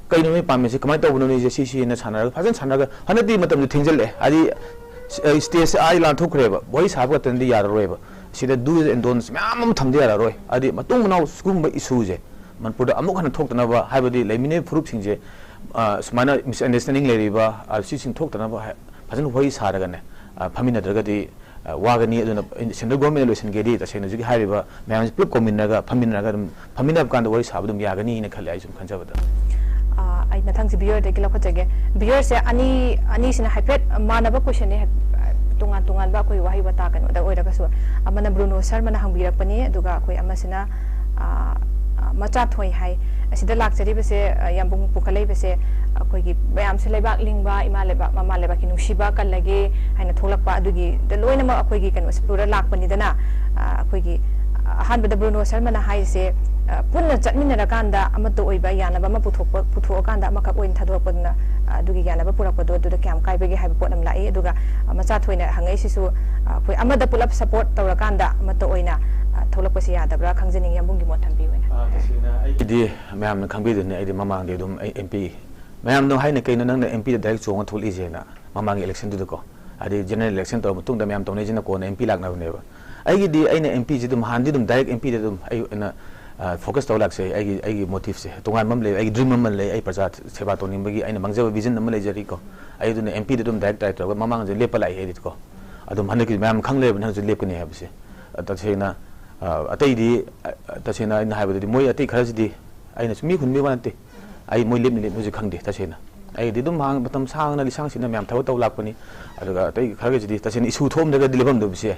"ꯀꯩꯅꯣ ꯅꯣꯏ ꯄꯥꯝꯃꯤꯁꯦ, ꯀꯃꯥꯏꯅ ꯇꯧꯕꯅꯣ ꯅꯣꯏꯁꯦ?" ꯁꯤ ꯁꯤꯅ ꯁꯥꯟꯅꯔꯒ, ꯐꯖꯅ ꯁꯥꯟꯅꯔꯒ, ꯍꯟꯗꯛꯇꯤ ꯃꯇꯝꯁꯦ ꯊꯦꯡꯖꯤꯜꯂꯛꯑꯦ꯫ ꯍꯥꯏꯗꯤ, ꯁ-, ꯑ, stage ꯑꯥ ꯂꯥꯟꯊꯣꯛꯈ꯭ꯔꯦꯕ, ꯋꯥꯔꯤ ꯁꯥꯕ ꯈꯛꯇꯅꯗꯤ ꯌꯥꯔꯔꯣꯏꯕ꯫ ꯁꯤꯗ do's and don'ts ꯃꯌꯥꯝ ꯑꯃ ꯊꯝꯗ ꯌꯥꯔꯔꯣꯏ꯫ ꯍꯥꯏꯗꯤ, ꯃꯇꯨꯡ ꯃꯅꯥꯎ ꯁꯤꯒꯨꯝꯕ ꯏꯁꯨꯁꯦ ꯃꯅꯤꯄꯨꯔꯗ ꯑꯃꯨꯛ ꯍꯟꯅ ꯊꯣꯛꯇꯅꯕ, ꯍꯥꯏꯕꯗꯤ ꯂꯩꯃꯤꯟꯅꯩ ꯐꯨꯔꯨꯞꯁꯤꯡꯁꯦ, ꯑ, ꯁꯨꯃꯥꯏꯅ misunderstanding ꯂꯩꯔꯤꯕ, ꯑ, ꯁꯤꯁꯤꯡ ꯊꯣꯛꯇꯅꯕ ꯍꯥꯏ-, ꯐꯖꯅ ꯋꯥꯔꯤ ꯁꯥꯔꯒꯅꯦ, ꯑ, ꯐꯝꯃꯤꯟꯅꯗ꯭ꯔꯒꯗꯤ, ꯑ, ꯋꯥꯒꯅꯤ꯫ ꯑꯗꯨꯅ central government ꯂꯣꯏꯁꯤꯟꯒꯦꯗꯤ, ꯇꯁꯦꯡꯅ ꯍꯧꯖꯤꯛꯀꯤ ꯍꯥꯏꯔꯤꯕ ꯃꯌꯥꯝꯁꯤ ꯄꯨꯂꯞ ꯀꯧꯃꯤꯟꯅꯔꯒ, ꯐꯝꯃꯤꯟꯅꯔꯒ ꯑꯗꯨꯝ, ꯐꯝꯃꯤꯟꯅꯕ ꯀꯥꯟꯗ ꯋꯥꯔꯤ ꯁꯥꯕ ꯑꯗꯨꯝ ꯌꯥꯒꯅꯤꯅ ꯈꯜꯂꯦ, ꯑꯩ ꯁꯨꯝ ꯈꯟꯖꯕꯗ꯫ ꯑ, ꯑꯩ ꯃꯊꯪꯁꯤ viewerꯗꯒꯤ ꯂꯧꯈꯠꯆꯒꯦ꯫ Viewerꯁꯦ ꯑꯅꯤ, ꯑꯅꯤꯁꯤꯅ ꯍꯥꯏꯐꯦꯠ ꯃꯥꯟꯅꯕ questionꯅꯦ, ꯍꯥꯏ-, ꯇꯣꯉꯥꯟ ꯇꯣꯉꯥꯟꯕ ꯑꯩꯈꯣꯏ ꯋꯥꯍꯩ ꯋꯥꯇꯥ ꯀꯩꯅꯣꯗ ꯑꯣꯏꯔꯒꯁꯨ꯫ ꯑꯃꯅ ꯕ꯭ꯔꯨꯅꯣ ꯁꯔꯃꯅ ꯍꯪꯕꯤꯔꯛꯄꯅꯤ, ꯑꯗꯨꯒ ꯑꯩꯈꯣꯏ ꯑꯃꯁꯤꯅ, ꯑ, ꯑ, ꯃꯆꯥꯊꯣꯏ ꯍꯥꯏ꯫ ꯑꯁꯤꯗ ꯂꯥꯛꯆꯔꯤꯕꯁꯦ, ꯑ, ꯌꯥꯝꯕꯨꯡ ꯄꯨꯈꯠꯂꯛꯏꯕꯁꯦ, ꯑꯩꯈꯣꯏꯒꯤ ꯃꯌꯥꯝꯁꯨ ꯂꯩꯕꯥꯛ ꯂꯤꯡꯕ, ꯏꯃꯥ ꯂꯩꯕꯥꯛ, ꯃꯃꯥ ꯂꯩꯕꯥꯛꯀꯤ ꯅꯨꯡꯁꯤꯕ ꯀꯜꯂꯒꯦ ꯍꯥꯏꯅ ꯊꯣꯛꯂꯛꯄ, ꯑꯗꯨꯒꯤꯗ ꯂꯣꯏꯅꯃꯛ ꯑꯩꯈꯣꯏꯒꯤ ꯀꯩꯅꯣꯁꯦ ꯄꯨꯔ ꯂꯥꯛꯄꯅꯤꯗꯅ꯫ ꯑ, ꯑꯩꯈꯣꯏꯒꯤ ꯑꯍꯥꯟꯕꯗ ꯕ꯭ꯔꯨꯅꯣ ꯁꯔꯃꯅ ꯍꯥꯏꯔꯤꯁꯦ, ꯑ, ꯄꯨꯟꯅ ꯆꯠꯃꯤꯟꯅꯔꯀꯥꯟꯗ ꯑꯃꯠꯇ ꯑꯣꯏꯕ ꯌꯥꯅꯕ ꯑꯃ ꯄꯨꯊꯣꯛꯄ, ꯄꯨꯊꯣꯛꯑꯀꯥꯟꯗ ꯑꯃꯈꯛ ꯑꯣꯏꯅ ꯊꯥꯗꯣꯔꯛꯄꯗꯨꯅ, ꯑ, ꯑꯗꯨꯒꯤ ꯌꯥꯅꯕ ꯄꯨꯔꯛꯄꯗꯣ, ꯑꯗꯨꯗ ꯀꯌꯥꯝ ꯀꯥꯏꯕꯒꯦ ꯍꯥꯏꯕ ꯄꯣꯠ ꯑꯃ ꯂꯥꯛꯏ꯫ ꯑꯗꯨꯒ, ꯑ, ꯃꯆꯥ ꯊꯣꯏꯅ ꯍꯪꯉꯛꯏꯁꯤꯁꯨ, ꯑ, ꯑꯩꯈꯣꯏ ꯑꯃꯗ ꯄꯨꯂꯞ support ꯇꯧꯔꯀꯥꯟꯗ ꯑꯃꯠꯇ ꯑꯣꯏꯅ, ꯑ, ꯊꯣꯛꯂꯛꯄꯁꯤ ꯌꯥꯗꯕ꯭ꯔꯥ ꯈꯪꯖꯅꯤꯡꯉꯤ, ꯌꯥꯝꯕꯨꯡꯒꯤ ꯃꯣꯠ ꯊꯝꯕꯤꯌꯨꯅꯦ꯫ ꯑ, ꯇꯁꯦꯡꯅ ꯑꯩꯒꯤꯗꯤ ꯃꯌꯥꯝꯅ ꯈꯪꯕꯤꯗꯨꯅꯤ, ꯑꯩꯗꯤ ꯃꯃꯥꯡꯗꯤ ꯑꯗꯨꯝ ꯑꯩ MP, ꯃꯌꯥꯝꯅ ꯍꯥꯏꯅ ꯀꯩꯅꯣ ꯅꯪꯅ MPꯗ direct ꯆꯣꯡꯉ ꯊꯣꯛꯂꯛꯏꯁꯦꯅ ꯃꯃꯥꯡꯒꯤ electionꯗꯨꯗꯀꯣ꯫ ꯍꯥꯏꯗꯤ general election ꯇꯧꯔ ꯃꯇꯨꯡꯗ ꯃꯌꯥꯝ ꯇꯧꯅꯩꯁꯤꯅ ꯀꯣꯟꯅ MP ꯂꯥꯛꯅꯕꯅꯦꯕ꯫ ꯑꯩꯒꯤꯗꯤ ꯑꯩꯅ MPꯁꯤ ꯑꯗꯨꯝ ꯍꯥꯟꯅꯗꯤ ꯑꯗꯨꯝ direct MPꯗ ꯑꯗꯨꯝ ꯑꯩ ꯑꯣꯏꯅ, ꯑ, focus ꯇꯧꯔ ꯂꯥꯛꯆꯩ꯫ ꯑꯩꯒꯤ, ꯑꯩꯒꯤ motiveꯁꯦ ꯇꯣꯉꯥꯟꯕ ꯑꯃ ꯂꯩ, ꯑꯩꯒꯤ dream ꯑꯃ ꯂꯩ, ꯑꯩ ꯄ꯭ꯔꯖꯥ ꯁꯦꯕꯥ ꯇꯧꯅꯤꯡꯕꯒꯤ ꯑꯩꯅ ꯃꯥꯡꯖꯕ vision ꯑꯃ ꯂꯩꯖꯔꯤꯀꯣ꯫ ꯑꯩ ꯑꯗꯨꯅ MPꯗ ꯑꯗꯨꯝ direct try ꯇꯧꯔꯒ ꯃꯃꯥꯡꯁꯦ ꯂꯦꯞꯄ ꯂꯥꯛꯏ ꯑꯩꯗꯤꯀꯣ꯫ ꯑꯗꯨꯝ ꯍꯟꯗꯛꯀꯤ ꯃꯌꯥꯝ ꯈꯪ ꯂꯩꯔꯕꯅꯤ ꯍꯧꯖꯤꯛ ꯂꯦꯞꯀꯅꯤ ꯍꯥꯏꯕꯁꯦ꯫ ꯑ, ꯇꯁꯦꯡꯅ, ꯑ, ꯑꯇꯩꯗꯤ, ꯑ, ꯇꯁꯦꯡꯅ ꯑꯩꯅ ꯍꯥꯏꯕꯗꯗꯤ ꯃꯣꯏ ꯑꯇꯩ ꯈꯔꯁꯤꯗꯤ ꯑꯩꯅꯁꯨ ꯃꯤ ꯍꯨꯟꯕꯒꯤ ꯋꯥ ꯅꯠꯇꯦ꯫ ꯑꯩ ꯃꯣꯏ ꯂꯦꯞꯅꯤ ꯂꯦꯞꯅꯤ ꯍꯧꯖꯤꯛ ꯈꯪꯗꯦ ꯇꯁꯦꯡꯅ꯫ ꯑꯩꯗꯤ ꯑꯗꯨꯝ ꯍꯥꯡ-, ꯃꯇꯝ ꯁꯥꯡꯅ ꯂꯤꯁꯥꯡ ꯁꯤꯠꯅ ꯃꯌꯥꯝ ꯊꯕꯛ ꯇꯧ ꯂꯥꯛꯄꯅꯤ꯫ ꯑꯗꯨꯒ ꯑꯇꯩ ꯈꯔꯒꯤꯁꯤꯗꯤ ꯇꯁꯦꯡꯅ issue ꯊꯣꯛꯑꯝꯗ꯭ꯔꯒꯗꯤ ꯂꯦꯞꯄꯝꯗꯕꯁꯨ ꯌꯥꯏ꯫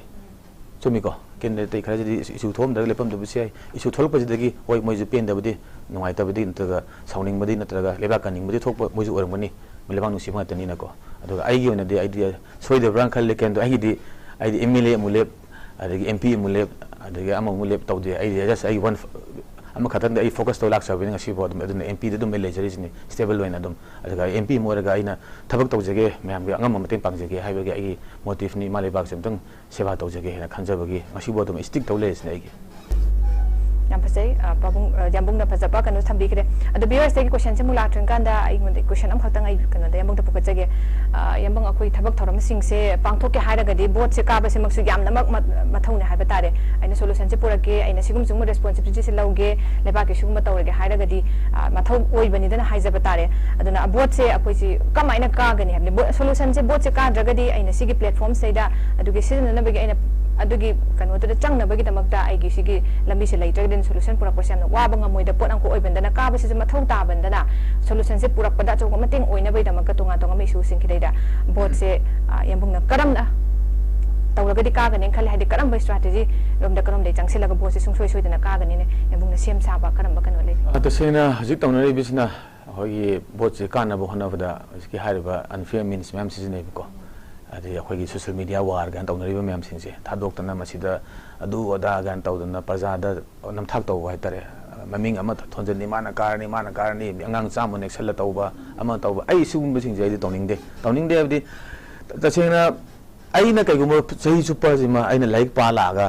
ꯆꯨꯝꯃꯤꯀꯣ? Candidate ꯑꯇꯩ ꯈꯔꯁꯤꯗꯤ issue ꯊꯣꯛꯑꯝꯗ꯭ꯔꯒ ꯂꯦꯞꯄꯝꯗꯕꯁꯨ ꯌꯥꯏ꯫ Issue ꯊꯣꯛꯂꯛꯄꯁꯤꯗꯒꯤ ꯍꯣꯏ ꯃꯣꯏꯁꯨ ꯄꯦꯟꯗꯕꯗꯤ, ꯅꯨꯡꯉꯥꯏꯇꯕꯗꯤ ꯅꯠꯇ꯭ꯔꯒ ꯁꯥꯎꯅꯤꯡꯕꯗꯤ ꯅꯠꯇ꯭ꯔꯒ ꯂꯩꯕꯥꯛ ꯀꯟꯅꯤꯡꯕꯗꯤ ꯊꯣꯛꯄ ꯃꯣꯏꯁꯨ ꯑꯣꯏꯔꯝꯒꯅꯤ꯫ ꯂꯩꯕꯥꯛ ꯅꯨꯡꯁꯤꯕ ꯉꯥꯛꯇꯅꯤꯅꯀꯣ꯫ ꯑꯗꯨꯒ ꯑꯩꯒꯤ ꯑꯣꯏꯅꯗꯤ ꯑꯩꯗꯤ ꯁꯣꯏꯗꯕ꯭ꯔꯥꯅ ꯈꯜꯂꯦ ꯀꯦꯟꯗ꯭ꯔꯣ꯫ ꯑꯩꯒꯤꯗꯤ, ꯑꯩꯗꯤ MLA ꯑꯃꯨꯛ ꯂꯦꯞ, ꯑꯗꯒꯤ MP ꯑꯃꯨꯛ ꯂꯦꯞ, ꯑꯗꯒꯤ ꯑꯃꯃꯨꯛ ꯂꯦꯞ ꯇꯧꯗꯦ꯫ ꯑꯩꯗꯤ just ꯑꯩ ꯋꯥꯟ ꯑꯃꯈꯛꯇꯪꯗ ꯑꯩ ꯐꯣꯀꯁ ꯇꯧ ꯂꯥꯛꯆꯕꯅꯤ ꯉꯁꯤꯐꯥꯎ ꯑꯗꯨꯝ꯫ ꯑꯗꯨꯅ ꯑꯦꯝ ꯄꯤꯗ ꯑꯗꯨꯝ ꯑꯩ ꯂꯩꯖꯔꯤꯁꯤꯅꯤ, ꯁ꯭ꯇꯦꯕꯜ ꯑꯣꯏꯅ ꯑꯗꯨꯝ꯫ ꯑꯗꯨꯒ ꯑꯦꯝ ꯄꯤ ꯑꯃ ꯑꯣꯏꯔꯒ ꯑꯩꯅ ꯊꯕꯛ ꯇꯧꯖꯒꯦ, ꯃꯌꯥꯝꯒꯤ ꯑꯉꯝꯕ ꯃꯇꯦꯡ ꯄꯥꯡꯖꯒꯦ ꯍꯥꯏꯕꯒꯤ ꯑꯩꯒꯤ ꯃꯣꯇꯤꯚꯅꯤ꯫ ꯏꯃꯥ ꯂꯩꯕꯥꯛꯁꯦ ꯑꯃꯨꯛꯇꯪ ꯁꯦꯕꯥ ꯇꯧꯖꯒꯦ ꯍꯥꯏꯅ ꯈꯟꯖꯕꯒꯤ ꯉꯁꯤꯐꯥꯎ ꯑꯗꯨꯝ ꯁ꯭ꯇꯤꯛ ꯇꯧ ꯂꯩꯔꯤꯁꯤꯅꯦ ꯑꯩꯒꯤ꯫ ꯌꯥꯝ ꯐꯖꯩ꯫ ꯑ, ꯄꯥꯕꯨꯡ, ꯑ, ꯌꯥꯝꯕꯨꯡꯅ ꯐꯖꯕ ꯀꯩꯅꯣ ꯊꯝꯕꯤꯈ꯭ꯔꯦ꯫ ꯑꯗꯣ ꯚꯤꯌꯨꯋꯔꯁꯇꯒꯤ ꯀꯣꯏꯁꯟꯁꯦ ꯑꯃꯨꯛ ꯂꯥꯛꯇ꯭ꯔꯤꯀꯥꯟꯗ ꯑꯩꯉꯣꯟꯗ ꯀꯣꯏꯁꯟ ꯑꯃꯈꯛꯇꯪ ꯑꯩ ꯀꯩꯅꯣꯗ ꯌꯥꯝꯕꯨꯡꯗ ꯄꯨꯈꯠꯆꯒꯦ꯫ ꯑ, ꯌꯥꯝꯕꯨꯡ, ꯑꯩꯈꯣꯏ ꯊꯕꯛ ꯊꯧꯔꯝꯁꯤꯡꯁꯦ ꯄꯥꯡꯊꯣꯛꯀꯦ ꯍꯥꯏꯔꯒꯗꯤ ꯚꯣꯠꯁꯦ ꯀꯥꯕꯁꯤꯃꯛꯁꯨ ꯌꯥꯝꯅꯃꯛ ꯃ-, ꯃꯊꯧꯅꯦ ꯍꯥꯏꯕ ꯇꯥꯔꯦ꯫ ꯑꯩꯅ ꯁꯣꯂꯨꯁꯟꯁꯦ ꯄꯨꯔꯛꯀꯦ, ꯑꯩꯅ ꯁꯤꯒꯨꯝꯕ ꯁꯤꯒꯨꯝꯕ ꯔꯦꯁꯄꯣꯟꯁꯤꯕꯤꯂꯤꯇꯤꯁꯦ ꯂꯧꯒꯦ, ꯂꯩꯕꯥꯛꯀꯤ ꯁꯤꯒꯨꯝꯕ ꯇꯧꯔꯒꯦ ꯍꯥꯏꯔꯒꯗꯤ, ꯑ, ꯃꯊꯧ ꯑꯣꯏꯕꯅꯤꯗꯅ ꯍꯥꯏꯖꯕ ꯇꯥꯔꯦ꯫ ꯑꯗꯨꯅ ꯚꯣꯠꯁꯦ ꯑꯩꯈꯣꯏꯁꯤ ꯀꯃꯥꯏꯅ ꯀꯥꯒꯅꯤ ꯍꯥꯏꯕꯗꯤ ꯚꯣꯠ, ꯁꯣꯂꯨꯁꯟꯁꯦ, ꯚꯣꯠꯁꯦ ꯀꯥꯗ꯭ꯔꯒꯗꯤ ꯑꯩꯅ ꯁꯤꯒꯤ ꯄ꯭ꯂꯦꯠꯐꯣꯝꯁꯤꯗ ꯑꯗꯨꯒꯤ ꯁꯤꯖꯤꯟꯅꯅꯕꯒꯤ ꯑꯩꯅ ꯑꯗꯨꯒꯤ ꯀꯩꯅꯣꯗꯨꯗ ꯆꯪꯅꯕꯒꯤꯗꯃꯛꯇ ꯑꯩꯒꯤ ꯁꯤꯒꯤ ꯂꯝꯕꯤꯁꯦ ꯂꯩꯇ꯭ꯔꯒꯗꯤ ꯁꯣꯂꯨꯁꯟ ꯄꯨꯔꯛꯄꯁꯦ ꯌꯥꯝꯅ ꯋꯥꯕ ꯉꯝꯃꯣꯏꯗ ꯄꯣꯠ ꯑꯃꯈꯛ ꯑꯣꯏꯕꯅꯤꯅ ꯀꯥꯕꯁꯤꯁꯨ ꯃꯊꯧ ꯇꯥꯕꯅꯤꯅ ꯁꯣꯂꯨꯁꯟꯁꯦ ꯄꯨꯔꯛꯄꯗ ꯑꯆꯧꯕ ꯃꯇꯦꯡ ꯑꯣꯏꯅꯕꯒꯤꯗꯃꯛꯇ ꯇꯣꯉꯥꯟ ꯇꯣꯉꯥꯟꯕ ꯏꯁꯨꯁꯤꯡꯁꯤꯗꯩꯗ ꯚꯣꯠꯁꯦ, ꯑ, ꯌꯥꯝꯕꯨꯡꯅ ꯀꯔꯝꯅ ꯇꯧꯔꯒꯗꯤ ꯀꯥꯒꯅꯤ ꯈꯜꯂꯤ? ꯍꯥꯏꯗꯤ ꯀꯔꯝꯕ ꯏꯁꯇ꯭ꯔꯥꯇꯦꯖꯤ ꯔꯣꯝꯗ ꯀꯔꯣꯝꯗꯩ ꯆꯪꯁꯤꯜꯂꯒ ꯚꯣꯠꯁꯦ ꯁꯨꯡꯁꯣꯏ ꯁꯣꯏꯗꯅ ꯀꯥꯒꯅꯤꯅ ꯌꯥꯝꯕꯨꯡꯅ ꯁꯦꯝ ꯁꯥꯕ ꯀꯔꯝꯕ ꯀꯩꯅꯣ ꯂꯩ? ꯑ, ꯇꯁꯦꯡꯅ ꯍꯧꯖꯤꯛ ꯇꯧꯅꯔꯤꯕꯁꯤꯅ ꯑꯩꯈꯣꯏꯒꯤ ꯚꯣꯠꯁꯦ ꯀꯥꯟꯅꯕ ꯍꯣꯠꯅꯕꯗ ꯍꯧꯖꯤꯛꯀꯤ ꯍꯥꯏꯔꯤꯕ ꯑꯟꯐꯤꯌꯔ ꯃꯤꯟꯁ ꯃꯌꯥꯝ ꯁꯤꯖꯤꯟꯅꯩꯕꯀꯣ꯫ ꯑꯗꯩ ꯑꯩꯈꯣꯏꯒꯤ ꯁꯣꯁꯤꯌꯦꯜ ꯃꯤꯗꯤꯌꯥ ꯋꯥꯔ ꯀꯥꯏꯅ ꯇꯧꯅꯔꯤꯕ ꯃꯌꯥꯝꯁꯤꯡꯁꯦ ꯊꯥꯗꯣꯛꯇꯅ ꯃꯁꯤꯗ ꯑꯗꯨ ꯑꯗꯥ ꯀꯥꯏꯅ ꯇꯧꯗꯅ ꯄ꯭ꯔꯖꯥꯗ ꯅꯝꯊꯥꯛ ꯇꯧꯕ ꯍꯥꯏꯇꯥꯔꯦ꯫ ꯃꯃꯤꯡ ꯑꯃ ꯊꯣꯟꯖꯟꯅꯤ, ꯃꯥꯅ ꯀꯥꯔꯅꯤ, ꯃꯥꯅ ꯀꯥꯔꯅꯤ, ꯑꯉꯥꯡ ꯆꯥꯝꯃ ꯅꯦꯛꯁꯜꯂ ꯇꯧꯕ, ꯑꯃ ꯇꯧꯕ, ꯑꯩ ꯁꯤꯒꯨꯝꯕꯁꯤꯡꯁꯦ ꯑꯩꯗꯤ ꯇꯧꯅꯤꯡꯗꯦ꯫ ꯇꯧꯅꯤꯡꯗꯦ ꯍꯥꯏꯕꯗꯤ ꯇꯁꯦꯡꯅ ꯑꯩꯅ ꯀꯩꯒꯨꯝꯕ ꯆꯍꯤ ꯆꯨꯞꯄꯁꯤꯃ ꯑꯩꯅ ꯂꯥꯏꯔꯤꯛ ꯄꯥ ꯂꯥꯛꯑꯒ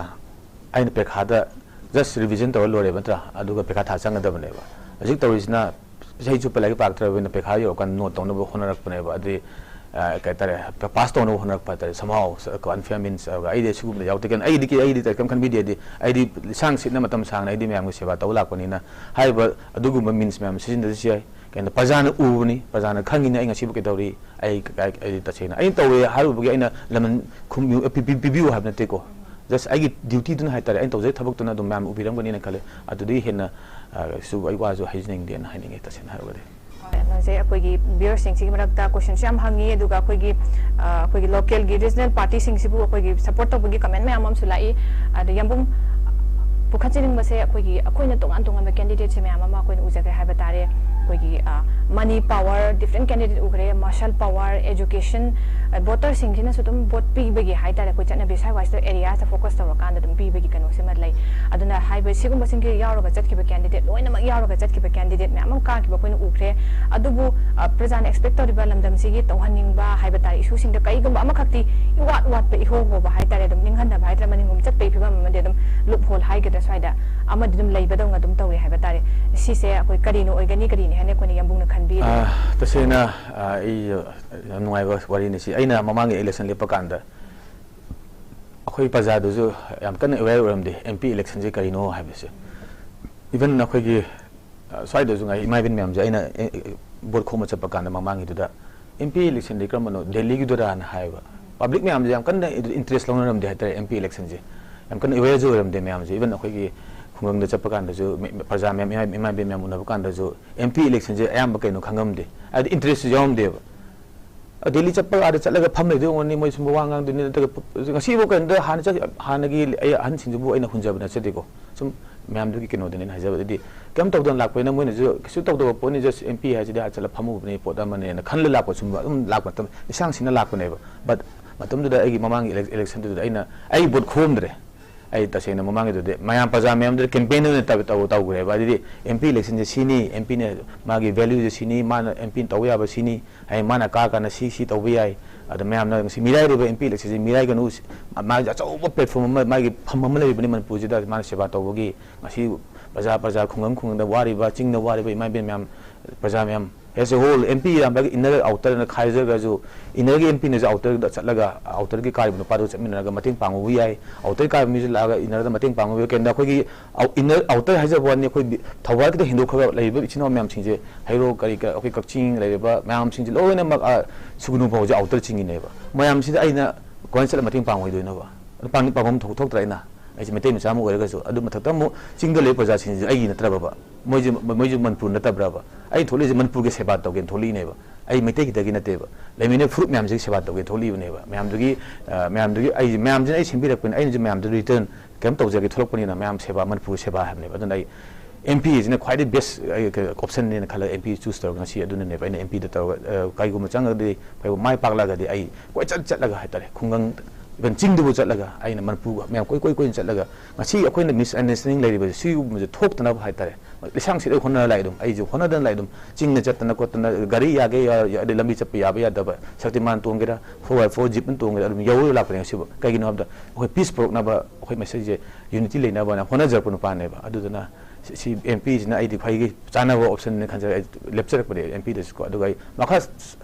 ꯑꯩꯅ ꯄꯩꯈꯥꯗ just revision ꯇꯧꯔ ꯂꯣꯏꯔꯦꯕ ꯅꯠꯇ꯭ꯔꯥ? ꯑꯗꯨꯒ ꯄꯩꯈꯥ ꯊꯥ ꯆꯪꯒꯗꯕꯅꯦꯕ꯫ ꯍꯧꯖꯤꯛ ꯇꯧꯔꯤꯁꯤꯅ ꯆꯍꯤ ꯆꯨꯞꯄ ꯂꯥꯏꯔꯤꯛ ꯄꯥꯔꯛꯇ꯭ꯔꯕꯅꯤꯅ ꯄꯩꯈꯥ ꯌꯧꯔꯀꯥꯟꯗ ꯅꯣꯠ ꯇꯧꯅꯕ ꯍꯣꯠꯅꯔꯛꯄꯅꯦꯕ꯫ ꯑꯗꯨꯗꯤ, ꯑ, ꯀꯩ ꯍꯥꯏꯇꯥꯔꯦ, ꯄꯥꯁ ꯇꯧꯅꯕ ꯍꯣꯠꯅꯔꯛꯄ ꯍꯥꯏꯇꯥꯔꯦ꯫ Somehow, unfair means, ꯑꯗꯨꯒ ꯑꯩꯗꯤ ꯁꯤꯒꯨꯝꯕꯗ ꯌꯥꯎꯗꯦ꯫ ꯀꯩꯅꯣ, ꯑꯩꯗꯤ ꯀꯩ-, ꯑꯩꯗꯤ ꯀꯩꯝ ꯈꯟꯕꯤꯗꯦ꯫ ꯑꯩꯗꯤ, ꯑꯩꯗꯤ ꯂꯤꯁꯥꯡ ꯁꯤꯠꯅ ꯃꯇꯝ ꯁꯥꯡꯅ ꯑꯩꯗꯤ ꯃꯌꯥꯝꯒꯤ ꯁꯦꯕꯥ ꯇꯧꯕ ꯂꯥꯛꯄꯅꯤꯅ ꯍꯥꯏꯔꯤꯕ ꯑꯗꯨꯒꯨꯝꯕ ꯃꯤꯟꯁ ꯃꯌꯥꯝ ꯁꯤꯖꯤꯟꯅꯗ꯭ꯔꯁꯨ ꯌꯥꯏ꯫ ꯀꯩꯅꯣ, ꯄ꯭ꯔꯖꯥꯅ ꯎꯕꯅꯤ, ꯄ꯭ꯔꯖꯥꯅ ꯈꯪꯉꯤꯅꯤ ꯑꯩ ꯉꯁꯤꯕꯨ ꯀꯩꯗꯧꯔꯤ꯫ ꯑꯩ, ꯑꯩ, ꯑꯩꯗꯤ ꯇꯁꯦꯡꯅ ꯑꯩꯅ ꯇꯧꯋꯦ ꯍꯥꯏꯔꯨꯕꯒꯤ ꯑꯩꯅ ꯂꯃꯟ ꯈꯨꯝ-, ꯄꯤ-, ꯄꯤ-, ꯄꯤꯕꯤꯌꯨ ꯍꯥꯏꯕ ꯅꯠꯇꯦꯀꯣ꯫ Just ꯑꯩꯒꯤ ꯗ꯭ꯌꯨꯇꯤꯗꯨꯅ ꯍꯥꯏꯇꯥꯔꯦ, ꯑꯩꯅ ꯇꯧꯖꯔꯤꯕ ꯊꯕꯛꯇꯨꯅ ꯑꯗꯨꯝ ꯃꯌꯥꯝ ꯎꯕꯤꯔꯝꯒꯅꯤꯅ ꯈꯜꯂꯦ꯫ ꯑꯗꯨꯗꯒꯤ ꯍꯦꯟꯅ, ꯑ, ꯁꯨ ꯑꯩ ꯋꯥꯁꯨ ꯍꯥꯏꯖꯅꯤꯡꯗꯦꯅ ꯍꯥꯏꯅꯤꯡꯉꯦ, ꯇꯁꯦꯡꯅ ꯍꯥꯏꯔꯒꯗꯤ꯫ ꯍꯣꯏ, ꯀꯩꯅꯣꯁꯦ, ꯑꯩꯈꯣꯏꯒꯤ ꯚꯤꯌꯨꯋꯔꯁꯤꯡꯁꯤꯒꯤ ꯃꯔꯛꯇ ꯀꯣꯏꯁꯟꯁꯨ ꯌꯥꯝ ꯍꯪꯉꯤ, ꯑꯗꯨꯒ ꯑꯩꯈꯣꯏꯒꯤ, ꯑ, ꯑꯩꯈꯣꯏꯒꯤ ꯂꯣꯀꯦꯜꯒꯤ ꯔꯤꯖꯅꯦꯜ ꯄꯥꯔꯇꯤꯁꯤꯡꯁꯤꯕꯨ ꯑꯩꯈꯣꯏꯒꯤ ꯁꯄꯣꯔꯠ ꯇꯧꯕꯒꯤ ꯀꯃꯦꯟ ꯃꯌꯥꯝ ꯑꯃꯁꯨ ꯂꯥꯛꯏ꯫ ꯑꯗ ꯌꯥꯝꯕꯨꯡ, ꯄꯨꯈꯠꯆꯅꯤꯡꯕꯁꯦ ꯑꯩꯈꯣꯏꯒꯤ, ꯑꯩꯈꯣꯏꯅ ꯇꯣꯉꯥꯟ ꯇꯣꯉꯥꯟꯕ candidateꯁꯦ ꯃꯌꯥꯝ ꯑꯃ ꯑꯩꯈꯣꯏꯅ ꯎꯖꯈ꯭ꯔꯦ ꯍꯥꯏꯕ ꯇꯥꯔꯦ꯫ ꯑꯩꯈꯣꯏꯒꯤ, ꯑ, money power, different candidate ꯎꯈ꯭ꯔꯦ, martial power, education, ꯑ, voterꯁꯤꯡꯁꯤꯅꯁꯨ ꯑꯗꯨꯝ vote ꯄꯤꯕꯒꯤ ꯍꯥꯏ ꯇꯥꯔꯦ, ꯑꯩꯈꯣꯏ ꯆꯠꯅꯕꯤ ꯁ꯭ꯋꯥꯏ ꯋꯥꯏꯁꯤꯗ areaꯁꯇ focus ꯇꯧꯔꯀꯥꯟꯗ ꯑꯗꯨꯝ ꯄꯤꯕꯒꯤ ꯀꯩꯅꯣꯁꯤꯃ ꯂꯩ꯫ ꯑꯗꯨꯅ ꯍꯥꯏꯕ ꯁꯤꯒꯨꯝꯕꯁꯤꯡꯁꯦ ꯌꯥꯎꯔꯒ ꯆꯠꯈꯤꯕ candidate, ꯂꯣꯏꯅꯃꯛ ꯌꯥꯎꯔꯒ ꯆꯠꯈꯤꯕ candidate ꯃꯌꯥꯝ ꯑꯃ ꯀꯥꯈꯤꯕ ꯑꯩꯈꯣꯏꯅ ꯎꯈ꯭ꯔꯦ꯫ ꯑꯗꯨꯕꯨ, ꯑ, ꯄ꯭ꯔꯖꯥꯅ expect ꯇꯧꯔꯤꯕ ꯂꯝꯗꯝꯁꯤꯒꯤ ꯇꯧꯍꯟꯅꯤꯡꯕ ꯍꯥꯏꯕ ꯇꯥꯔꯦ, issueꯁꯤꯡꯗ ꯀꯔꯤꯒꯨꯝꯕ ꯑꯃꯈꯛꯇꯤ ꯏꯋꯥꯠ ꯋꯥꯠꯄ, ꯏꯍꯣ ꯍꯣꯕ ꯍꯥꯏ ꯇꯥꯔꯦ, ꯑꯗꯨꯝ ꯅꯤꯡꯍꯟꯅꯕ ꯍꯥꯏ ꯇꯥꯔꯦ, ꯃꯅꯤꯡꯂꯣꯝ ꯆꯠꯄꯒꯤ ꯐꯤꯕꯝ ꯑꯃꯗꯤ ꯑꯗꯨꯝ loophole ꯍꯥꯏꯒꯗ꯭ꯔꯥ, ꯁ꯭ꯋꯥꯏꯗ ꯑꯃꯗꯤ ꯑꯗꯨꯝ ꯂꯩꯕꯗꯧꯅ ꯑꯗꯨꯝ ꯇꯧꯔꯤ ꯍꯥꯏꯕ ꯇꯥꯔꯦ꯫ ꯁꯤꯁꯦ ꯑꯩꯈꯣꯏ ꯀꯔꯤꯅ ꯑꯣꯏꯒꯅꯤ, ꯀꯔꯤꯅꯤ ꯍꯥꯏꯅ ꯑꯩꯈꯣꯏꯅ ꯌꯥꯝꯕꯨꯡꯅ ꯈꯟꯕꯤꯔꯤ? ꯑ, ꯇꯁꯦꯡꯅ, ꯑ, ꯑꯩ, ꯑ, ꯌꯥꯝ ꯅꯨꯡꯉꯥꯏꯕ ꯋꯥꯔꯤꯅꯤ ꯁꯤ꯫ ꯑꯩꯅ ꯃꯃꯥꯡꯒꯤ election ꯂꯦꯞꯄ ꯀꯥꯟꯗ ꯑꯩꯈꯣꯏ ꯄ꯭ꯔꯖꯥꯗꯨꯁꯨ ꯌꯥꯝ ꯀꯟꯅ aware ꯑꯣꯏꯔꯝꯗꯦ MP electionꯁꯦ ꯀꯔꯤꯅꯣ ꯍꯥꯏꯕꯁꯦ꯫ Even ꯑꯩꯈꯣꯏꯒꯤ, ꯑ, ꯁ꯭ꯋꯥꯏꯗꯁꯨ ꯉꯥꯏ, ꯏꯃꯥ ꯏꯕꯦꯟ ꯃꯌꯥꯝꯁꯦ ꯑꯩꯅ, ꯑꯦ, ꯑꯦ, vote ꯈꯣꯝꯕ ꯆꯠꯄ ꯀꯥꯟꯗ ꯃꯃꯥꯡꯒꯤꯗꯨꯗ, "MP electionꯗꯤ ꯀꯔꯝꯕꯅꯣ? ꯗꯦꯜꯂꯤꯒꯤꯗꯨꯔꯥꯅ?" ꯍꯥꯏꯌꯦꯕ꯫ Public ꯃꯌꯥꯝꯁꯦ ꯌꯥꯝ ꯀꯟꯅ interest ꯂꯧꯅꯔꯝꯗꯦ ꯍꯥꯏꯇꯥꯔꯦ MP electionꯁꯦ꯫ ꯌꯥꯝ ꯀꯟꯅ awareꯁꯨ ꯑꯣꯏꯔꯝꯗꯦ ꯃꯌꯥꯝꯁꯦ꯫ Even ꯑꯩꯈꯣꯏꯒꯤ ꯈꯨꯡꯒꯪꯗ ꯆꯠꯄ ꯀꯥꯟꯗꯁꯨ, ꯃꯦ-, ꯄ꯭ꯔꯖꯥ ꯃꯌꯥꯝ, ꯏꯃꯥ, ꯏꯃꯥ ꯏꯕꯦꯟ ꯃꯌꯥꯝ ꯎꯅꯕ ꯀꯥꯟꯗꯁꯨ MP electionꯁꯦ ꯑꯌꯥꯝꯕ ꯀꯩꯅꯣ ꯈꯪꯉꯝꯗꯦ꯫ ꯍꯥꯏꯗꯤ interestꯁꯨ ꯌꯥꯎꯔꯝꯗꯦꯕ꯫ ꯑ, ꯗꯦꯜꯂꯤ ꯆꯠꯄ ꯑꯥꯗ ꯆꯠꯂꯒ ꯐꯝ ꯂꯩꯗꯣꯏ ꯑꯣꯏꯔꯝꯒꯅꯤ, ꯃꯣꯏ ꯁꯨꯝ ꯋꯥ ꯉꯥꯡꯗꯣꯏꯅꯤ, ꯅꯠꯇ꯭ꯔꯒ ꯉꯁꯤꯐꯥꯎ ꯀꯩꯅꯣꯗ ꯍꯥꯟꯅ ꯆꯠ-, ꯍꯥꯟꯅꯒꯤ ꯑꯩ ꯑꯍꯟꯁꯤꯡꯗꯨꯕꯨ ꯑꯩꯅ ꯍꯨꯟꯖꯕ ꯅꯠꯆꯗꯦꯀꯣ꯫ ꯁꯨꯝ ꯃꯌꯥꯝꯗꯨꯒꯤ ꯀꯩꯅꯣꯗꯅꯦ ꯑꯩꯅ ꯍꯥꯏꯖꯕ꯫ ꯑꯗꯨꯗꯤ ꯀꯩꯝ ꯇꯧꯗꯅ ꯂꯥꯛꯄꯅꯤꯅ ꯃꯣꯏꯅꯁꯨ ꯀꯩꯁꯨ ꯇꯧꯗꯕ ꯄꯣꯠꯅꯤ, just MP ꯍꯥꯏꯁꯤꯗꯤ ꯑꯥ ꯆꯠꯂ ꯐꯝꯃꯨꯕꯅꯤ, ꯄꯣꯠ ꯑꯃꯅꯦꯅ ꯈꯜꯂ ꯂꯥꯛꯄ, ꯁꯨꯝ ꯑꯗꯨꯝ ꯂꯥꯛꯄ ꯃꯇꯝ, ꯏꯁꯥꯡ ꯁꯤꯡꯅ ꯂꯥꯛꯄꯅꯦꯕ꯫ But ꯃꯇꯝꯗꯨꯗ ꯑꯩꯒꯤ ꯃꯃꯥꯡꯒꯤ elec-, electionꯗꯨꯗ ꯑꯩꯅ, ꯑꯩ vote ꯈꯣꯝꯗ꯭ꯔꯦ꯫ ꯑꯩ ꯇꯁꯦꯡꯅ ꯃꯃꯥꯡꯒꯤꯗꯨꯗꯤ ꯃꯌꯥꯝ, ꯄ꯭ꯔꯖꯥ ꯃꯌꯥꯝꯗꯨꯗ campaign ꯑꯣꯏꯅ ꯇꯧ-, ꯇꯧ-, ꯇꯧꯈ꯭ꯔꯦꯕ꯫ ꯑꯗꯨꯗꯤ MP electionꯁꯦ ꯁꯤꯅꯤ, MPꯅ ꯃꯥꯒꯤ valueꯁꯦ ꯁꯤꯅꯤ, ꯃꯥꯅ MPꯅ ꯇꯧꯕ ꯌꯥꯕ ꯁꯤꯅꯤ, ꯍꯌꯦꯡ ꯃꯥꯅ ꯀꯥꯔꯀꯥꯟꯗ ꯁꯤ, ꯁꯤ ꯇꯧꯕ ꯌꯥꯏ꯫ ꯑꯗ ꯃꯌꯥꯝꯅ ꯉꯁꯤ ꯃꯤꯔꯥꯏꯔꯤꯕ MP electionꯁꯦ ꯃꯤꯔꯥꯏꯒꯅꯨ, ꯃꯥꯒꯤ ꯑꯆꯧꯕ platform ꯑꯃ, ꯃꯥꯒꯤ ꯐꯝ ꯑꯃ ꯂꯩꯔꯤꯕꯅꯤ ꯃꯅꯤꯄꯨꯔꯁꯤꯗ, ꯃꯥꯅ ꯁꯦꯕꯥ ꯇꯧꯕꯒꯤ꯫ ꯉꯁꯤ ꯄ꯭ꯔꯖꯥ, ꯄ꯭ꯔꯖꯥ, ꯈꯨꯡꯒꯪ, ꯈꯨꯡꯒꯪꯗ ꯋꯥꯔꯤꯕ, ꯆꯤꯡꯗ ꯋꯥꯔꯤꯕ ꯏꯃꯥ ꯏꯕꯦꯟ ꯃꯌꯥꯝ, ꯄ꯭ꯔꯖꯥ ꯃꯌꯥꯝ, as a whole, MP ꯌꯥꯝꯕꯒꯤ inner outer ꯅ ꯈꯥꯏꯖꯈ꯭ꯔꯁꯨ, inner ꯒꯤ MPꯅꯁꯨ outer ꯗ ꯆꯠꯂꯒ, outer ꯒꯤ ꯀꯥꯔꯤꯕ ꯅꯨꯄꯥꯗꯨꯒ ꯆꯠꯃꯤꯟꯅꯔꯒ ꯃꯇꯦꯡ ꯄꯥꯡꯉꯨꯕ ꯌꯥꯏ, outer ꯀꯥꯔꯤꯕ ꯃꯤꯁꯨ ꯂꯥꯛꯑꯒ inner ꯗ ꯃꯇꯦꯡ ꯄꯥꯡꯉꯨꯕ ꯌꯥꯏ꯫ ꯀꯩꯒꯤꯅꯣꯗ ꯑꯩꯈꯣꯏꯒꯤ ꯑꯥꯎ-, inner, outer ꯍꯥꯏꯖꯕ ꯋꯥꯅꯤ, ꯑꯩꯈꯣꯏ ꯕꯤ-, ꯊꯧꯕꯥꯜ ꯈꯤꯇꯪ ꯍꯦꯟꯗꯣꯛꯈ꯭ꯔꯒ ꯂꯩꯔꯤꯕ ꯏꯆꯤꯟ ꯏꯅꯥꯎ ꯃꯌꯥꯝꯁꯤꯡꯁꯦ, ꯍꯩꯔꯣꯛ, ꯀꯔꯤ ꯀ-, ꯑꯩꯈꯣꯏ ꯀꯛꯆꯤꯡ ꯂꯩꯔꯤꯕ ꯃꯌꯥꯝꯁꯤꯡꯁꯦ ꯂꯣꯏꯅꯃꯛ, ꯑ, ꯁꯨꯒꯅꯨ ꯐꯥꯎꯁꯦ outer ꯆꯤꯡꯉꯤꯅꯦꯕ꯫ ꯃꯌꯥꯝꯁꯤꯗ ꯑꯩꯅ ꯀꯃꯥꯏꯅ ꯆꯠꯂ ꯃꯇꯦꯡ ꯄꯥꯡꯉꯣꯏꯗꯣꯏꯅꯣꯕ? ꯑꯗꯨ ꯄꯥꯡ-, ꯄꯥꯡꯐꯝ ꯊꯣꯛ-, ꯊꯣꯛꯇ꯭ꯔꯥ ꯑꯩꯅ? ꯑꯩꯁꯦ ꯃꯩꯇꯩ ꯃꯆꯥ ꯑꯃ ꯑꯣꯏꯔꯒꯁꯨ꯫ ꯑꯗꯨ ꯃꯊꯛꯇ ꯑꯃꯨꯛ ꯆꯤꯡꯗ ꯂꯩꯕ ꯄ꯭ꯔꯖꯥꯁꯤꯡꯁꯤꯁꯨ ꯑꯩꯒꯤ ꯅꯠꯇ꯭ꯔꯕꯕ? ꯃꯣꯏꯁꯦ, ꯃꯣꯏꯁꯨ ꯃꯅꯤꯄꯨꯔ ꯅꯠꯇꯕ꯭ꯔꯕ? ꯑꯩ ꯊꯣꯛꯂꯛꯏꯁꯦ ꯃꯅꯤꯄꯨꯔꯒꯤ ꯁꯦꯕꯥ ꯇꯧꯒꯦꯅ ꯊꯣꯛꯂꯛꯏꯅꯦꯕ꯫ ꯑꯩ ꯃꯩꯇꯩꯒꯤꯗꯒꯤ ꯅꯠꯇꯦꯕ, ꯂꯩꯃꯤꯟꯅ ꯐꯨꯔꯨꯞ ꯃꯌꯥꯝꯁꯤꯒꯤ ꯁꯦꯕꯥ ꯇꯧꯒꯦ ꯊꯣꯛꯂꯛꯏꯕꯅꯦꯕ꯫ ꯃꯌꯥꯝꯗꯨꯒꯤ ꯑ, ꯃꯌꯥꯝꯗꯨꯒꯤ ꯑꯩ ꯃꯌꯥꯝꯁꯤꯅ ꯑꯩ ꯁꯦꯝꯕꯤꯔꯛꯄꯅꯤ, ꯑꯩꯅꯁꯨ ꯃꯌꯥꯝꯗꯨ ꯔꯤꯇꯔꯟ ꯀꯩꯝ ꯇꯧꯖꯒꯦ ꯊꯣꯛꯂꯛꯄꯅꯤꯅ, ꯃꯌꯥꯝ ꯁꯦꯕꯥ, ꯃꯅꯤꯄꯨꯔ ꯁꯦꯕꯥ ꯍꯥꯏꯕꯅꯦꯕ꯫ ꯑꯗꯨꯅ ꯑꯩ ꯑꯦꯝ ꯄꯤ ꯑꯁꯤꯅ ꯈ꯭ꯋꯥꯏꯗꯒꯤ ꯕꯦꯁ ꯑꯩ ꯑꯣꯞꯁꯟꯅꯦꯅ ꯈꯜꯂꯒ ꯑꯦꯝ ꯄꯤ ꯆꯨꯁ ꯇꯧꯔꯒ ꯉꯁꯤ ꯑꯗꯨꯅꯅꯦꯕ ꯑꯩꯅ ꯑꯦꯝ ꯄꯤꯗ ꯇꯧꯔꯒ, ꯑ, ꯀꯩꯒꯨꯝꯕ ꯆꯪꯉꯒꯗꯤ, ꯀꯩꯒꯨꯝꯕ ꯃꯥꯏ ꯄꯥꯛꯂꯒꯗꯤ ꯑꯩ ꯀꯣꯏꯆꯠ ꯆꯠꯂꯒ ꯍꯥꯏꯇꯥꯔꯦ, ꯈꯨꯡꯒꯪ, ꯏꯚꯟ ꯆꯤꯡꯗꯕꯨ ꯆꯠꯂꯒ ꯑꯩꯅ ꯃꯅꯤꯄꯨꯔ ꯃꯌꯥꯝ ꯀꯣꯏ ꯀꯣꯏ ꯀꯣꯏꯅ ꯆꯠꯂꯒ ꯉꯁꯤ ꯑꯩꯈꯣꯏꯅ ꯃꯤꯁꯑꯟꯗꯔꯁꯇꯦꯟꯗꯤꯡ ꯂꯩꯔꯤꯕꯁꯦ ꯁꯤꯒꯨꯝꯕꯁꯦ ꯊꯣꯛꯇꯅꯕ ꯍꯥꯏꯇꯥꯔꯦ꯫ ꯂꯤꯁꯥꯡ ꯁꯤꯠ ꯑꯩ ꯍꯣꯠꯅꯔ ꯂꯥꯛꯏ ꯑꯗꯨꯝ, ꯑꯩꯁꯨ ꯍꯣꯠꯅꯗꯅ ꯂꯥꯛꯏ ꯑꯗꯨꯝ, ꯆꯤꯡꯗ ꯆꯠꯇꯅ ꯈꯣꯠꯇꯅ, ꯒꯥꯔꯤ ꯌꯥꯒꯦ ꯌꯥ-, ꯌꯥ-, ꯑꯗꯩ ꯂꯝꯕꯤ ꯆꯠꯄ ꯌꯥꯕ ꯌꯥꯗꯕ, ꯁꯛꯇꯤꯃꯥꯟ ꯇꯣꯡꯒꯦꯔꯥ, ꯐꯣꯔ ꯕꯥꯏ ꯐꯣꯔ ꯖꯤꯞꯅ ꯇꯣꯡꯒꯦꯔꯥ, ꯑꯗꯨꯝ ꯌꯧꯔ ꯂꯥꯛꯄꯅꯦ ꯉꯁꯤꯕꯨ꯫ ꯀꯩꯒꯤꯅꯣ ꯍꯥꯏꯕꯗ ꯑꯩꯈꯣꯏ ꯄꯤꯁ ꯄꯨꯔꯛꯅꯕ, ꯑꯩꯈꯣꯏ ꯃꯁꯦꯟꯁꯦ ꯌꯨꯅꯤꯇꯤ ꯂꯩꯅꯕꯅ ꯍꯣꯠꯅꯖꯔꯛꯄ ꯅꯨꯄꯥꯅꯦꯕ꯫ ꯑꯗꯨꯗꯨꯅ ꯁꯤ, ꯁꯤ ꯑꯦꯝ ꯄꯤꯁꯤꯅ ꯑꯩꯗꯤ ꯈ꯭ꯋꯥꯏꯗꯒꯤ ꯆꯥꯟꯅꯕ ꯑꯣꯞꯁꯟꯅꯤ ꯈꯟꯖꯔꯦ꯫ ꯑꯩ ꯂꯦꯞꯆꯔꯛꯄꯅꯦ ꯑꯦꯝ ꯄꯤꯗꯁꯨꯀꯣ꯫ ꯑꯗꯨꯒ ꯑꯩ ꯃꯈꯥ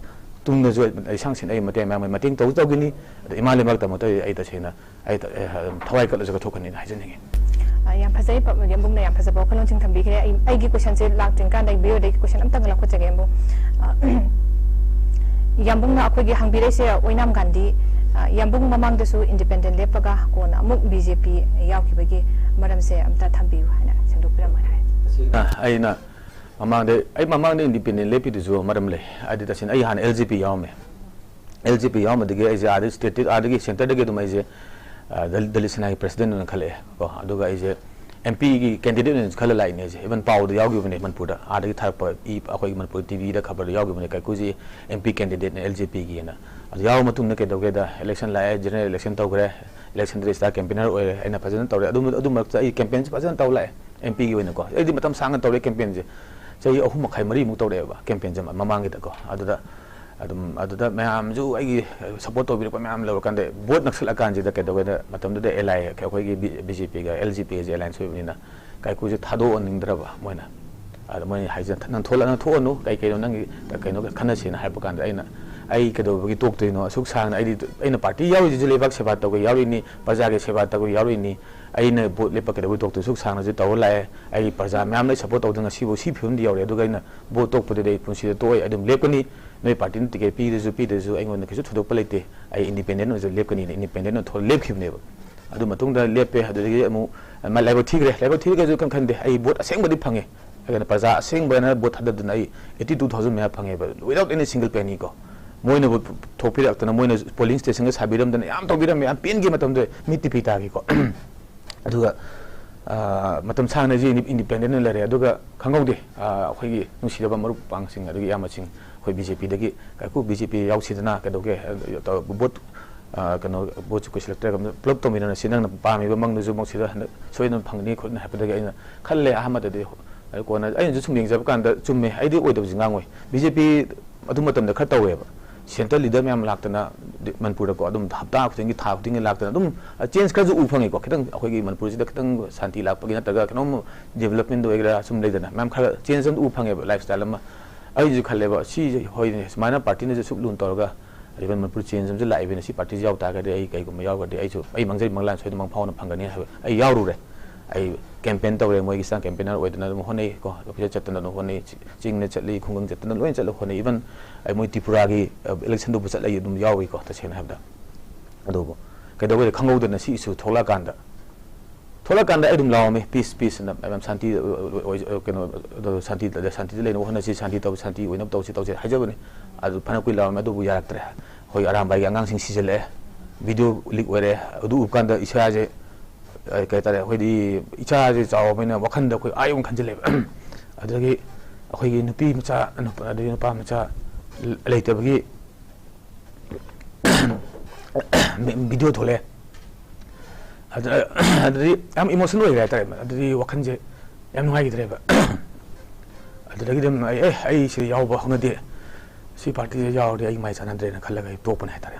ꯇꯨꯡꯗꯁꯨ ꯑꯩ ꯂꯤꯁꯥꯡ ꯁꯤꯠ ꯑꯩ ꯃꯇꯦꯡ ꯃꯌꯥꯝ, ꯃꯇꯦꯡ ꯇꯧꯁꯨ ꯇꯧꯈꯤꯅꯤ꯫ ꯑꯗ ꯏꯃꯥ ꯂꯩꯕꯥꯛꯇꯃꯛꯇ ꯑꯩ ꯇꯁꯦꯡꯅ ꯑꯩ ꯊꯋꯥꯏ ꯀꯠꯂꯁꯨ ꯀꯠꯊꯣꯛꯀꯅꯤꯅ ꯍꯥꯏꯖꯅꯤꯡꯉꯤ꯫ ꯑ, ꯌꯥꯝ ꯐꯖꯩ꯫ ꯄ-, ꯌꯥꯝꯕꯨꯡꯅ ꯌꯥꯝ ꯐꯖꯕ ꯋꯥꯈꯜꯂꯣꯟꯁꯤꯡ ꯊꯝꯕꯤꯈ꯭ꯔꯦ꯫ ꯑꯩ, ꯑꯩꯒꯤ ꯀꯣꯏꯁꯟꯁꯦ ꯂꯥꯛꯇ꯭ꯔꯤꯀꯥꯟꯗ ꯑꯩ ꯕꯤꯌꯣꯗꯒꯤ ꯀꯣꯏꯁꯟ ꯑꯝꯇꯪ ꯂꯧꯈꯠꯆꯒꯦ, ꯌꯥꯝꯕꯨꯡ꯫ ꯑ, ꯌꯥꯝꯕꯨꯡꯅ ꯑꯩꯈꯣꯏꯒꯤ ꯍꯪꯕꯤꯔꯛꯏꯁꯦ ꯑꯣꯏꯅꯥꯝ ꯒꯥꯟꯙꯤ, ꯑ, ꯌꯥꯝꯕꯨꯡ ꯃꯃꯥꯡꯗꯁꯨ ꯏꯟꯗꯤꯄꯦꯟꯗꯦꯟ ꯂꯦꯞꯄꯒ ꯀꯣꯟꯅ ꯑꯃꯨꯛ ꯕꯤ ꯖꯦ ꯄꯤ ꯌꯥꯎꯈꯤꯕꯒꯤ ꯃꯔꯝꯁꯦ ꯑꯝꯇ ꯊꯝꯕꯤꯌꯨ ꯍꯥꯏꯅ ꯁꯦꯝꯗꯣꯛꯄꯤꯔꯝꯃꯣ ꯍꯥꯏ꯫ ꯑ, ꯑꯩꯅ ꯃꯃꯥꯡꯗ, ꯑꯩ ꯃꯃꯥꯡꯗ ꯏꯟꯗꯤꯄꯦꯟꯗꯦꯟ ꯂꯦꯞꯄꯤꯗꯨꯁꯨ ꯃꯔꯝ ꯂꯩ꯫ ꯍꯥꯏꯗꯤ ꯇꯁꯦꯡꯅ ꯑꯩ ꯍꯥꯟꯅ ꯑꯦꯜ ꯖꯦ ꯄꯤ ꯌꯥꯎꯔꯝꯃꯦ꯫ ꯑꯦꯜ ꯖꯦ ꯄꯤ ꯌꯥꯎꯔꯝꯕꯗꯒꯤ ꯑꯩꯁꯦ ꯑꯥꯗ ꯁ꯭ꯇꯦꯠꯇ, ꯑꯥꯗꯒꯤ ꯁꯦꯟꯇꯔꯗꯒꯤ ꯑꯗꯨꯝ ꯑꯩꯁꯦ, ꯑ, ꯗ-, ꯗꯂꯤꯠ ꯁꯦꯅꯥꯒꯤ ꯄ꯭ꯔꯁꯤꯗꯦꯟ ꯑꯣꯏꯅ ꯈꯜꯂꯛꯑꯦ ꯀꯣ꯫ ꯑꯗꯨꯒ ꯑꯩꯁꯦ ꯑꯦꯝ ꯄꯤꯒꯤ ꯀꯦꯟꯗꯤꯗꯦꯠ ꯑꯣꯏꯅꯁꯨ ꯈꯜꯂ ꯂꯥꯛꯏꯅꯦ ꯑꯩꯁꯦ꯫ ꯏꯚꯟ ꯄꯥꯎꯗ ꯌꯥꯎꯈꯤꯕꯅꯦ ꯃꯅꯤꯄꯨꯔꯗ, ꯑꯥꯗꯒꯤ ꯊꯥꯔꯛꯄ ꯏ, ꯑꯩꯈꯣꯏꯒꯤ ꯃꯅꯤꯄꯨꯔ ꯇꯤ ꯚꯤꯗ ꯈꯕꯔꯗ ꯌꯥꯎꯈꯤꯕꯅꯦ, ꯀꯥꯏꯀꯨꯁꯤ ꯑꯦꯝ ꯄꯤ ꯀꯦꯟꯗꯤꯗꯦꯠꯅꯦ ꯑꯦꯜ ꯖꯦ ꯄꯤꯒꯤꯅ꯫ ꯑꯗꯨ ꯌꯥꯎꯔ ꯃꯇꯨꯡꯗ ꯀꯩꯗꯧꯒꯦꯗ, ꯏꯂꯦꯛꯁꯟ ꯂꯥꯛꯑꯦ, ꯖꯦꯅꯔꯦꯜ ꯏꯂꯦꯛꯁꯟ ꯇꯧꯈ꯭ꯔꯦ, ꯏꯂꯦꯛꯁꯟꯗ ꯁ꯭ꯇꯥꯔ ꯀꯦꯝꯄꯦꯅꯔ ꯑꯣꯏꯔꯦ꯫ ꯑꯩꯅ ꯐꯖꯅ ꯇꯧꯔꯦ꯫ ꯑꯗꯨ, ꯑꯗꯨ ꯃꯔꯛꯇ ꯑꯩ ꯀꯦꯝꯄꯦꯟꯁꯦ ꯐꯖꯅ ꯇꯧ ꯂꯥꯛꯑꯦ ꯑꯦꯝ ꯄꯤꯒꯤ ꯑꯣꯏꯅꯀꯣ꯫ ꯑꯩꯗꯤ ꯃꯇꯝ ꯁꯥꯡꯅ ꯇꯧꯔꯦ ꯀꯦꯝꯄꯦꯟꯁꯦ, ꯆꯍꯤ ꯑꯍꯨꯝ ꯃꯈꯥꯏ ꯃꯔꯤꯃꯨꯛ ꯇꯧꯔꯛꯑꯦꯕ ꯀꯦꯝꯄꯦꯟꯁꯦ ꯃ-, ꯃꯃꯥꯡꯒꯤꯗꯀꯣ꯫ ꯑꯗꯨꯗ ꯑꯗꯨꯝ, ꯑꯗꯨꯗ ꯃꯌꯥꯝꯁꯨ ꯑꯩꯒꯤ ꯁꯞꯄꯣꯔꯠ ꯇꯧꯕꯤꯔꯛꯄ ꯃꯌꯥꯝ ꯂꯧꯔꯀꯥꯟꯗ ꯚꯣꯠ ꯅꯛꯁꯜꯂꯛꯀꯥꯟꯁꯤꯗ ꯀꯩꯗꯧꯒꯦꯗ, ꯃꯇꯝꯗꯨꯗ ꯑꯦꯜ ꯑꯥꯏ ꯑꯩꯈꯣꯏꯒꯤ ꯕꯤ-, ꯕꯤ ꯖꯦ ꯄꯤꯒ ꯑꯦꯜ ꯖꯦ ꯄꯤꯒꯁꯦ ꯑꯦꯂꯥꯏꯟꯁ ꯑꯣꯏꯕꯅꯤꯅ ꯀꯥꯏꯀꯨꯁꯦ ꯊꯥꯗꯣꯛꯍꯟꯅꯤꯡꯗ꯭ꯔꯕ ꯃꯣꯏꯅ꯫ ꯑꯗ ꯃꯣꯏꯅ ꯍꯥꯏꯁꯦ, "ꯅꯪ ꯊꯣꯛꯂꯛ-, ꯅꯪ ꯊꯣꯛꯑꯅꯨ, ꯀꯩ ꯀꯩꯅꯣ ꯅꯪꯒꯤ ꯀꯩꯅꯣ ꯈꯟꯅꯁꯦꯅ" ꯍꯥꯏꯔꯛꯄ ꯀꯥꯟꯗ ꯑꯩꯅ, "ꯑꯩ ꯀꯩꯗꯧꯕꯒꯤ ꯇꯣꯛꯇꯣꯏꯅꯣ? ꯑꯁꯨꯛ ꯁꯥꯡꯅ ꯑꯩꯗꯤ, ꯑꯩꯅ ꯄꯥꯔꯇꯤ ꯌꯥꯎꯔꯤꯁꯤꯁꯨ ꯂꯩꯕꯥꯛ ꯁꯦꯕꯥ ꯇꯧꯒꯦ ꯌꯥꯎꯔꯤꯅꯤ, ꯄ꯭ꯔꯖꯥꯒꯤ ꯁꯦꯕꯥ ꯇꯧꯒꯦ ꯌꯥꯎꯔꯤꯅꯤ, ꯑꯩꯅ ꯚꯣꯠ ꯂꯦꯞꯄ ꯀꯩꯗꯧꯕꯒꯤ ꯇꯣꯛꯇꯣꯏꯅꯣ? ꯑꯁꯨꯛ ꯁꯥꯡꯅꯁꯨ ꯇꯧꯔ ꯂꯥꯛꯑꯦ, ꯑꯩꯒꯤ ꯄ꯭ꯔꯖꯥ ꯃꯌꯥꯝꯅ ꯑꯩ ꯁꯞꯄꯣꯔꯠ ꯇꯧꯗꯅ ꯉꯁꯤꯐꯥꯎ ꯁꯤ ꯐꯤꯕꯝꯗ ꯌꯧꯔꯦ, ꯑꯗꯨꯒ ꯑꯩꯅ ꯚꯣꯠ ꯇꯣꯛꯄꯗꯨꯗꯤ ꯑꯩ ꯄꯨꯟꯁꯤꯗ ꯇꯣꯛꯑꯣꯏ, ꯑꯩ ꯑꯗꯨꯝ ꯂꯦꯞꯀꯅꯤ, ꯅꯣꯏ ꯄꯥꯔꯇꯤꯅ ꯇꯤꯀꯦꯠ ꯄꯤꯔꯁꯨ ꯄꯤꯗ꯭ꯔꯁꯨ ꯑꯩꯉꯣꯟꯗ ꯀꯩꯁꯨ ꯊꯣꯏꯗꯣꯛꯄ ꯂꯩꯇꯦ, ꯑꯩ ꯏꯟꯗꯤꯄꯦꯟꯗꯦꯟ ꯑꯣꯏꯅ ꯂꯦꯞꯀꯅꯤꯅ ꯏꯟꯗꯤꯄꯦꯟꯗꯦꯟ ꯑꯣꯏꯅ ꯊꯣꯛꯂ ꯂꯦꯞꯈꯤꯕꯅꯦꯕ"꯫ ꯑꯗꯨ ꯃꯇꯨꯡꯗ ꯂꯦꯞꯄꯦ꯫ ꯑꯗꯨꯗꯒꯤ ꯑꯃꯨꯛ ꯃꯥ ꯂꯥꯏꯕꯛ ꯊꯤꯈ꯭ꯔꯦ꯫ ꯂꯥꯏꯕꯛ ꯊꯤꯔꯒꯁꯨ ꯀꯩꯝ ꯈꯟꯗꯦ꯫ ꯑꯩ ꯚꯣꯠ ꯑꯁꯦꯡꯕꯗꯤ ꯐꯪꯉꯦ꯫ ꯑꯗꯨꯅ ꯄ꯭ꯔꯖꯥ ꯑꯁꯦꯡꯕꯅ ꯚꯣꯠ ꯊꯥꯗꯗꯅ ꯑꯩ eighty two thousand ꯃꯌꯥ ꯐꯪꯉꯦꯕ, without any single penny ꯀꯣ꯫ ꯃꯣꯏꯅꯕꯨ ꯊꯣꯛꯄꯤꯔꯛꯇꯅ, ꯃꯣꯏꯅ polling stationꯒ ꯁꯥꯕꯤꯔꯝꯗꯅ ꯌꯥꯝ ꯇꯧꯕꯤꯔꯝꯃꯦ, ꯌꯥꯝ ꯄꯦꯟꯈꯤ꯫ ꯃꯇꯝꯗꯨꯗ ꯃꯤꯠꯇꯤ ꯄꯤ ꯇꯥꯈꯤꯀꯣ꯫ ꯑꯗꯨꯒ ꯃꯇꯝ ꯁꯥꯡꯅ ꯑꯩꯁꯦ independent ꯑꯣꯏꯅ ꯂꯩꯔꯦ꯫ ꯑꯗꯨꯒ ꯈꯪꯍꯧꯗꯦ, ꯑꯩꯈꯣꯏꯒꯤ ꯅꯨꯡꯁꯤꯔꯕ ꯃꯔꯨꯞ ꯃꯄꯥꯡꯁꯤꯡ, ꯑꯗꯒꯤ ꯏꯌꯥꯝꯕꯁꯤꯡ, ꯑꯩꯈꯣꯏ BJPꯗꯒꯤ ꯀꯥꯏꯀꯨ BJP ꯌꯥꯎꯁꯤꯗꯅ ꯀꯩꯗꯧꯒꯦ, ꯚꯣꯠ ꯀꯩꯅꯣ, ꯚꯣꯠꯁꯨ ꯀꯨꯏꯁꯤꯜꯂꯛꯇ꯭ꯔꯦ, ꯄꯨꯂꯞ ꯇꯧꯃꯤꯟꯅꯔꯁꯤ, ꯅꯪꯅ ꯄꯥꯝꯃꯤꯕ ꯃꯪꯗꯨꯁꯨ ꯃꯪꯁꯤꯗ ꯍꯟꯗꯛ ꯁꯣꯏꯗꯅ ꯐꯪꯒꯅꯤ ꯈꯣꯠꯅꯤ ꯍꯥꯏꯕꯗꯒꯤ ꯑꯩꯅ ꯈꯜꯂꯦ ꯑꯍꯥꯟꯕꯗꯗꯤ꯫ ꯑꯗꯨ ꯀꯣꯟꯅ ꯑꯩꯅꯁꯨ ꯁꯨꯝ ꯌꯦꯡꯖꯕ ꯀꯥꯟꯗ ꯆꯨꯝꯃꯦ, ꯑꯩꯗꯤ ꯑꯣꯏꯗꯕꯁꯤ ꯉꯥꯡꯉꯣꯏ꯫ BJP ꯑꯗꯨ ꯃꯇꯝꯗ ꯈꯔ ꯇꯧꯋꯦꯕ, central leader ꯃꯌꯥꯝ ꯂꯥꯛꯇꯅ ꯃꯅꯤꯄꯨꯔꯗꯀꯣ, ꯑꯗꯨꯝ ꯍꯞꯇꯥ ꯈꯨꯗꯤꯡꯒꯤ, ꯊꯥ ꯈꯨꯗꯤꯡꯒꯤ ꯂꯥꯛꯇꯅ ꯑꯗꯨꯝ change ꯈꯔꯁꯨ ꯎ ꯐꯪꯉꯤꯀꯣ꯫ ꯈꯤꯇꯪ ꯑꯩꯈꯣꯏꯒꯤ ꯃꯅꯤꯄꯨꯔꯁꯤꯗ ꯈꯤꯇꯪ ꯁꯥꯟꯇꯤ ꯂꯥꯛꯄꯒꯤ ꯅꯠꯇ꯭ꯔꯒ ꯀꯩꯅꯣꯝ development ꯑꯣꯏꯒꯦꯔꯥ ꯁꯨꯝ ꯂꯩꯗꯅ, ꯃꯌꯥꯝ ꯈꯔ change ꯑꯃ ꯎ ꯐꯪꯉꯦꯕ lifestyle ꯑꯃ꯫ ꯑꯩꯁꯨ ꯈꯜꯂꯦꯕ, ꯁꯤꯁꯦ ꯍꯣꯏꯅꯦ, ꯁꯨꯃꯥꯏꯅ partyꯅꯁꯨ ꯁꯨꯛ ꯂꯨꯅ ꯇꯧꯔꯒ, even ꯃꯅꯤꯄꯨꯔ change ꯑꯃꯁꯨ ꯂꯥꯛꯏꯕꯅꯤꯅ, ꯁꯤ partyꯁꯤ ꯌꯥꯎ ꯇꯥꯔꯒꯗꯤ ꯑꯩ ꯀꯩꯒꯨꯝꯕ ꯌꯥꯎꯔꯒꯗꯤ ꯑꯩꯁꯨ ꯑꯩ ꯃꯪꯖꯩ ꯃꯪꯂꯥꯟ ꯁꯣꯏꯗꯅ ꯃꯪ ꯐꯥꯎꯅ ꯐꯪꯒꯅꯤ ꯍꯥꯏꯕ꯫ ꯑꯩ ꯌꯥꯎꯔꯨꯔꯦ, ꯑꯩ campaign ꯇꯧꯔꯦ, ꯃꯣꯏꯒꯤ ꯁꯪ campaigner ꯑꯣꯏꯗꯅ ꯑꯗꯨꯝ ꯍꯣꯠꯅꯩ ꯀꯣ, officeꯇ ꯆꯠꯇꯅ ꯑꯗꯨꯝ ꯍꯣꯠꯅꯩ, ꯆꯤꯡꯗ ꯆꯠꯂꯤ, ꯈꯨꯡꯒꯪ ꯆꯠꯇꯅ ꯂꯣꯏꯅ ꯆꯠꯂ ꯍꯣꯠꯅꯩ꯫ Even ꯑꯩ ꯃꯣꯏ ꯇ꯭ꯔꯤꯄꯨꯔꯥꯒꯤ electionꯗꯨꯕꯨ ꯆꯠꯂ ꯑꯩ ꯑꯗꯨꯝ ꯌꯥꯎꯏꯀꯣ, ꯇꯁꯦꯡꯅ ꯍꯥꯏꯕꯗ꯫ ꯑꯗꯨꯕꯨ ꯀꯩꯗꯧꯕꯩ ꯈꯪꯍꯧꯗꯅ ꯁꯤ issue ꯊꯣꯛꯂꯛꯑꯀꯥꯟꯗ, ꯊꯣꯛꯂꯛꯀꯥꯟꯗ ꯑꯩ ꯑꯗꯨꯝ ꯂꯥꯎꯔꯝꯃꯤ, "Peace, peace" ꯑꯅ, ꯃꯌꯥꯝ ꯁꯥꯟꯇꯤ, ꯑꯣꯏ-, ꯑꯣꯏ-, ꯀꯩꯅꯣ, ꯑꯗꯣ ꯁꯥꯟꯇꯤ, ꯁꯥꯟꯇꯤꯗ ꯂꯩꯅꯕ ꯍꯣꯠꯅꯁꯤ, ꯁꯥꯟꯇꯤ ꯇꯧ, ꯁꯥꯟꯇꯤ ꯑꯣꯏꯅꯕ ꯇꯧꯁꯤ, ꯇꯧꯁꯤ ꯍꯥꯏꯖꯕꯅꯤ꯫ ꯑꯗꯨ ꯐꯅ ꯀꯨꯏ ꯂꯥꯎꯔꯝꯃꯤ, ꯑꯗꯨꯕꯨ ꯌꯥꯔꯛꯇ꯭ꯔꯦ꯫ ꯑꯩꯈꯣꯏ ꯑꯔꯥꯝꯕꯥꯏꯒꯤ ꯑꯉꯥꯡꯁꯤꯡ ꯁꯤꯖꯤꯜꯂꯛꯑꯦ, video leak ꯑꯣꯏꯔꯦ꯫ ꯑꯗꯨ ꯎꯕ ꯀꯥꯟꯗ ꯏꯁꯥꯁꯦ, ꯑ, ꯀꯩ ꯍꯥꯏꯇꯥꯔꯦ, ꯑꯩꯈꯣꯏꯗꯤ ꯏꯆꯥꯁꯦ ꯆꯥꯎꯔꯕꯅꯤꯅ ꯋꯥꯈꯜꯗ ꯑꯩꯈꯣꯏ ꯑꯥ ꯌꯧꯅ ꯈꯟꯖꯤꯜꯂꯦꯕ꯫ ꯑꯗꯨꯗꯒꯤ ꯑꯩꯈꯣꯏꯒꯤ ꯅꯨꯄꯤ ꯃꯆꯥ, ꯅꯨꯄꯥ, ꯑꯗꯒꯤ ꯅꯨꯄꯥ ꯃꯆꯥ ꯂꯩꯇꯕꯒꯤ video ꯊꯣꯛꯂꯛꯑꯦ꯫ ꯑꯗꯨ, ꯑꯗꯨꯗꯤ ꯌꯥꯝ emotional ꯑꯣꯏꯈ꯭ꯔꯦ ꯍꯥꯏꯇꯥꯔꯦ꯫ ꯑꯗꯨꯗꯤ ꯋꯥꯈꯜꯁꯦ ꯌꯥꯝ ꯅꯨꯡꯉꯥꯏꯈꯤꯗ꯭ꯔꯦꯕ꯫ ꯑꯗꯨꯗꯒꯤꯗꯤ ꯑꯗꯨꯝ ꯑꯩ, "ꯑꯦ, ꯑꯩ ꯁꯤꯗ ꯌꯥꯎꯕ ꯍꯧꯅꯗꯦ, ꯁꯤ partyꯁꯦ ꯌꯥꯎꯔꯗꯤ ꯑꯩ ꯃꯥꯏ ꯆꯥꯟꯅꯗ꯭ꯔꯦꯅ" ꯈꯜꯂꯒ ꯑꯩ ꯇꯣꯛꯄꯅꯦ ꯍꯥꯏꯇꯥꯔꯦ꯫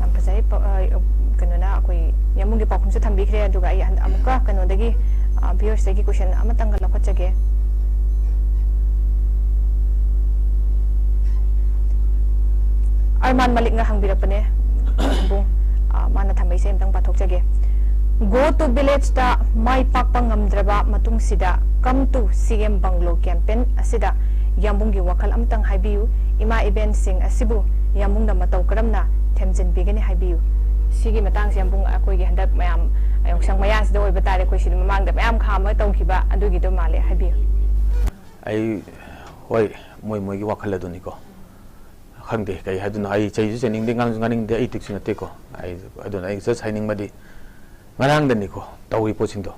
ꯌꯥꯝ ꯐꯖꯩ꯫ ꯄ-, ꯑ, ꯀꯩꯅꯣꯅ, ꯑꯩꯈꯣꯏ ꯌꯥꯝꯕꯨꯡꯒꯤ ꯄꯥꯎꯈꯨꯝꯁꯨ ꯊꯝꯕꯤꯈ꯭ꯔꯦ꯫ ꯑꯗꯨꯒ ꯑꯩ ꯍꯟ-, ꯑꯃꯨꯛꯀ ꯀꯩꯅꯣꯗꯒꯤ, ꯑ, viewersꯇꯒꯤ question ꯑꯃꯇꯪꯒ ꯂꯧꯈꯠꯆꯒꯦ꯫ ꯑꯔꯃꯥꯟ ꯃꯂꯤꯛꯅ ꯍꯪꯕꯤꯔꯛꯄꯅꯦ, ꯌꯥꯝꯕꯨꯡ, ꯑ, ꯃꯥꯅ ꯊꯝꯃꯛꯏꯁꯦ ꯑꯃꯇꯪ ꯄꯥꯊꯣꯛꯆꯒꯦ꯫ "Go to villageꯇ ꯃꯥꯏ ꯄꯥꯛꯄ ꯉꯝꯗ꯭ꯔꯕ ꯃꯇꯨꯡꯁꯤꯗ come to CM bungalow campaign ꯑꯁꯤꯗ ꯌꯥꯝꯕꯨꯡꯒꯤ ꯋꯥꯈꯜ ꯑꯃꯇꯪ ꯍꯥꯏꯕꯤꯌꯨ꯫ ꯏꯃꯥ ꯏꯕꯦꯟꯁꯤꯡ ꯑꯁꯤꯕꯨ ꯌꯥꯝꯕꯨꯡꯅ ꯃꯇꯧ ꯀꯔꯝꯅ ꯊꯦꯝꯖꯤꯟꯕꯤꯒꯅꯤ ꯍꯥꯏꯕꯤꯌꯨ"꯫ ꯁꯤꯒꯤ ꯃꯇꯥꯡꯁꯦ ꯑꯃꯨꯛ ꯑꯩꯈꯣꯏꯒꯤ ꯍꯟꯗꯛ ꯃꯌꯥꯝ ꯌꯥꯎꯁꯪ ꯃꯌꯥꯁꯤꯗ ꯑꯣꯏꯕ ꯇꯥꯔꯦ, ꯑꯩꯈꯣꯏ ꯁꯤꯗ ꯃꯃꯥꯡꯗ ꯃꯌꯥꯝ ꯈꯥꯝꯃꯒ ꯇꯧꯈꯤꯕ ꯑꯗꯨꯒꯤꯗꯣ ꯃꯥꯜꯂꯦ, ꯍꯥꯏꯕꯤꯌꯨ꯫ ꯑꯩ ꯍꯣꯏ, ꯃꯣꯏ ꯃꯣꯏꯒꯤ ꯋꯥꯈꯜ ꯑꯗꯨꯅꯤꯀꯣ꯫ ꯈꯪꯗꯦ ꯀꯩ ꯍꯥꯏꯗꯣꯏꯅꯣ, ꯑꯩ ꯆꯩꯁꯨ ꯆꯩꯅꯤꯡꯗꯦ, ꯉꯥꯡꯁꯨ ꯉꯥꯡꯅꯤꯡꯗꯦ, ꯑꯩ ꯇꯤꯛꯁꯨ ꯅꯠꯇꯦꯀꯣ꯫ ꯑꯩ ꯑꯗꯨꯅ ꯑꯩ ꯖꯁ ꯍꯥꯏꯅꯤꯡꯕꯗꯤ ꯉꯔꯥꯡꯗꯅꯤꯀꯣ ꯇꯧꯔꯤ ꯄꯣꯠꯁꯤꯡꯗꯣ,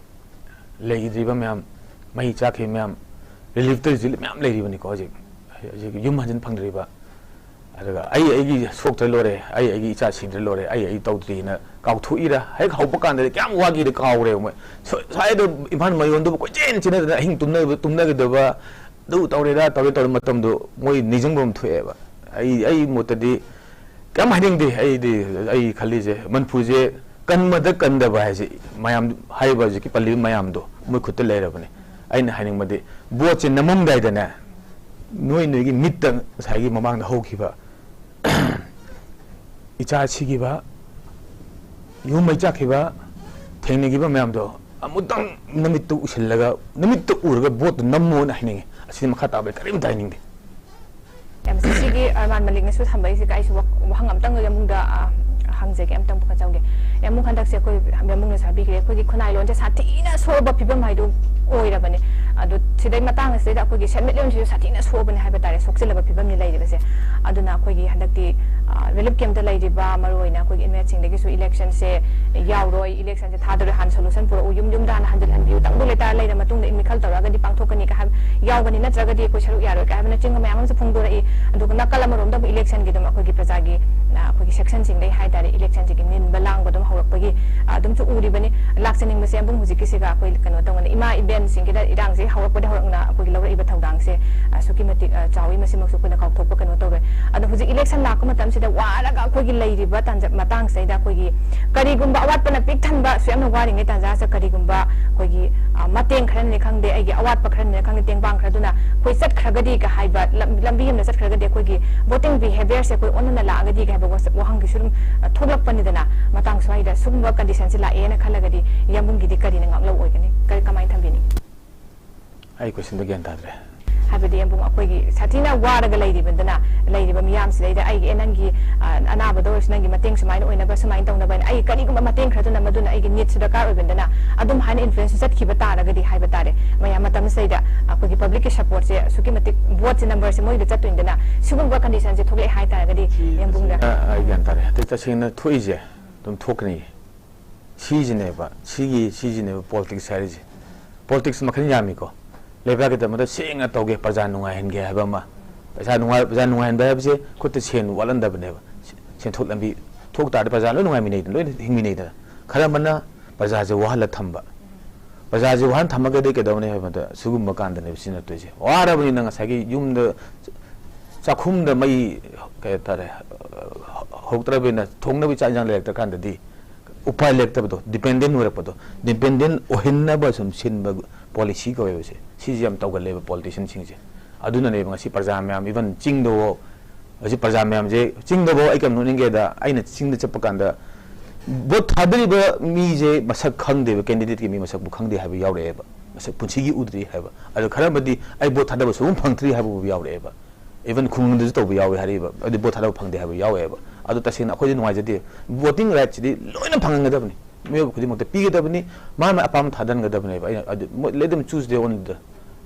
ꯂꯩꯈꯤꯗ꯭ꯔꯤꯕ ꯃꯌꯥꯝ, ꯃꯩ ꯆꯥꯛꯈꯤꯕ ꯃꯌꯥꯝ, ꯔꯤꯂꯤꯐꯇ ꯍꯧꯖꯤꯛ ꯃꯌꯥꯝ ꯂꯩꯔꯤꯕꯅꯤꯀꯣ꯫ ꯍꯧꯖꯤꯛ ꯍꯧꯖꯤꯛ ꯌꯨꯝ ꯍꯟꯖꯤꯟ ꯐꯪꯗ꯭ꯔꯤꯕ, ꯑꯗꯨꯒ ꯑꯩ ꯑꯩꯒꯤ ꯁꯣꯛꯇ꯭ꯔ ꯂꯣꯏꯔꯦ, ꯑꯩ ꯑꯩꯒꯤ ꯏꯆꯥ ꯁꯤꯗ꯭ꯔ ꯂꯣꯏꯔꯦ, ꯑꯩ ꯑꯩ ꯇꯧꯗ꯭ꯔꯤꯅ ꯀꯥꯎꯊꯣꯛꯏꯔ? ꯍꯦꯛ ꯍꯧꯕ ꯀꯥꯟꯗꯗꯤ ꯀꯌꯥꯝ ꯋꯥꯈꯤꯗ ꯀꯥꯎꯔꯦꯕ ꯃꯣꯏ꯫ ꯁ꯭ꯋꯥꯏꯗ ꯏꯝꯐꯥꯜ ꯃꯌꯣꯟꯗꯨꯕꯨ ꯀꯣꯏꯆꯦꯟ ꯆꯦꯟꯅꯗꯅ ꯑꯍꯤꯡ ꯇꯨꯝꯅ ꯇꯨꯝꯅꯈꯤꯗꯕ, ꯑꯗꯨ ꯇꯧꯔꯦꯗ ꯇꯧꯔꯦ ꯇꯧꯔꯦ ꯃꯇꯝꯗꯣ ꯃꯣꯏ ꯅꯤꯡꯁꯤꯡꯕ ꯑꯃ ꯊꯣꯛꯑꯦꯕ꯫ ꯑꯩ ꯑꯩ ꯃꯣꯠꯇꯗꯤ ꯀꯌꯥꯝ ꯍꯥꯏꯅꯤꯡꯗꯦ꯫ ꯑꯩꯗꯤ ꯑꯩ ꯈꯜꯂꯤꯁꯦ ꯃꯅꯤꯄꯨꯔꯁꯦ ꯀꯟꯕꯗ ꯀꯟꯗꯕ ꯍꯥꯏꯁꯦ ꯃꯌꯥꯝ ꯍꯥꯏꯔꯤꯕ ꯍꯧꯖꯤꯛꯀꯤ ꯄꯜꯂꯤꯕ ꯃꯌꯥꯝꯗꯣ ꯃꯣꯏ ꯈꯨꯠꯇ ꯂꯩꯔꯕꯅꯦ꯫ ꯑꯩꯅ ꯍꯥꯏꯅꯤꯡꯕꯗꯤ ꯚꯣꯠꯁꯦ ꯅꯝꯃꯝꯗꯥꯏꯗꯅꯦ, ꯅꯣꯏ ꯅꯣꯏꯒꯤ ꯃꯤꯠꯇ ꯉꯁꯥꯏꯒꯤ ꯃꯃꯥꯡꯗ ꯍꯧꯈꯤꯕ ꯏꯆꯥ ꯁꯤꯈꯤꯕ, ꯌꯨꯝ ꯃꯩ ꯆꯥꯛꯈꯤꯕ, ꯊꯦꯡꯅꯈꯤꯕ ꯃꯌꯥꯝꯗꯣ ꯑꯃꯨꯛꯇꯪ ꯅꯃꯤꯠꯇ ꯎꯁꯤꯜꯂꯒ, ꯅꯃꯤꯠꯇ ꯎꯔꯒ ꯚꯣꯠꯇꯨ ꯅꯝꯃꯣꯅ ꯍꯥꯏꯅꯤꯡꯉꯤ꯫ ꯑꯁꯤꯗꯤ ꯃꯈꯥ ꯇꯥꯕꯗ ꯀꯔꯤꯝꯇ ꯍꯥꯏꯅꯤꯡꯗꯦ꯫ ꯌꯥꯝ ꯁꯤꯒꯤ ꯑꯔꯃꯥꯟ ꯃꯂꯤꯛꯅꯁꯨ ꯊꯝꯕꯩꯁꯤꯒ ꯑꯩꯁꯨ ꯋꯥ- ꯋꯥꯍꯪ ꯑꯝꯇꯪ ꯌꯥꯝꯕꯨꯡꯗ, ꯑ, ꯍꯪꯖꯒꯦ, ꯑꯝꯇꯪ ꯄꯨꯈꯠꯆꯍꯧꯒꯦ꯫ ꯌꯥꯝꯕꯨꯡ, ꯍꯟꯗꯛꯁꯦ ꯑꯩꯈꯣꯏ ꯌꯥꯝꯕꯨꯡꯅꯁꯨ ꯍꯥꯏꯕꯤꯈ꯭ꯔꯦ, ꯑꯩꯈꯣꯏꯒꯤ ꯈꯨꯟꯅꯥꯏ ꯂꯣꯟꯁꯦ ꯁꯥꯊꯤꯅ ꯁꯣꯛꯑꯕ ꯐꯤꯕꯝ ꯍꯥꯏꯗꯨ ꯑꯣꯏꯔꯕꯅꯦ꯫ ꯑꯗꯣ ꯁꯤꯗꯩ ꯃꯇꯥꯡ ꯑꯁꯤꯗꯩꯗ ꯑꯩꯈꯣꯏꯒꯤ ꯁꯦꯟꯃꯤꯠꯂꯣꯟꯁꯤꯁꯨ ꯁꯥꯊꯤꯅ ꯁꯣꯛꯑꯕꯅꯦ ꯍꯥꯏꯕ ꯇꯥꯔꯦ, ꯁꯣꯛꯆꯤꯜꯂꯕ ꯐꯤꯕꯝꯅꯤ ꯂꯩꯔꯤꯕꯁꯦ꯫ ꯑꯗꯨꯅ ꯑꯩꯈꯣꯏꯒꯤ ꯍꯟꯗꯛꯇꯤ, ꯑ, ꯔꯤꯂꯤꯐ ꯀꯦꯝꯞꯇ ꯂꯩꯔꯤꯕ ꯃꯔꯨꯑꯣꯏꯅ ꯑꯩꯈꯣꯏꯒꯤ ꯏꯟꯃꯦꯠꯁꯤꯡꯗꯒꯤꯁꯨ ꯏꯂꯦꯛꯁꯟꯁꯦ ꯌꯥꯎꯔꯣꯏ, ꯏꯂꯦꯛꯁꯟꯁꯦ ꯊꯥꯗꯣꯔꯦ, ꯍꯥꯟꯅ ꯁꯣꯂꯨꯁꯟ ꯄꯨꯔꯛꯎ, ꯌꯨꯝ ꯌꯨꯝꯗ ꯍꯥꯟꯅ ꯍꯟꯖꯤꯜꯍꯟꯕꯤꯌꯨ, ꯇꯪꯗꯨ ꯂꯩꯇꯥꯔ ꯂꯩꯔ ꯃꯇꯨꯡꯗ ꯏꯟꯃꯤꯈꯜ ꯇꯧꯔꯛꯑꯒꯗꯤ ꯄꯥꯡꯊꯣꯛꯀꯅꯤ ꯀ ꯍꯥꯏꯕ ꯌꯥꯎꯒꯅꯤ, ꯅꯠꯇ꯭ꯔꯒꯗꯤ ꯑꯩꯈꯣꯏ ꯁꯔꯨꯛ ꯌꯥꯔꯣꯏ ꯀ ꯍꯥꯏꯕꯅꯆꯤꯡꯕ ꯃꯌꯥꯝ ꯑꯃꯁꯨ ꯐꯣꯡꯗꯣꯔꯛꯏ꯫ ꯑꯗꯨꯒ ꯅꯥꯀꯜ ꯑꯃꯔꯣꯝꯗ ꯑꯃꯨꯛ ꯏꯂꯦꯛꯁꯟꯒꯤ ꯑꯗꯨꯝ ꯑꯩꯈꯣꯏꯒꯤ ꯄ꯭ꯔꯖꯥꯒꯤ, ꯑ, ꯑꯩꯈꯣꯏꯒꯤ ꯁꯦꯛꯁꯟꯁꯤꯡꯗꯩ ꯍꯥꯏ ꯇꯥꯔꯦ, ꯏꯂꯦꯛꯁꯟꯁꯤꯒꯤ ꯅꯤꯟꯕ ꯂꯥꯡꯕ ꯑꯗꯨꯝ ꯍꯧꯔꯛꯄꯒꯤ, ꯑ, ꯑꯗꯨꯝꯁꯨ ꯎꯔꯤꯕꯅꯤ꯫ ꯂꯥꯛꯆꯅꯤꯡꯕꯁꯦ ꯑꯗꯨꯝ ꯍꯧꯖꯤꯛꯀꯤꯁꯤꯒ ꯑꯩꯈꯣꯏ ꯀꯩꯅꯣ ꯇꯧꯕꯅ, ꯏꯃꯥ ꯏꯕꯦꯟꯁꯤꯡꯒꯤꯗ ꯏꯔꯥꯡꯁꯦ ꯍꯧꯔꯛꯄꯗ ꯍꯧꯔꯛꯅ ꯑꯩꯈꯣꯏꯒꯤ ꯂꯧꯔꯛꯏꯕ ꯊꯧꯗꯥꯡꯁꯦ ꯑꯁꯨꯛꯀꯤ ꯃꯇꯤꯛ, ꯑ, ꯆꯥꯎꯏ, ꯃꯁꯤꯃꯛꯁꯨ ꯑꯩꯈꯣꯏꯅ ꯀꯥꯎꯊꯣꯛꯄ ꯀꯩꯅꯣ ꯇꯧꯔꯣꯏ꯫ ꯑꯗꯣ ꯍꯧꯖꯤꯛ ꯏꯂꯦꯛꯁꯟ ꯂꯥꯛꯄ ꯃꯇꯝꯁꯤꯗ ꯋꯥꯔꯒ ꯑꯩꯈꯣꯏꯒꯤ ꯂꯩꯔꯤꯕ ꯇꯥꯟꯖ-, ꯃꯇꯥꯡꯁꯤꯗꯩꯗ ꯑꯩꯈꯣꯏꯒꯤ ꯀꯔꯤꯒꯨꯝꯕ ꯑꯋꯥꯠꯄꯅ ꯄꯤꯛ ꯊꯟꯕ ꯁꯨꯌꯥꯝꯅ ꯋꯥꯔꯤꯉꯩ ꯇꯥꯟꯖꯥꯁꯤꯗ ꯀꯔꯤꯒꯨꯝꯕ ꯑꯩꯈꯣꯏꯒꯤ, ꯑ, ꯃꯇꯦꯡ ꯈꯔꯅꯤ ꯈꯪꯗꯦ, ꯑꯩꯒꯤ ꯑꯋꯥꯠꯄ ꯈꯔꯅꯤ ꯈꯪꯗꯦ, ꯇꯦꯡꯕꯥꯡ ꯈꯔꯗꯨꯅ ꯑꯩꯈꯣꯏ ꯆꯠꯈ꯭ꯔꯒꯗꯤ ꯀ ꯍꯥꯏꯕ ꯂꯝ-, ꯂꯝꯕꯤ ꯑꯃꯗ ꯆꯠꯈ꯭ꯔꯒꯗꯤ ꯑꯩꯈꯣꯏꯒꯤ voting behaviourꯁꯦ ꯑꯩꯈꯣꯏ ꯑꯣꯟꯅꯅ ꯂꯥꯛꯑꯒꯗꯤ ꯀ ꯍꯥꯏꯕ ꯋꯥꯁꯛ-, ꯋꯥꯍꯪꯒꯤꯁꯨ ꯑꯗꯨꯝ, ꯑ, ꯊꯣꯛꯂꯛꯄꯅꯤꯗꯅ꯫ ꯃꯇꯥꯡ ꯁ꯭ꯋꯥꯏꯗ ꯁꯤꯒꯨꯝꯕ conditionꯁꯦ ꯂꯥꯛꯑꯦꯅ ꯈꯜꯂꯒꯗꯤ ꯌꯥꯝꯕꯨꯡꯒꯤꯗꯤ ꯀꯔꯤꯅ ꯉꯥꯛꯂꯧ ꯑꯣꯏꯒꯅꯤ? ꯀꯔꯤ, ꯀꯃꯥꯏꯅ ꯊꯝꯕꯤꯅꯤ? ꯑꯩ questionꯗꯣ ꯒ꯭ꯌꯥꯟ ꯇꯥꯗ꯭ꯔꯦ꯫ ꯍꯥꯏꯕꯗꯤ ꯌꯥꯝꯕꯨꯡ, ꯑꯩꯈꯣꯏꯒꯤ ꯁꯥꯊꯤꯅ ꯋꯥꯔꯒ ꯂꯩꯔꯤꯕꯗꯅ, ꯂꯩꯔꯤꯕ ꯃꯤꯌꯥꯝꯁꯤꯗꯩꯗ ꯑꯩꯒꯤ, "ꯑꯦ, ꯅꯪꯒꯤ, ꯑ, ꯑꯅꯥꯕꯗ ꯑꯣꯏꯔꯁꯨ ꯅꯪꯒꯤ ꯃꯇꯦꯡ ꯁꯨꯃꯥꯏꯅ ꯑꯣꯏꯅꯕ, ꯁꯨꯃꯥꯏꯅ ꯇꯧꯅꯕ" ꯍꯥꯏꯅ ꯑꯩꯒꯤ ꯀꯔꯤꯒꯨꯝꯕ ꯃꯇꯦꯡ ꯈꯔꯗꯨꯅ ꯃꯗꯨꯅ ꯑꯩꯒꯤ ꯅꯤꯠꯁꯨ ꯗꯔꯀꯥꯔ ꯑꯣꯏꯕꯅꯤꯅ, ꯑꯗꯨꯝ ꯍꯥꯏꯅ ꯏꯟꯐ꯭ꯂꯨꯌꯦꯟꯁ ꯆꯠꯈꯤꯕ ꯇꯥꯔꯒꯗꯤ ꯍꯥꯏꯕ ꯇꯥꯔꯦ꯫ ꯃꯌꯥꯝ ꯃꯇꯝꯁꯤꯗꯩꯗ ꯑꯩꯈꯣꯏꯒꯤ ꯄꯕ꯭ꯂꯤꯛꯀꯤ ꯁꯄꯣꯔꯠꯁꯦ ꯑꯁꯨꯛꯀꯤ ꯃꯇꯤꯛ, ꯚꯣꯠꯁꯦ ꯅꯝꯕꯔꯁꯦ ꯃꯣꯏꯗ ꯆꯠꯇꯣꯏꯅꯤꯗꯅ, ꯁꯤꯒꯨꯝꯕ ꯀꯟꯗꯤꯁꯟꯁꯦ ꯊꯣꯛꯂꯛꯑꯦ ꯍꯥꯏ ꯇꯥꯔꯒꯗꯤ ꯌꯥꯝꯕꯨꯡꯗ꯫ ꯑ, ꯑꯩ ꯒ꯭ꯌꯥꯟ ꯇꯥꯔꯦ꯫ ꯍꯧꯖꯤꯛ ꯇꯁꯦꯡꯅ ꯊꯣꯛꯏꯁꯦ ꯑꯗꯨꯝ ꯊꯣꯛꯀꯅꯤ꯫ ꯁꯤꯁꯤꯅꯦꯕ, ꯁꯤꯒꯤ, ꯁꯤꯁꯤꯅꯦꯕ ꯄꯣꯂꯤꯇꯤꯛꯁ ꯍꯥꯏꯔꯤꯁꯦ꯫ ꯄꯣꯂꯤꯇꯤꯛꯁ ꯃꯈꯜ ꯌꯥꯝꯃꯤꯀꯣ꯫ ꯂꯩꯕꯥꯛꯀꯤꯗꯃꯛꯇ ꯁꯦꯡꯅ ꯇꯧꯒꯦ, ꯄ꯭ꯔꯖꯥ ꯅꯨꯡꯉꯥꯏꯍꯟꯒꯦ ꯍꯥꯏꯕ ꯑꯃ꯫ ꯄꯩꯁꯥ ꯅꯨꯡꯉꯥꯏ-, ꯄ꯭ꯔꯖꯥ ꯅꯨꯡꯉꯥꯏꯍꯟꯕ ꯍꯥꯏꯕꯁꯦ ꯈꯨꯠꯇ ꯁꯦꯟ ꯋꯥꯠꯍꯟꯗꯕꯅꯦꯕ꯫ ꯁꯦ-, ꯁꯦꯟꯊꯣꯛ ꯂꯝꯕꯤ ꯊꯣꯛ ꯇꯥꯔꯗꯤ ꯄ꯭ꯔꯖꯥ ꯂꯣꯏ ꯅꯨꯡꯉꯥꯏꯃꯤꯟꯅꯩꯗꯅ, ꯂꯣꯏꯅ ꯍꯤꯡꯃꯤꯟꯅꯩꯗꯅ꯫ ꯈꯔ ꯑꯃꯅ ꯄ꯭ꯔꯖꯥꯁꯦ ꯋꯥꯍꯜꯂ ꯊꯝꯕ꯫ ꯄ꯭ꯔꯖꯥꯁꯦ ꯋꯥꯍꯟ ꯊꯝꯃꯒꯗꯤ ꯀꯩꯗꯧꯅꯤ ꯍꯥꯏꯕꯗ, ꯁꯤꯒꯨꯝꯕ ꯀꯥꯟꯗꯅꯦꯕ ꯁꯤꯖꯤꯟꯅꯗꯣꯏꯁꯦ꯫ ꯋꯥꯔꯕꯅꯤꯅ ꯉꯁꯥꯏꯒꯤ ꯌꯨꯝꯗ ꯆꯥꯛꯈꯨꯝꯗ ꯃꯩ, ꯀꯩ ꯍꯥꯏꯇꯥꯔꯦ, ꯍꯧꯔꯛꯇ꯭ꯔꯕꯅꯤꯅ ꯊꯣꯡꯅꯕ ꯆꯥꯛ ꯏꯟꯁꯥꯡ ꯂꯩꯔꯛꯇ꯭ꯔꯀꯥꯟꯗꯗꯤ ꯎꯄꯥꯏ ꯂꯩꯔꯛꯇꯕꯗꯣ, ꯗꯤꯄꯦꯟꯗꯦꯟ ꯑꯣꯏꯔꯛꯄꯗꯣ, ꯗꯤꯄꯦꯟꯗꯦꯟ ꯑꯣꯏꯍꯟꯅꯕ ꯁꯨꯝ ꯁꯤꯟꯕ ꯄꯣꯂꯤꯁꯤ ꯀꯧꯋꯦꯕ ꯁꯦ꯫ ꯁꯤꯁꯦ ꯌꯥꯝ ꯇꯧꯒꯜꯂꯦꯕ ꯄꯣꯂꯤꯇꯤꯁꯤꯌꯟꯁꯤꯡꯁꯦ꯫ ꯑꯗꯨꯅꯅꯦꯕ ꯉꯁꯤ ꯄ꯭ꯔꯖꯥ ꯃꯌꯥꯝ, ꯏꯚꯟ ꯆꯤꯡꯗꯐꯥꯎ, ꯍꯧꯖꯤꯛ ꯄ꯭ꯔꯖꯥ ꯃꯌꯥꯝꯁꯦ, ꯆꯤꯡꯗꯐꯥꯎ ꯑꯩ ꯀꯩꯅꯣ ꯅꯣꯛꯅꯤꯡꯒꯦꯗ, ꯑꯩꯅ ꯆꯤꯡꯗ ꯆꯠꯄ ꯀꯥꯟꯗ ꯚꯣꯠ ꯊꯥꯗꯔꯤꯕ ꯃꯤꯁꯦ ꯃꯁꯛ ꯈꯪꯗꯦꯕ, ꯀꯦꯟꯗꯤꯗꯦꯠꯀꯤ ꯃꯤ ꯃꯁꯛꯄꯨ ꯈꯪꯗꯦ ꯍꯥꯏꯕ ꯌꯥꯎꯔꯛꯑꯦꯕ, ꯃꯁꯛ ꯄꯨꯟꯁꯤꯒꯤ ꯎꯗ꯭ꯔꯤ ꯍꯥꯏꯕ꯫ ꯑꯗꯣ ꯈꯔ ꯑꯃꯗꯤ ꯑꯩ ꯚꯣꯠ ꯊꯥꯗꯕ ꯁꯨꯡꯐꯪ ꯐꯪꯗ꯭ꯔꯤ ꯍꯥꯏꯕꯕꯨ ꯌꯥꯎꯔꯛꯑꯦꯕ꯫ ꯏꯚꯟ ꯈꯨꯡꯒꯪꯗꯁꯨ ꯇꯧꯕ ꯌꯥꯎꯋꯦ ꯍꯥꯏꯔꯤꯕ, ꯑꯗꯨ ꯚꯣꯠ ꯊꯥꯗꯕ ꯐꯪꯗꯦ ꯍꯥꯏꯕ ꯌꯥꯎꯋꯦꯕ꯫ ꯑꯗꯨ ꯇꯁꯦꯡꯅ ꯑꯩꯈꯣꯏꯗꯤ ꯅꯨꯡꯉꯥꯏꯖꯗꯦ꯫ ꯚꯣꯇꯤꯡ ꯔꯥꯏꯠꯁꯤꯗꯤ ꯂꯣꯏꯅ ꯐꯪꯍꯟꯒꯗꯕꯅꯤ, ꯃꯤꯑꯣꯏꯕ ꯈꯨꯗꯤꯡꯃꯛꯇ ꯄꯤꯒꯗꯕꯅꯤ, ꯃꯥ ꯃꯥ ꯑꯄꯥꯝꯕ ꯊꯥꯗꯍꯟꯒꯗꯕꯅꯦꯕ꯫ ꯑꯩꯅ ꯑꯗꯨ ꯃꯣꯏ let them choose their own leader꯫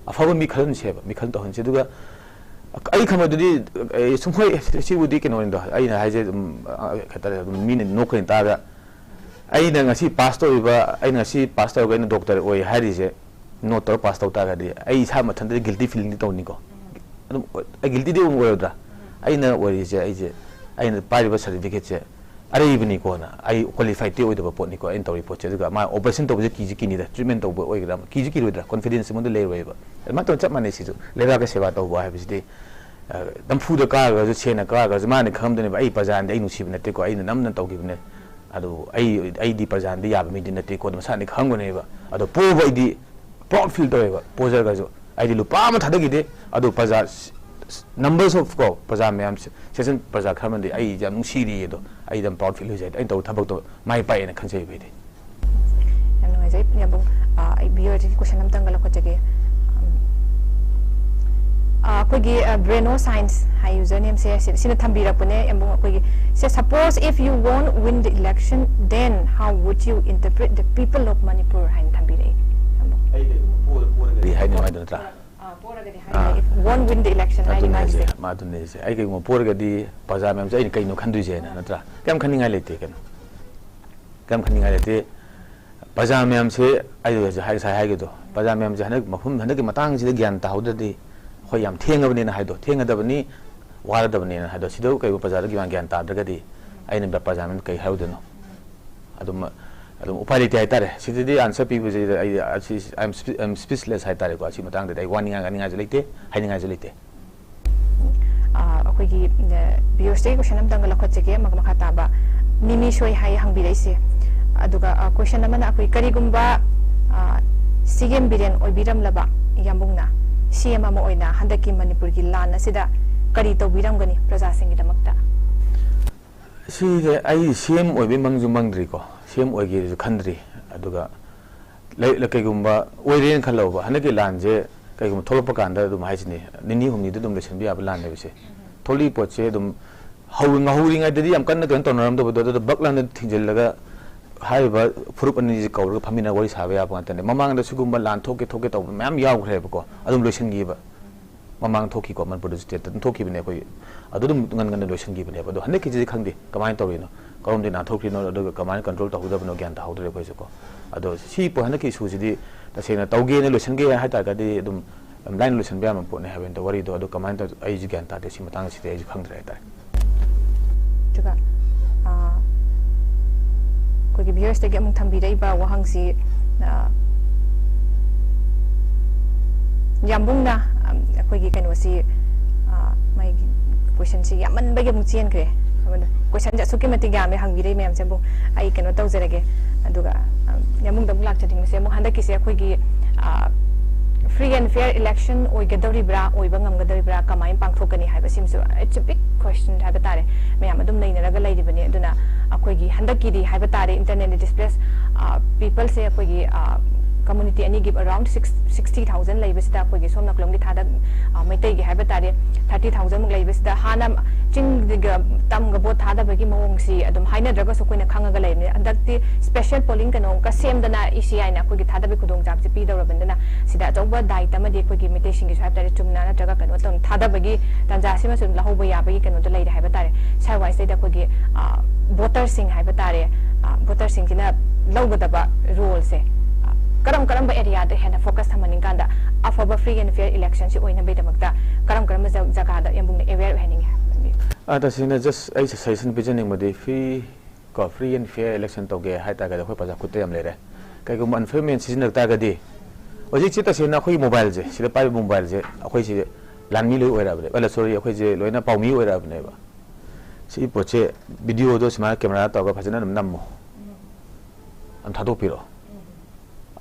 ꯑꯐꯕ ꯃꯤ ꯈꯜꯍꯟꯁꯦꯕ, ꯃꯤ ꯈꯜ ꯇꯧꯍꯟꯁꯦ꯫ ꯑꯗꯨꯒ ꯑꯩ ꯈꯟꯕꯗꯨꯗꯤ, ꯑꯦ, ꯁꯨꯝ ꯍꯣꯏ, ꯁꯤꯕꯨꯗꯤ ꯀꯩꯅꯣꯅꯤꯗꯣ, ꯑꯩꯅ ꯍꯥꯏꯁꯦ ꯑꯗꯨꯝ, ꯑ, ꯀꯩ ꯍꯥꯏꯇꯥꯔꯦ, ꯑꯗꯨꯝ ꯃꯤꯅ ꯅꯣꯛꯀꯅꯤ ꯇꯥꯔꯒ, ꯑꯩꯅ ꯉꯁꯤ ꯄꯥꯁ ꯇꯧꯔꯤꯕ, ꯑꯩꯅ ꯉꯁꯤ ꯄꯥꯁ ꯇꯧꯔꯒ ꯑꯩꯅ ꯗꯣꯛꯇꯔ ꯑꯣꯏ ꯍꯥꯏꯔꯤꯁꯦ, ꯅꯣꯠ ꯇꯧꯔ ꯄꯥꯁ ꯇꯧ ꯇꯥꯔꯒꯗꯤ ꯑꯩ ꯏꯁꯥ ꯃꯊꯟꯇꯗꯤ ꯒꯤꯜꯇꯤ ꯐꯤꯂꯤꯡꯗꯤ ꯇꯧꯅꯤꯀꯣ꯫ ꯑꯗꯨꯝ ꯑꯩ ꯒꯤꯜꯇꯤꯗꯤ ꯑꯗꯨꯝ ꯑꯣꯏꯔꯣꯏꯗ꯭ꯔꯥ? ꯑꯩꯅ ꯑꯣꯏꯔꯤꯁꯦ, ꯑꯩꯁꯦ, ꯑꯩꯅ ꯄꯥꯏꯔꯤꯕ ꯁꯥꯔꯇꯤꯐꯤꯀꯦꯠꯁꯦ ꯑꯔꯩꯕꯅꯤꯀꯣꯅ, ꯑꯩ ꯀ꯭ꯋꯥꯂꯤꯐꯥꯏꯗꯇꯤ ꯑꯣꯏꯗꯕ ꯄꯣꯠꯅꯤꯀꯣ ꯑꯩꯅ ꯇꯧꯔꯤ ꯄꯣꯠꯁꯦ꯫ ꯑꯗꯨꯒ ꯃꯥ ꯑꯣꯄꯔꯦꯁꯟ ꯇꯧꯕꯁꯦ ꯀꯤꯁꯨ ꯀꯤꯅꯤꯗ, ꯇ꯭ꯔꯤꯠꯃꯦꯟ ꯇꯧꯕ ꯑꯣꯏꯒꯦꯔꯥ ꯑꯃ, ꯀꯤꯁꯨ ꯀꯤꯔꯣꯏꯗ꯭ꯔꯥ? ꯀꯣꯟꯐꯤꯗꯦꯟꯁ ꯑꯩꯉꯣꯟꯗ ꯂꯩꯔꯣꯏꯕ꯫ ꯑꯗꯨꯃꯥꯏꯅ ꯇꯧꯅ ꯆꯞ ꯃꯥꯟꯅꯩ ꯁꯤꯁꯨ꯫ ꯂꯩꯕꯥꯛꯀ ꯁꯦꯕꯥ ꯇꯧꯕ ꯍꯥꯏꯕꯁꯤꯗꯤ, ꯑ, ꯅꯝꯐꯨꯗ ꯀꯥꯔꯒꯁꯨ, ꯁꯦꯟꯅ ꯀꯥꯔꯒꯁꯨ, ꯃꯥꯅ ꯈꯪꯉꯝꯗꯣꯏꯅꯦꯕ, "ꯑꯩ ꯄ꯭ꯔꯖꯥꯅꯗꯤ ꯑꯩ ꯅꯨꯡꯁꯤꯕ ꯅꯠꯇꯦꯀꯣ, ꯑꯩꯅ ꯅꯝꯅ ꯇꯧꯈꯤꯕꯅꯦ꯫ ꯑꯗꯨ ꯑꯩ, ꯑꯩꯗꯤ ꯄ꯭ꯔꯖꯥꯅꯗꯤ ꯌꯥꯕ ꯃꯤꯗꯤ ꯅꯠꯇꯦꯀꯣ", ꯑꯗꯨ ꯃꯁꯥꯅꯗꯤ ꯈꯪꯉꯝꯒꯅꯦꯕ꯫ ꯑꯗꯣ ꯄꯣꯕ ꯑꯩꯗꯤ ꯄ꯭ꯔꯥꯎꯗ ꯐꯤꯜ ꯇꯧꯋꯦꯕ, ꯄꯣꯖꯔꯒꯁꯨ꯫ ꯑꯩꯗꯤ ꯂꯨꯄꯥ ꯑꯃ ꯊꯥꯗꯈꯤꯗꯦ, ꯑꯗꯣ ꯄ꯭ꯔꯖꯥ, numbers of ꯀꯣ, ꯄ꯭ꯔꯖꯥ ꯃꯌꯥꯝ, ꯁꯦꯁꯟ ꯄ꯭ꯔꯖꯥ ꯈꯔ ꯑꯃꯗꯤ ꯑꯩ ꯌꯥꯝ ꯅꯨꯡꯁꯤꯔꯤꯌꯦ꯫ ꯑꯗꯣ ꯑꯩ ꯌꯥꯝ ꯄ꯭ꯔꯥꯎꯗ ꯐꯤꯜ ꯑꯣꯏꯖꯩ, ꯑꯩꯅ ꯇꯧꯕ ꯊꯕꯛꯇꯣ ꯃꯥꯏ ꯄꯥꯛꯑꯦꯅ ꯈꯟꯖꯩꯕ ꯑꯩꯗꯤ꯫ ꯌꯥꯝ ꯅꯨꯡꯉꯥꯏꯖꯩ ꯌꯥꯝꯕꯨꯡ꯫ ꯑ, ꯑꯩ ꯚꯤꯌꯔꯁꯤꯒꯤ ꯀꯣꯏꯁꯟ ꯑꯝꯇꯪꯒ ꯂꯧꯈꯠꯆꯒꯦ꯫ ꯎꯝ, ꯑꯩꯈꯣꯏꯒꯤ ꯕ꯭ꯔꯦꯅꯣ ꯁꯥꯏꯟꯁ ꯍꯥꯏ ꯌꯨꯖꯔ ꯅꯦꯝꯁꯦ ꯁꯤꯅ ꯊꯝꯕꯤꯔꯛꯄꯅꯦ꯫ ꯌꯥꯝꯕꯨꯡ ꯑꯩꯈꯣꯏꯒꯤ ꯁꯦ, "Suppose if you won't win the election, then how would you interpret the people of Manipur?" ꯍꯥꯏꯅ ꯊꯝꯕꯤꯔꯛꯏ꯫ ꯌꯥꯝꯕꯨꯡ꯫ ꯑꯩ ꯀꯩꯒꯨꯝꯕ ꯄꯣꯔ ꯄꯣꯔꯒꯗꯤ ꯍꯥꯏꯅꯤ ꯍꯥꯏꯗꯣ ꯅꯠꯇ꯭ꯔꯥ? ꯑ, ꯄꯣꯔꯒꯗꯤ ꯍꯥꯏꯔꯤꯕ, "If won't win the election" ꯍꯥꯏꯔꯤ ꯑꯗꯨꯅꯦ ꯍꯥꯏꯁꯦ꯫ ꯃꯥꯒꯤꯁꯦ꯫ ꯃꯥ ꯑꯗꯨꯅꯦ ꯍꯥꯏꯁꯦ꯫ ꯑꯩ ꯀꯩꯒꯨꯝꯕ ꯄꯣꯔꯒꯗꯤ ꯄ꯭ꯔꯖꯥ ꯃꯌꯥꯝꯁꯦ ꯑꯩꯅ ꯀꯩꯅꯣ ꯈꯟꯗꯣꯏꯁꯦꯅ ꯅꯠꯇ꯭ꯔꯥ? ꯀꯩꯝ ꯈꯟꯅꯤꯡꯉꯥꯏ ꯂꯩꯇꯦ ꯀꯩꯅꯣ꯫ ꯀꯩꯝ ꯈꯟꯅꯤꯡꯉꯥꯏ ꯂꯩꯇꯦ꯫ ꯄ꯭ꯔꯖꯥ ꯃꯌꯥꯝꯁꯦ ꯑꯩ ꯍꯧꯖꯤꯛ ꯍꯥꯏ- ꯉꯁꯥꯏ ꯍꯥꯏꯈꯤꯕꯗꯣ, ꯄ꯭ꯔꯖꯥ ꯃꯌꯥꯝꯁꯦ ꯍꯟꯗꯛ ꯃꯐꯝ, ꯍꯟꯗꯛꯀꯤ ꯃꯇꯥꯡꯁꯤꯗ ꯒ꯭ꯌꯥꯟ ꯇꯥꯍꯧꯗ꯭ꯔꯗꯤ ꯑꯩꯈꯣꯏ ꯌꯥꯝ ꯊꯦꯡꯉꯕꯅꯦꯅ ꯍꯥꯏꯗꯣ, ꯊꯦꯡꯉꯗꯕꯅꯤ, ꯋꯥꯔꯗꯕꯅꯦꯅ ꯍꯥꯏꯗꯣ, ꯁꯤꯗ ꯀꯩꯒꯨꯝꯕ ꯄ꯭ꯔꯖꯥꯗ ꯒ꯭ꯌꯥꯟ ꯒ꯭ꯌꯥꯟ ꯇꯥꯗ꯭ꯔꯒꯗꯤ ꯑꯩꯅ ꯄ꯭ꯔꯖꯥ ꯃꯌꯥꯝꯗ ꯀꯩ ꯍꯥꯏꯔꯨꯗꯣꯏꯅꯣ? ꯑꯗꯨꯝ ꯑꯗꯨꯝ ꯎꯄꯥꯏ ꯂꯩꯇꯦ ꯍꯥꯏꯇꯥꯔꯦ꯫ ꯁꯤꯗꯗꯤ ꯑꯟꯁꯔ ꯄꯤꯕꯁꯤꯗ ꯑꯩ ꯑꯁꯤ I am speechless ꯍꯥꯏꯇꯥꯔꯦꯀꯣ꯫ ꯑꯁꯤ ꯃꯇꯥꯡꯗꯗꯤ ꯑꯩ ꯋꯥꯅꯤꯡꯉꯥꯏ ꯉꯥꯡꯅꯤꯡꯉꯥꯏꯁꯨ ꯂꯩꯇꯦ, ꯍꯥꯏꯅꯤꯡꯉꯥꯏꯁꯨ ꯂꯩꯇꯦ꯫ ꯑ, ꯑꯩꯈꯣꯏꯒꯤ ꯚꯤꯌꯨꯔꯁꯇꯒꯤ ꯀꯣꯏꯁꯟ ꯑꯃꯇꯪꯒ ꯂꯧꯈꯠꯆꯒꯦ, ꯃꯈ- ꯃꯈꯥ ꯇꯥꯕ ꯅꯤꯃꯤ ꯁꯣꯏ ꯍꯥꯏ ꯍꯪꯕꯤꯔꯛꯏꯁꯦ꯫ ꯑꯗꯨꯒ ꯀꯣꯏꯁꯟ ꯑꯃꯅ ꯑꯩꯈꯣꯏ ꯀꯔꯤꯒꯨꯝꯕ ꯁꯤ ꯑꯦꯝ ꯕꯤꯔꯦꯟ ꯑꯣꯏꯕꯤꯔꯝꯂꯕ ꯌꯥꯝꯕꯨꯡꯅ ꯁꯤ ꯑꯦꯝ ꯑꯃ ꯑꯣꯏꯅ ꯍꯟꯗꯛꯀꯤ ꯃꯅꯤꯄꯨꯔꯒꯤ ꯂꯥꯟ ꯑꯁꯤꯗ ꯀꯔꯤ ꯇꯧꯕꯤꯔꯝꯒꯅꯤ ꯄ꯭ꯔꯖꯥꯁꯤꯡꯒꯤꯗꯃꯛꯇ? ꯁꯤꯁꯦ ꯑꯩ ꯁꯤ ꯑꯦꯝ ꯑꯣꯏꯕꯩ ꯃꯪꯁꯨ ꯃꯪꯗ꯭ꯔꯤꯀꯣ, ꯁꯤ ꯑꯦꯝ ꯑꯣꯏꯒꯦꯁꯨ ꯈꯟꯗ꯭ꯔꯤ꯫ ꯑꯗꯨꯒ ꯂꯩ- ꯀꯩꯒꯨꯝꯕ ꯑꯣꯏꯔꯦꯅ ꯈꯜꯂꯧꯕ, ꯍꯟꯗꯛꯀꯤ ꯂꯥꯟꯁꯦ ꯀꯩꯒꯨꯝꯕ ꯊꯣꯛꯂꯛꯄ ꯀꯥꯟꯗ ꯑꯗꯨꯝ ꯍꯥꯏꯁꯤꯅꯦ, ꯅꯤꯅꯤ ꯍꯨꯝꯅꯤꯗ ꯑꯗꯨꯝ ꯂꯣꯏꯁꯤꯟꯕ ꯌꯥꯕ ꯂꯥꯟꯅꯦꯕ ꯁꯦ꯫ ꯊꯣꯛꯂꯛꯏ ꯄꯣꯠꯁꯦ ꯑꯗꯨꯝ ꯍꯧ- ꯉꯍꯧꯔꯤꯉꯩꯗꯗꯤ ꯌꯥꯝ ꯀꯟꯅ ꯀꯩꯅꯣ ꯇꯧꯅꯔꯝꯗꯕꯗꯣ, ꯑꯗꯨꯗ ꯕꯛ ꯂꯥꯟꯗ ꯊꯤꯡꯖꯤꯜꯂꯒ ꯍꯥꯏꯔꯤꯕ ꯐꯨꯔꯨꯞ ꯑꯅꯤꯁꯤ ꯀꯧꯔꯒ ꯐꯝꯃꯤꯟꯅ ꯋꯥꯔꯤ ꯁꯥꯕ ꯌꯥꯕ ꯉꯥꯛꯇꯅꯦ꯫ ꯃꯃꯥꯡꯗ ꯁꯤꯒꯨꯝꯕ ꯂꯥꯟ ꯊꯣꯛꯀꯦ ꯊꯣꯛꯀꯦ ꯇꯧꯕ ꯃꯌꯥꯝ ꯌꯥꯎꯈ꯭ꯔꯦꯕꯀꯣ, ꯑꯗꯨꯝ ꯂꯣꯏꯁꯤꯟꯈꯤꯕ꯫ ꯃꯃꯥꯡ ꯊꯣꯛꯈꯤꯀꯣ, ꯃꯅꯤꯄꯨꯔꯗꯁꯨ ꯁ꯭ꯇꯦꯠꯇ ꯑꯗꯨꯝ ꯊꯣꯛꯈꯤꯕꯅꯦ ꯑꯩꯈꯣꯏ꯫ ꯑꯗꯨ ꯑꯗꯨꯝ ꯉꯟ ꯉꯟꯅ ꯂꯣꯏꯁꯤꯟꯈꯤꯕꯅꯦꯕ꯫ ꯑꯗꯣ ꯍꯟꯗꯛꯀꯤꯁꯤꯗꯤ ꯈꯪꯗꯦ ꯀꯃꯥꯏꯅ ꯇꯧꯔꯤꯅꯣ, ꯀꯔꯣꯝꯗꯒꯤ ꯅꯥꯟꯊꯣꯛꯈ꯭ꯔꯤꯅꯣ, ꯑꯗꯨꯒ ꯀꯃꯥꯏꯅ ꯀꯟꯇ꯭ꯔꯣꯜ ꯇꯧꯍꯧꯗꯕꯅꯣ ꯒ꯭ꯌꯥꯟ ꯇꯥꯍꯧꯗ꯭ꯔꯦ ꯑꯩꯈꯣꯏꯁꯨꯀꯣ꯫ ꯑꯗꯣ ꯁꯤ ꯄꯣ- ꯍꯟꯗꯛꯀꯤ ꯏꯁꯨꯁꯤꯗꯤ ꯇꯁꯦꯡꯅ ꯇꯧꯒꯦꯅ ꯂꯣꯏꯁꯤꯟꯒꯦ ꯍꯥꯏ ꯇꯥꯔꯒꯗꯤ ꯑꯗꯨꯝ ꯌꯥꯝ ꯂꯥꯏꯅ ꯂꯣꯏꯁꯤꯟꯕ ꯌꯥꯕ ꯄꯣꯠꯅꯦ ꯍꯥꯏꯕꯅꯤꯗ꯫ ꯋꯥꯔꯤꯗꯣ ꯑꯗꯨ ꯀꯃꯥꯏꯅ ꯇꯧ- ꯑꯩꯁꯨ ꯒ꯭ꯌꯥꯟ ꯇꯥꯗꯦ, ꯁꯤ ꯃꯇꯥꯡꯁꯤꯗꯤ ꯑꯩꯁꯨ ꯈꯪꯗ꯭ꯔꯦ ꯍꯥꯏꯇꯥꯔꯦ꯫ ꯑꯗꯨꯒ ꯑ, ꯑꯩꯈꯣꯏꯒꯤ ꯚꯤꯌꯨꯔꯁꯇꯒꯤ ꯑꯃꯨꯛ ꯊꯝꯕꯤꯔꯛꯏꯕ ꯋꯥꯍꯪꯁꯤ, ꯑ, ꯌꯥꯝꯕꯨꯡꯅ, ꯑꯝ, ꯑꯩꯈꯣꯏꯒꯤ ꯀꯩꯅꯣꯁꯤ, ꯑ, ꯃꯥꯒꯤ ꯀꯣꯏꯁꯟꯁꯤ ꯌꯥꯝꯃꯟꯕꯒꯤ ꯑꯃꯨꯛ ꯆꯦꯟꯈ꯭ꯔꯦ꯫ ꯑꯗꯨꯅ ꯀꯣꯏꯁꯟꯁꯦ ꯑꯁꯨꯛꯀꯤ ꯃꯇꯤꯛ ꯌꯥꯝꯃꯦ ꯍꯪꯕꯤꯔꯛꯏ ꯃꯌꯥꯝꯁꯦ꯫ ꯑꯃꯨꯛ ꯑꯩ ꯀꯩꯅꯣ ꯇꯧꯖꯔꯒꯦ꯫ ꯑꯗꯨꯒ, ꯑꯝ, ꯌꯥꯝꯕꯨꯡꯗ ꯑꯃꯨꯛ ꯂꯥꯛꯆꯅꯤꯡꯕꯁꯦ, ꯑꯃꯨꯛ ꯍꯟꯗꯛꯀꯤꯁꯦ ꯑꯩꯈꯣꯏꯒꯤ, ꯑ, free and fair election ꯑꯣꯏꯒꯗꯧꯔꯤꯕ꯭ꯔꯥ, ꯑꯣꯏꯕ ꯉꯝꯒꯗꯧꯔꯤꯕ꯭ꯔꯥ, ꯀꯃꯥꯏꯅ ꯄꯥꯡꯊꯣꯛꯀꯅꯤ ꯍꯥꯏꯕꯁꯤꯃꯁꯨ it's a big question ꯍꯥꯏꯕ ꯇꯥꯔꯦ꯫ ꯃꯌꯥꯝ ꯑꯗꯨꯝ ꯅꯩꯅꯔꯒ ꯂꯩꯔꯤꯕꯅꯤ꯫ ꯑꯗꯨꯅ ꯑꯩꯈꯣꯏꯒꯤ ꯍꯟꯗꯛꯀꯤꯗꯤ ꯍꯥꯏꯕ ꯇꯥꯔꯦ, internally displaced, ꯑ, peopleꯁꯦ ꯑꯩꯈꯣꯏꯒꯤ, ꯑ, ꯀꯝꯃꯨꯅꯤꯇꯤ ꯑꯅꯤꯒꯤ ꯑꯔꯥꯎꯟ ꯁꯤꯛꯁ ꯁꯤꯛꯁꯇꯤ ꯊꯥꯎꯖꯟ ꯂꯩꯕꯁꯤꯗ ꯑꯩꯈꯣꯏꯒꯤ ꯁꯣꯝ ꯅꯥꯀꯂꯣꯝꯒꯤ ꯊꯥꯗ, ꯑ, ꯃꯩꯇꯩꯒꯤ ꯍꯥꯏꯕ ꯇꯥꯔꯦ, ꯊꯥꯔꯇꯤ ꯊꯥꯎꯖꯟꯃꯨꯛ ꯂꯩꯕꯁꯤꯗ ꯍꯥꯟꯅ ꯆꯤꯡꯒ ꯇꯝꯒ ꯚꯣꯠ ꯊꯥꯗꯕꯒꯤ ꯃꯑꯣꯡꯁꯤ ꯑꯗꯨꯝ ꯍꯥꯏꯅꯗ꯭ꯔꯒꯁꯨ ꯑꯩꯈꯣꯏꯅ ꯈꯪꯉꯒ ꯂꯩꯕꯅꯤ꯫ ꯍꯟꯗꯛꯇꯤ ꯁ꯭ꯄꯦꯁꯦꯜ ꯄꯣꯂꯤꯡ ꯀꯩꯅꯣ ꯑꯃꯨꯛꯀ ꯁꯦꯝꯗꯅ ꯏ ꯁꯤ ꯑꯥꯏꯅ ꯑꯩꯈꯣꯏꯒꯤ ꯊꯥꯗꯕꯒꯤ ꯈꯨꯗꯣꯡꯆꯥꯕꯁꯤ ꯄꯤꯗꯧꯔꯕꯅꯤꯅ ꯁꯤꯗ ꯑꯆꯧꯕ ꯗꯥꯏꯇ ꯑꯃꯗꯤ ꯑꯩꯈꯣꯏꯒꯤ ꯃꯩꯇꯩꯁꯤꯡꯒꯤꯁꯨ ꯍꯥꯏꯕ ꯇꯥꯔꯦ, ꯆꯨꯝꯅ ꯅꯠꯇ꯭ꯔꯒ ꯀꯩꯅꯣ ꯇꯧ ꯊꯥꯗꯕꯒꯤ ꯇꯥꯟꯖꯥꯁꯤꯃꯁꯨ ꯑꯗꯨꯝ ꯂꯧꯍꯧꯕ ꯌꯥꯕꯒꯤ ꯀꯩꯅꯣꯗꯣ ꯂꯩꯔꯦ ꯍꯥꯏꯕ ꯇꯥꯔꯦ꯫ ꯁ꯭ꯋꯥꯏ ꯋꯥꯏꯁꯤꯗꯩꯗ ꯑꯩꯈꯣꯏꯒꯤ, ꯑ, ꯚꯣꯇꯔꯁꯤꯡ ꯍꯥꯏꯕ ꯇꯥꯔꯦ, ꯑ, ꯚꯣꯇꯔꯁꯤꯡꯁꯤꯅ ꯂꯧꯒꯗꯕ ꯔꯣꯜꯁꯦ, ꯑ, ꯀꯔꯝ ꯀꯔꯝꯕ ꯑꯦꯔꯤꯌꯥꯗ ꯍꯦꯟꯅ ꯐꯣꯀꯁ ꯊꯝꯍꯟꯅꯤꯡ ꯀꯥꯟꯗ ꯑꯐꯕ ꯐ꯭ꯔꯤ ꯑꯦꯟ ꯐꯤꯌꯔ ꯏꯂꯦꯛꯁꯟꯁꯤ ꯑꯣꯏꯅꯕꯒꯤꯗꯃꯛꯇ ꯀꯔꯝ ꯀꯔꯝꯕ ꯖ-, ꯖꯒꯥꯗ ꯌꯥꯝꯕꯨꯡꯅ ꯑꯦꯋꯦꯌꯔ ꯑꯣꯏꯍꯟꯅꯤꯡꯉꯤ ꯍꯥꯏꯕ? ꯑ, ꯇꯁꯦꯡꯅ ꯖꯁ ꯑꯩ ꯁꯖꯦꯁꯟ ꯄꯤꯖꯅꯤꯡꯕꯗꯤ ꯐ꯭ꯔꯤ ꯀꯣ, ꯐ꯭ꯔꯤ ꯑꯦꯟ ꯐꯤꯌꯔ ꯏꯂꯦꯛꯁꯟ ꯇꯧꯒꯦ ꯍꯥꯏ ꯇꯥꯔꯒꯗꯤ ꯑꯩꯈꯣꯏ ꯄ꯭ꯔꯖꯥ ꯈꯨꯠꯇ ꯌꯥꯝ ꯂꯩꯔꯦ꯫ ꯀꯩꯒꯨꯝꯕ ꯑꯟꯐꯦꯌꯔ ꯃꯦꯟ ꯁꯤꯖꯤꯟꯅ ꯇꯥꯔꯒꯗꯤ ꯍꯧꯖꯤꯛꯁꯤ ꯇꯁꯦꯡꯅ ꯑꯩꯈꯣꯏꯒꯤ ꯃꯣꯕꯥꯏꯜꯁꯦ, ꯁꯤꯗ ꯄꯥꯏꯔꯤꯕ ꯃꯣꯕꯥꯏꯜꯁꯦ ꯑꯩꯈꯣꯏꯁꯤ ꯂꯥꯟꯃꯤ ꯂꯣꯏ ꯑꯣꯏꯔꯛꯑꯕꯅꯦꯕ, ꯑ, ꯁꯣꯔꯤ, ꯑꯩꯈꯣꯏꯁꯦ ꯂꯣꯏꯅ ꯄꯥꯎꯃꯤ ꯑꯣꯏꯔꯛꯑꯕꯅꯦꯕ꯫ ꯁꯤ ꯄꯣꯠꯁꯦ ꯚꯤꯗꯤꯑꯣꯗꯣ ꯁꯨꯃꯥꯏꯅ ꯀꯦꯃꯦꯔꯥ ꯇꯧꯔꯒ ꯐꯖꯅ ꯑꯗꯨꯝ ꯅꯝꯃꯣ, ꯑꯗꯨꯝ ꯊꯥꯗꯣꯛꯄꯤꯔꯣ,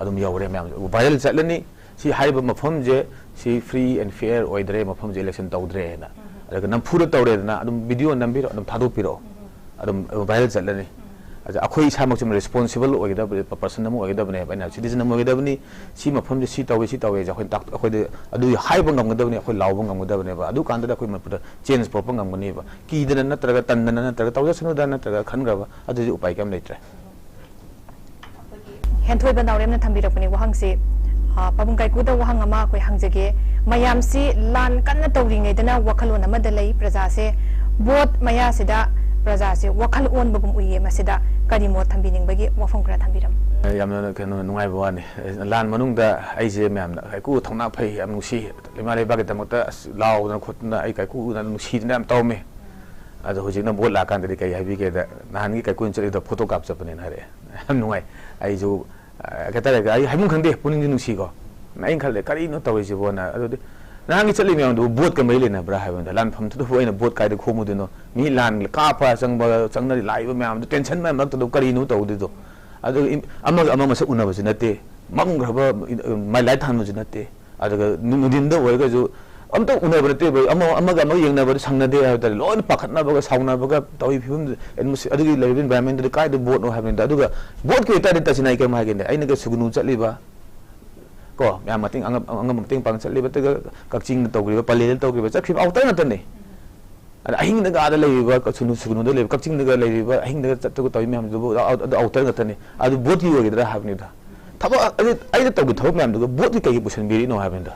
ꯑꯗꯨꯝ ꯌꯧꯔꯦ ꯃꯌꯥꯝ, ꯚꯥꯏꯔꯦꯜ ꯆꯠꯂꯅꯤ꯫ ꯁꯤ ꯍꯥꯏꯔꯤꯕ ꯃꯐꯝꯁꯦ ꯁꯤ ꯐ꯭ꯔꯤ ꯑꯦꯟ ꯐꯤꯌꯔ ꯑꯣꯏꯗ꯭ꯔꯦ, ꯃꯐꯝꯁꯦ ꯏꯂꯦꯛꯁꯟ ꯇꯧꯗ꯭ꯔꯦꯅ꯫ ꯑꯗꯨꯒ ꯅꯝꯐꯨꯗ ꯇꯧꯔꯦꯗꯅ ꯑꯗꯨꯝ ꯚꯤꯗꯤꯑꯣ ꯅꯝꯕꯤꯔꯣ, ꯑꯗꯨꯝ ꯊꯥꯗꯣꯛꯄꯤꯔꯛꯑꯣ, ꯑꯗꯨꯝ ꯚꯥꯏꯔꯦꯜ ꯆꯠꯂꯅꯤ꯫ ꯑꯗ ꯑꯩꯈꯣꯏ ꯏꯁꯥꯃꯛꯁꯨ ꯔꯦꯁꯄꯣꯟꯁꯤꯕꯜ ꯑꯣꯏꯒꯗꯕ ꯄꯔꯁꯟ ꯑꯃ ꯑꯣꯏꯒꯗꯕꯅꯦꯕ꯫ ꯑꯩꯅ ꯁꯤꯇꯤꯖꯟ ꯑꯃ ꯑꯣꯏꯒꯗꯕꯅꯤ꯫ ꯁꯤ ꯃꯐꯝꯁꯦ ꯁꯤ ꯇꯧꯋꯤ, ꯁꯤ ꯇꯧꯋꯤ ꯍꯥꯏꯁꯦ ꯑꯩꯈꯣꯏꯅ ꯇꯥꯛ-, ꯑꯩꯈꯣꯏꯗ ꯑꯗꯨ ꯍꯥꯏꯕ ꯉꯝꯒꯗꯕꯅꯤ, ꯑꯩꯈꯣꯏ ꯂꯥꯎꯕ ꯉꯝꯒꯗꯕꯅꯦꯕ꯫ ꯑꯗꯨ ꯀꯥꯟꯗꯨꯗ ꯑꯩꯈꯣꯏ ꯃꯅꯤꯄꯨꯔꯗ ꯆꯦꯟꯖ ꯄꯨꯔꯛꯄ ꯉꯝꯒꯅꯦꯕ꯫ ꯀꯤꯗꯅ ꯅꯠꯇ꯭ꯔꯒ ꯇꯟꯗꯅ ꯅꯠꯇ꯭ꯔꯒ ꯇꯧꯖꯁꯅꯨꯗ ꯅꯠꯇ꯭ꯔꯒ ꯈꯟꯈ꯭ꯔꯕ, ꯑꯗꯨꯗꯤ ꯎꯄꯥꯏ ꯀꯩꯝ ꯂꯩꯇ꯭ꯔꯦ꯫ ꯍꯦꯟꯊꯣꯏꯕ ꯅꯥꯎꯔꯦꯝꯅ ꯊꯝꯕꯤꯔꯛꯄꯅꯤ ꯋꯥꯍꯪꯁꯤ꯫ ꯑ, ꯄꯥꯕꯨꯡ ꯀꯥꯏꯀꯨꯗ ꯋꯥꯍꯪ ꯑꯃ ꯑꯩꯈꯣꯏ ꯍꯪꯖꯒꯦ꯫ ꯃꯌꯥꯝꯁꯤ ꯂꯥꯟ ꯀꯟꯅ ꯇꯧꯔꯤꯉꯩꯗꯅ ꯋꯥꯈꯜꯂꯣꯟ ꯑꯃꯗ ꯂꯩ꯫ ꯄ꯭ꯔꯖꯥꯁꯦ ꯚꯣꯠ ꯃꯌꯥꯁꯤꯗ ꯄ꯭ꯔꯖꯥꯁꯦ ꯋꯥꯈꯜ ꯑꯣꯟꯕꯒꯨꯝ ꯎꯏꯌꯦ꯫ ꯃꯁꯤꯗ ꯀꯔꯤ ꯃꯣꯠ ꯊꯝꯕꯤꯅꯤꯡꯕꯒꯤ ꯋꯥꯐꯝ ꯈꯔ ꯊꯝꯕꯤꯔꯝꯃꯨ꯫ ꯑꯦ, ꯌꯥꯝꯅ ꯀꯩꯅꯣ ꯅꯨꯡꯉꯥꯏꯕ ꯋꯥꯅꯤ꯫ ꯑꯦ, ꯂꯥꯟ ꯃꯅꯨꯡꯗ ꯑꯩꯁꯦ ꯃꯌꯥꯝꯅ ꯀꯥꯏꯀꯨ ꯊꯧꯅꯥ ꯐꯩ, ꯌꯥꯝ ꯅꯨꯡꯁꯤ, ꯏꯃꯥ ꯂꯩꯕꯥꯛꯀꯤꯗꯃꯛꯇ ꯑꯁ ꯂꯥꯎꯗꯅ ꯈꯣꯠꯇꯅ ꯑꯩ ꯀꯥꯏꯀꯨꯅ ꯅꯨꯡꯁꯤꯗꯅ ꯌꯥꯝ ꯇꯧꯔꯝꯃꯤ꯫ ꯑꯗꯣ ꯍꯧꯖꯤꯛꯅ ꯚꯣꯠ ꯂꯥꯛꯀꯥꯟꯗꯗꯤ ꯀꯩ ꯍꯥꯏꯕꯤꯒꯦꯗ, ꯅꯍꯥꯟꯒꯤ ꯀꯥꯏꯀꯨꯅ ꯆꯠꯂꯤꯗꯣ ꯐꯣꯇꯣ ꯀꯥꯞ ꯆꯠꯄꯅꯦꯅ ꯍꯥꯏꯔꯛꯑꯦ꯫ ꯌꯥꯝ ꯅꯨꯡꯉꯥꯏ꯫ ꯑꯩꯁꯨ, ꯑ, ꯀꯩ ꯍꯥꯏꯇꯥꯔꯦ, ꯑꯩ ꯍꯥꯏꯐꯝ ꯈꯪꯗꯦ, ꯄꯨꯛꯅꯤꯡꯗꯤ ꯅꯨꯡꯁꯤꯀꯣ꯫ ꯑꯩꯅ ꯈꯜꯂꯦ, "ꯀꯔꯤꯅꯣ ꯇꯧꯔꯤꯁꯤꯕꯣꯅ?" ꯑꯗꯨꯗꯤ ꯅꯍꯥꯟꯒꯤ ꯆꯠꯂꯤ ꯃꯌꯥꯝꯗꯨꯕꯨ ꯚꯣꯠꯀ ꯃꯔꯤ ꯂꯩꯅꯕ꯭ꯔꯥ ꯍꯥꯏꯕꯅꯤꯗ, ꯂꯥꯟꯐꯝꯗꯨꯗꯕꯨ ꯑꯩꯅ ꯚꯣꯠ ꯀꯥꯏꯗ ꯈꯣꯝꯃꯨꯗꯣꯏꯅꯣ? ꯃꯤ ꯂꯥꯟ ꯀꯥꯞꯄ ꯆꯪꯕ, ꯆꯪꯅꯔꯤ ꯂꯥꯛꯏꯕ ꯃꯌꯥꯝꯗꯣ, ꯇꯦꯟꯁꯟ ꯃꯌꯥꯝ ꯃꯔꯛꯇꯨꯗꯕꯨ ꯀꯔꯤꯅꯣ ꯇꯧꯗꯣꯏꯗꯣ? ꯑꯗꯨꯒ ꯏꯝ-, ꯑꯃꯒ ꯑꯃ ꯃꯁꯛ ꯎꯅꯕꯁꯨ ꯅꯠꯇꯦ, ꯃꯝꯈ꯭ꯔꯕ, ꯃꯥꯏ ꯂꯥꯏꯠ ꯊꯥꯟꯕꯁꯨ ꯅꯠꯇꯦ꯫ ꯑꯗꯨꯒ ꯅꯨ-, ꯅꯨꯡꯊꯤꯟꯗ ꯑꯣꯏꯔꯒꯁꯨ ꯑꯝꯇ ꯎꯅꯕ ꯅꯠꯇꯦꯕ, ꯑꯃ-, ꯑꯃꯒ ꯑꯃꯒ ꯌꯦꯡꯅꯕꯗ ꯁꯪꯅꯗꯦ ꯍꯥꯏꯕ ꯇꯥꯔꯦ, ꯂꯣꯏꯅ ꯄꯥꯈꯠꯅꯕꯒ ꯁꯥꯎꯅꯕꯒ ꯇꯧꯔꯤ ꯐꯤꯕꯝꯗꯨ, ꯑꯗꯨꯒꯤ ꯂꯩꯔꯤꯕ environment ꯗꯨꯗꯤ ꯀꯥꯏꯗ ꯚꯣꯠꯅꯣ ꯍꯥꯏꯕꯅꯤꯗ꯫ ꯑꯗꯨꯒ ꯚꯣꯠꯀꯤ ꯑꯣꯏꯇꯥꯔꯗꯤ ꯇꯁꯦꯡꯅ ꯑꯩ ꯀꯩꯝ ꯍꯥꯏꯒꯦꯅꯦ, ꯑꯩꯅꯒ ꯁꯨꯒꯅꯨ ꯆꯠꯂꯤꯕ, ꯀꯣ, ꯃꯌꯥꯝ ꯃꯇꯦꯡ, ꯑꯉꯝ-, ꯑꯉꯝꯕ ꯃꯇꯦꯡ ꯄꯥꯡ ꯆꯠꯂꯤꯕ, ꯑꯗꯨꯒ ꯀꯛꯆꯤꯡꯗ ꯇꯧꯈ꯭ꯔꯤꯕ, ꯄꯂꯦꯜꯗ ꯇꯧꯈ꯭ꯔꯤꯕ, ꯆꯠꯈ꯭ꯔꯤꯕ outer ꯉꯥꯛꯇꯅꯤ꯫ ꯑꯗ ꯑꯍꯤꯡꯗꯒ ꯑꯥꯗ ꯂꯩꯔꯤꯕ, ꯁꯨꯒꯨꯅꯨ-, ꯁꯨꯒꯨꯅꯨꯗ ꯂꯩꯔꯤꯕ, ꯀꯛꯆꯤꯡꯗꯒ ꯂꯩꯔꯤꯕ, ꯑꯍꯤꯡꯗꯒ ꯆꯠꯇꯒ ꯇꯧꯔꯤ ꯃꯌꯥꯝꯗꯨꯕꯨ ꯑꯗꯨ outer ꯉꯥꯛꯇꯅꯤ꯫ ꯑꯗꯨ vote ꯀꯤ ꯑꯣꯏꯒꯗ꯭ꯔꯥ ꯍꯥꯏꯕꯅꯤꯗ꯫ ꯊꯕꯛ ꯑꯗꯨ ꯑꯩꯅ ꯇꯧꯒꯦ ꯊꯕꯛ ꯃꯌꯥꯝꯗꯨꯒ vote ꯀꯤ ꯀꯩꯒꯤ ꯄꯨꯁꯟꯕꯤꯔꯤꯅꯣ ꯍꯥꯏꯕꯅꯤꯗ꯫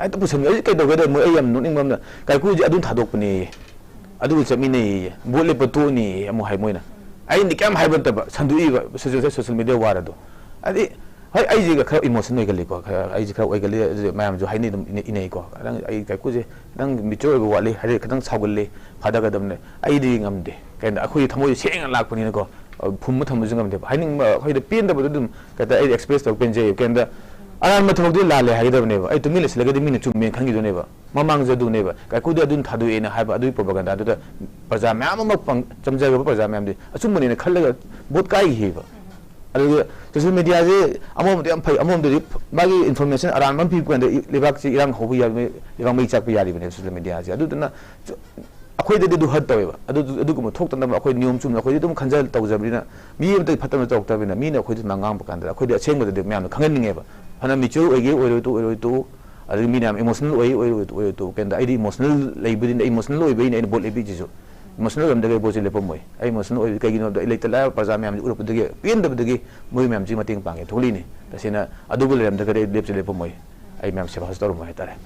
ꯍꯦꯛꯇ ꯄꯨꯁꯟꯕꯤ-, ꯑꯩ ꯀꯩꯗꯧꯒꯦꯗ ꯃꯣꯏ, ꯑꯩ ꯌꯥꯝ ꯅꯣꯛꯅꯤꯡꯕ ꯑꯃꯅ, ꯀꯥꯏꯀꯨꯁꯦ ꯑꯗꯨꯝ ꯊꯥꯗꯣꯛꯄꯅꯦꯌꯦ, ꯑꯗꯨꯒ ꯆꯠꯃꯤꯟꯅꯩꯌꯦ, vote ꯂꯦꯞꯄ ꯇꯣꯛꯑꯅꯤꯌꯦ ꯑꯃꯨꯛ ꯍꯥꯏ ꯃꯣꯏꯅ꯫ ꯑꯩꯅꯗꯤ ꯀꯌꯥꯝ ꯍꯥꯏꯕ ꯅꯠꯇꯕ, ꯁꯟꯗꯣꯛꯏꯕ social, social media war ꯑꯗꯣ꯫ ꯍꯥꯏꯗꯤ, ꯍꯣꯏ, ꯑꯩꯁꯤꯒ ꯈꯔ emotion ꯑꯣꯏꯒꯜꯂꯤꯀꯣ, ꯈꯔ ꯑꯩꯁꯦ ꯈꯔ ꯑꯣꯏꯒꯜꯂꯤ, ꯑꯗꯨ ꯃꯌꯥꯝꯁꯨ ꯍꯥꯏꯅꯩ, ꯑꯗꯨꯝ ꯏꯅꯩ-, ꯏꯅꯩꯀꯣ꯫ ꯈꯤꯇꯪ ꯑꯩ ꯀꯥꯏꯀꯨꯁꯦ ꯈꯤꯇꯪ mature ꯑꯣꯏꯕ ꯋꯥꯠꯂꯤ, ꯍꯥꯏꯗꯤ ꯈꯤꯇꯪ ꯁꯥꯎꯒꯜꯂꯤ, ꯐꯥꯗꯒꯗꯕꯅꯦ꯫ ꯑꯩꯗꯤ ꯉꯝꯗꯦ, ꯀꯩꯅꯣ, ꯑꯩꯈꯣꯏꯒꯤ ꯊꯃꯣꯏꯁꯦ ꯁꯦꯡꯅ ꯂꯥꯛꯄꯅꯤꯅꯀꯣ, ꯐꯨꯝꯕ ꯊꯝꯕꯁꯨ ꯉꯝꯗꯦꯕ꯫ ꯍꯥꯏꯅꯤꯡꯕ, ꯑꯩꯈꯣꯏꯗ ꯄꯦꯟꯗꯕꯗꯣ ꯑꯗꯨꯝ ꯀꯩ ꯍꯥꯏꯇꯥꯔꯦ, ꯑꯩ express ꯇꯧꯕ ꯄꯦꯟꯖꯩꯌꯦꯕ꯫ ꯀꯩꯝꯇ ꯑꯔꯥꯟꯕ ꯊꯕꯛꯇꯤ ꯂꯥꯜꯂꯦ ꯍꯥꯏꯒꯗꯕꯅꯦꯕ꯫ ꯑꯩ ꯇꯨꯃꯤꯟ ꯂꯩꯁꯤꯜꯂꯒꯗꯤ ꯃꯤꯅ ꯆꯨꯝꯃꯦꯅ ꯈꯟꯈꯤꯗꯣꯏꯅꯦꯕ꯫ ꯃꯃꯥꯡꯁꯨ ꯑꯗꯨꯅꯦꯕ, ꯀꯥꯏꯀꯨꯗꯤ ꯑꯗꯨꯅ ꯊꯥꯗꯣꯛꯑꯦꯅ ꯍꯥꯏꯕ ꯑꯗꯨꯒꯤ propagandaꯗꯨꯗ ꯄ꯭ꯔꯖꯥ ꯃꯌꯥꯝ ꯑꯃ ꯄꯪ-, ꯆꯝꯖꯈ꯭ꯔꯕ ꯄ꯭ꯔꯖꯥ ꯃꯌꯥꯝꯗꯤ ꯑꯆꯨꯝꯕꯅꯦꯅ ꯈꯜꯂꯒ vote ꯀꯥꯏꯈꯤꯕ꯫ ꯑꯗꯨꯒ social mediaꯁꯦ ꯑꯃꯔꯣꯝꯗꯗꯤ ꯌꯥꯝ ꯐꯩ, ꯑꯃꯔꯣꯝꯗꯗꯤ ꯃꯥꯒꯤ information ꯑꯔꯥꯟꯕ ꯑꯃ ꯄꯤꯕ ꯀꯥꯟꯗ ꯏ-, ꯂꯩꯕꯥꯛꯁꯤ ꯏꯔꯥꯡ ꯍꯧꯕ ꯌꯥꯔꯤꯕꯅꯤ, ꯂꯩꯕꯥꯛ ꯃꯩ ꯆꯥꯛꯄ ꯌꯥꯔꯤꯕꯅꯦ social mediaꯁꯦ꯫ ꯑꯗꯨꯗꯨꯅ ꯆ-, ꯑꯩꯈꯣꯏꯗꯗꯤ ꯑꯗꯨ hurt ꯇꯧꯋꯦꯕ꯫ ꯑꯗꯨ, ꯑꯗꯨꯒꯨꯝꯕ ꯊꯣꯛꯇꯅꯕ ꯑꯩꯈꯣꯏ ꯅꯤꯌꯣꯝ ꯆꯨꯝꯅ ꯑꯩꯈꯣꯏꯗꯤ ꯑꯗꯨꯝ ꯈꯟꯖ ꯇꯧꯖꯕꯅꯤꯅ, ꯃꯤ ꯑꯃꯇ ꯐꯠꯇꯕ ꯇꯧꯔꯛꯇꯕꯅꯤꯅ, ꯃꯤꯅ ꯑꯩꯈꯣꯏꯗ ꯁꯨꯃꯥꯏꯅ ꯉꯥꯡꯕ ꯀꯥꯟꯗ ꯑꯩꯈꯣꯏꯗꯤ ꯑꯁꯦꯡꯕꯗꯗꯤ ꯃꯌꯥꯝꯅ ꯈꯪꯍꯟꯅꯤꯡꯉꯦꯕ꯫ ꯐꯅ mature ꯑꯣꯏꯒꯦ ꯑꯣꯏꯔꯣꯏ ꯇꯣꯛ-, ꯑꯣꯏꯔꯣꯏ ꯇꯣꯛꯎ, ꯑꯗꯒꯤ ꯃꯤꯅ ꯌꯥꯝ emotional ꯑꯣꯏ, ꯑꯣꯏ, ꯑꯣꯏ, ꯑꯣꯏ, ꯇꯣꯛꯎ꯫ ꯀꯩꯝꯇ ꯑꯩꯗꯤ emotional ꯂꯩꯕꯗꯤ, emotional ꯑꯣꯏꯕꯩꯅꯦ ꯑꯩꯅ vote ꯂꯦꯞꯄꯤꯁꯤꯁꯨ꯫ Emotional ꯑꯣꯏꯔꯝꯗ꯭ꯔꯒꯗꯤ voteꯁꯦ ꯂꯦꯞꯄꯝꯃꯣꯏ꯫ ꯑꯩ emotional ꯑꯣꯏꯕꯗꯤ ꯀꯩꯒꯤꯅꯣ ꯍꯥꯏꯕꯗ, ꯑꯩ ꯂꯩꯇ ꯂꯥꯏꯔ ꯄ꯭ꯔꯖꯥ ꯃꯌꯥꯝꯁꯦ ꯎꯔꯛꯄꯗꯒꯤ, ꯄꯦꯟꯗꯕꯗꯒꯤ ꯃꯣꯏ ꯃꯌꯥꯝꯁꯤꯒꯤ ꯃꯇꯦꯡ ꯄꯥꯡꯒꯦ ꯊꯣꯛꯂꯛꯏꯅꯦ꯫ ꯇꯁꯦꯡꯅ ꯑꯗꯨꯕꯨ ꯂꯩꯔꯝꯗ꯭ꯔꯒꯗꯤ ꯑꯩ ꯂꯦꯞꯁꯦ ꯂꯦꯞꯄꯝꯃꯣꯏ꯫ ꯑꯩ ꯃꯌꯥꯝ ꯁꯦꯕꯥꯁꯨ ꯇꯧꯔꯝꯃꯣꯏ ꯍꯥꯏꯇꯥꯔꯦ꯫